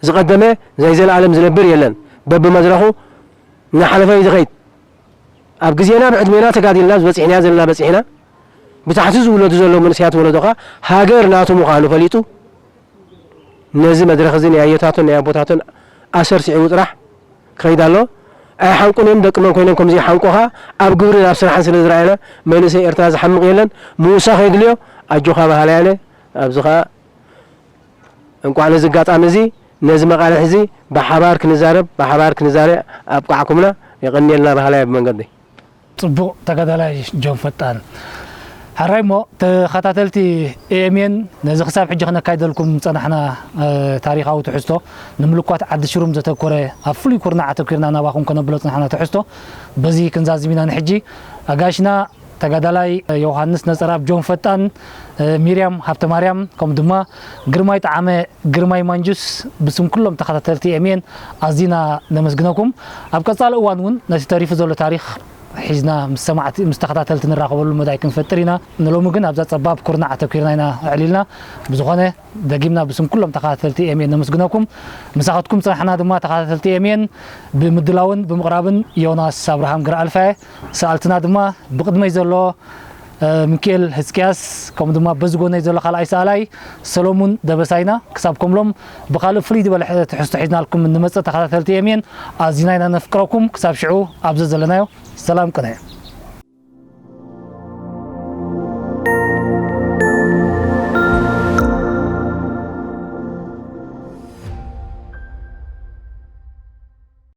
ዝቐደመ ናይ ዘለኣለም ዝነብር የለን። በብመድረኹ እናሓለፈ እዩ ዝኸይድ። ኣብ ግዜና ብዕድሜና ተጋዲልና ዝበጺሕናያ ዘለና በጺሕና፣ ብታሕቲ ዝውለዱ ዘለዉ መንእሰያት ወለዶ ከኣ ሃገር ናቱ ምዃኑ ፈሊጡ ነዚ መድረኽ እዚ ናይ ኣየታቱን ናይ ኣቦታቱን ኣሰር ስዒቡ ጥራሕ ክኸይድ ኣሎ። ኣይሓንቁን እዮም፣ ደቂ መን ኮይኖም ከም ዘይሓንቁ ከኣ ኣብ ግብርን ኣብ ስራሕን ስለ ዝረኣየና መንእሰይ ኤርትራ ዝሓምቕ የለን። ምውሳኽ የድልዮ። ኣጆኻ በሃላይ ኣነ ኣብዚ ከኣ እንቋዕ ነዚ ኣጋጣሚ እዚ ነዚ መቓልሕ እዚ ብሓባር ክንዛረብ ብሓባር ክንዛረ ኣብቃዕኩምና። የቐንየልና በሃላይ ኣብ መንገዲ ጽቡቕ ተጋዳላይ ጆን ፈጣን። ሕራይ እሞ ተኸታተልቲ ኤኤምኤን ነዚ ክሳብ ሕጂ ክነካይደልኩም ዝጸናሕና ታሪኻዊ ትሕዝቶ ንምልኳት ዓዲ ሽሩም ዘተኮረ ኣብ ፍሉይ ኩርናዕ ኣተኲርና ናባኹም ከነብሎ ዝጸናሕና ትሕዝቶ በዚ ክንዛዝም ኢና። ንሕጂ ኣጋይሽና ተጋዳላይ ዮሃንስ ነጸርኣብ ጆን ፈጣን፣ ሚርያም ሃብተማርያም ከምኡ ድማ ግርማይ ጠዓመ ግርማይ ማንጁስ ብስም ኩሎም ተኸታተልቲ ኤምኤን ኣዚና ነመስግነኩም። ኣብ ቀጻሊ እዋን እውን ነቲ ተሪፉ ዘሎ ታሪኽ ሒዝና ምስ ሰማዕቲ ምስ ተኸታተልቲ ንራኸበሉ መዳይ ክንፈጥር ኢና። ንሎሚ ግን ኣብዛ ጸባብ ኩርናዕ ኣተኲርና ኢና ኣዕሊልና። ብዝኾነ ደጊምና ብስም ኩሎም ተኸታተልቲ ኤምኤን ነመስግነኩም። ምሳኻትኩም ጽናሕና ድማ ተኸታተልቲ ኤምኤን ብምድላውን ብምቕራብን ዮናስ ኣብርሃም ግርኣልፋየ፣ ሰኣልትና ድማ ብቕድመይ ዘሎ ሚኪኤል ህዝቅያስ ከምኡ ድማ በዚ ጎነይ ዘሎ ካልኣይ ሰኣላይ ሰሎሙን ደበሳይና። ክሳብ ከምሎም ብኻልእ ፍልይ ዝበለ ትሕዝቶ ሒዝናልኩም እንመጽእ ተኸታተልቲ ኤምኤን ኣዚና ኢና ነፍቅረኩም። ክሳብ ሽዑ ኣብ ዘዘለናዮ ሰላም ቅነ።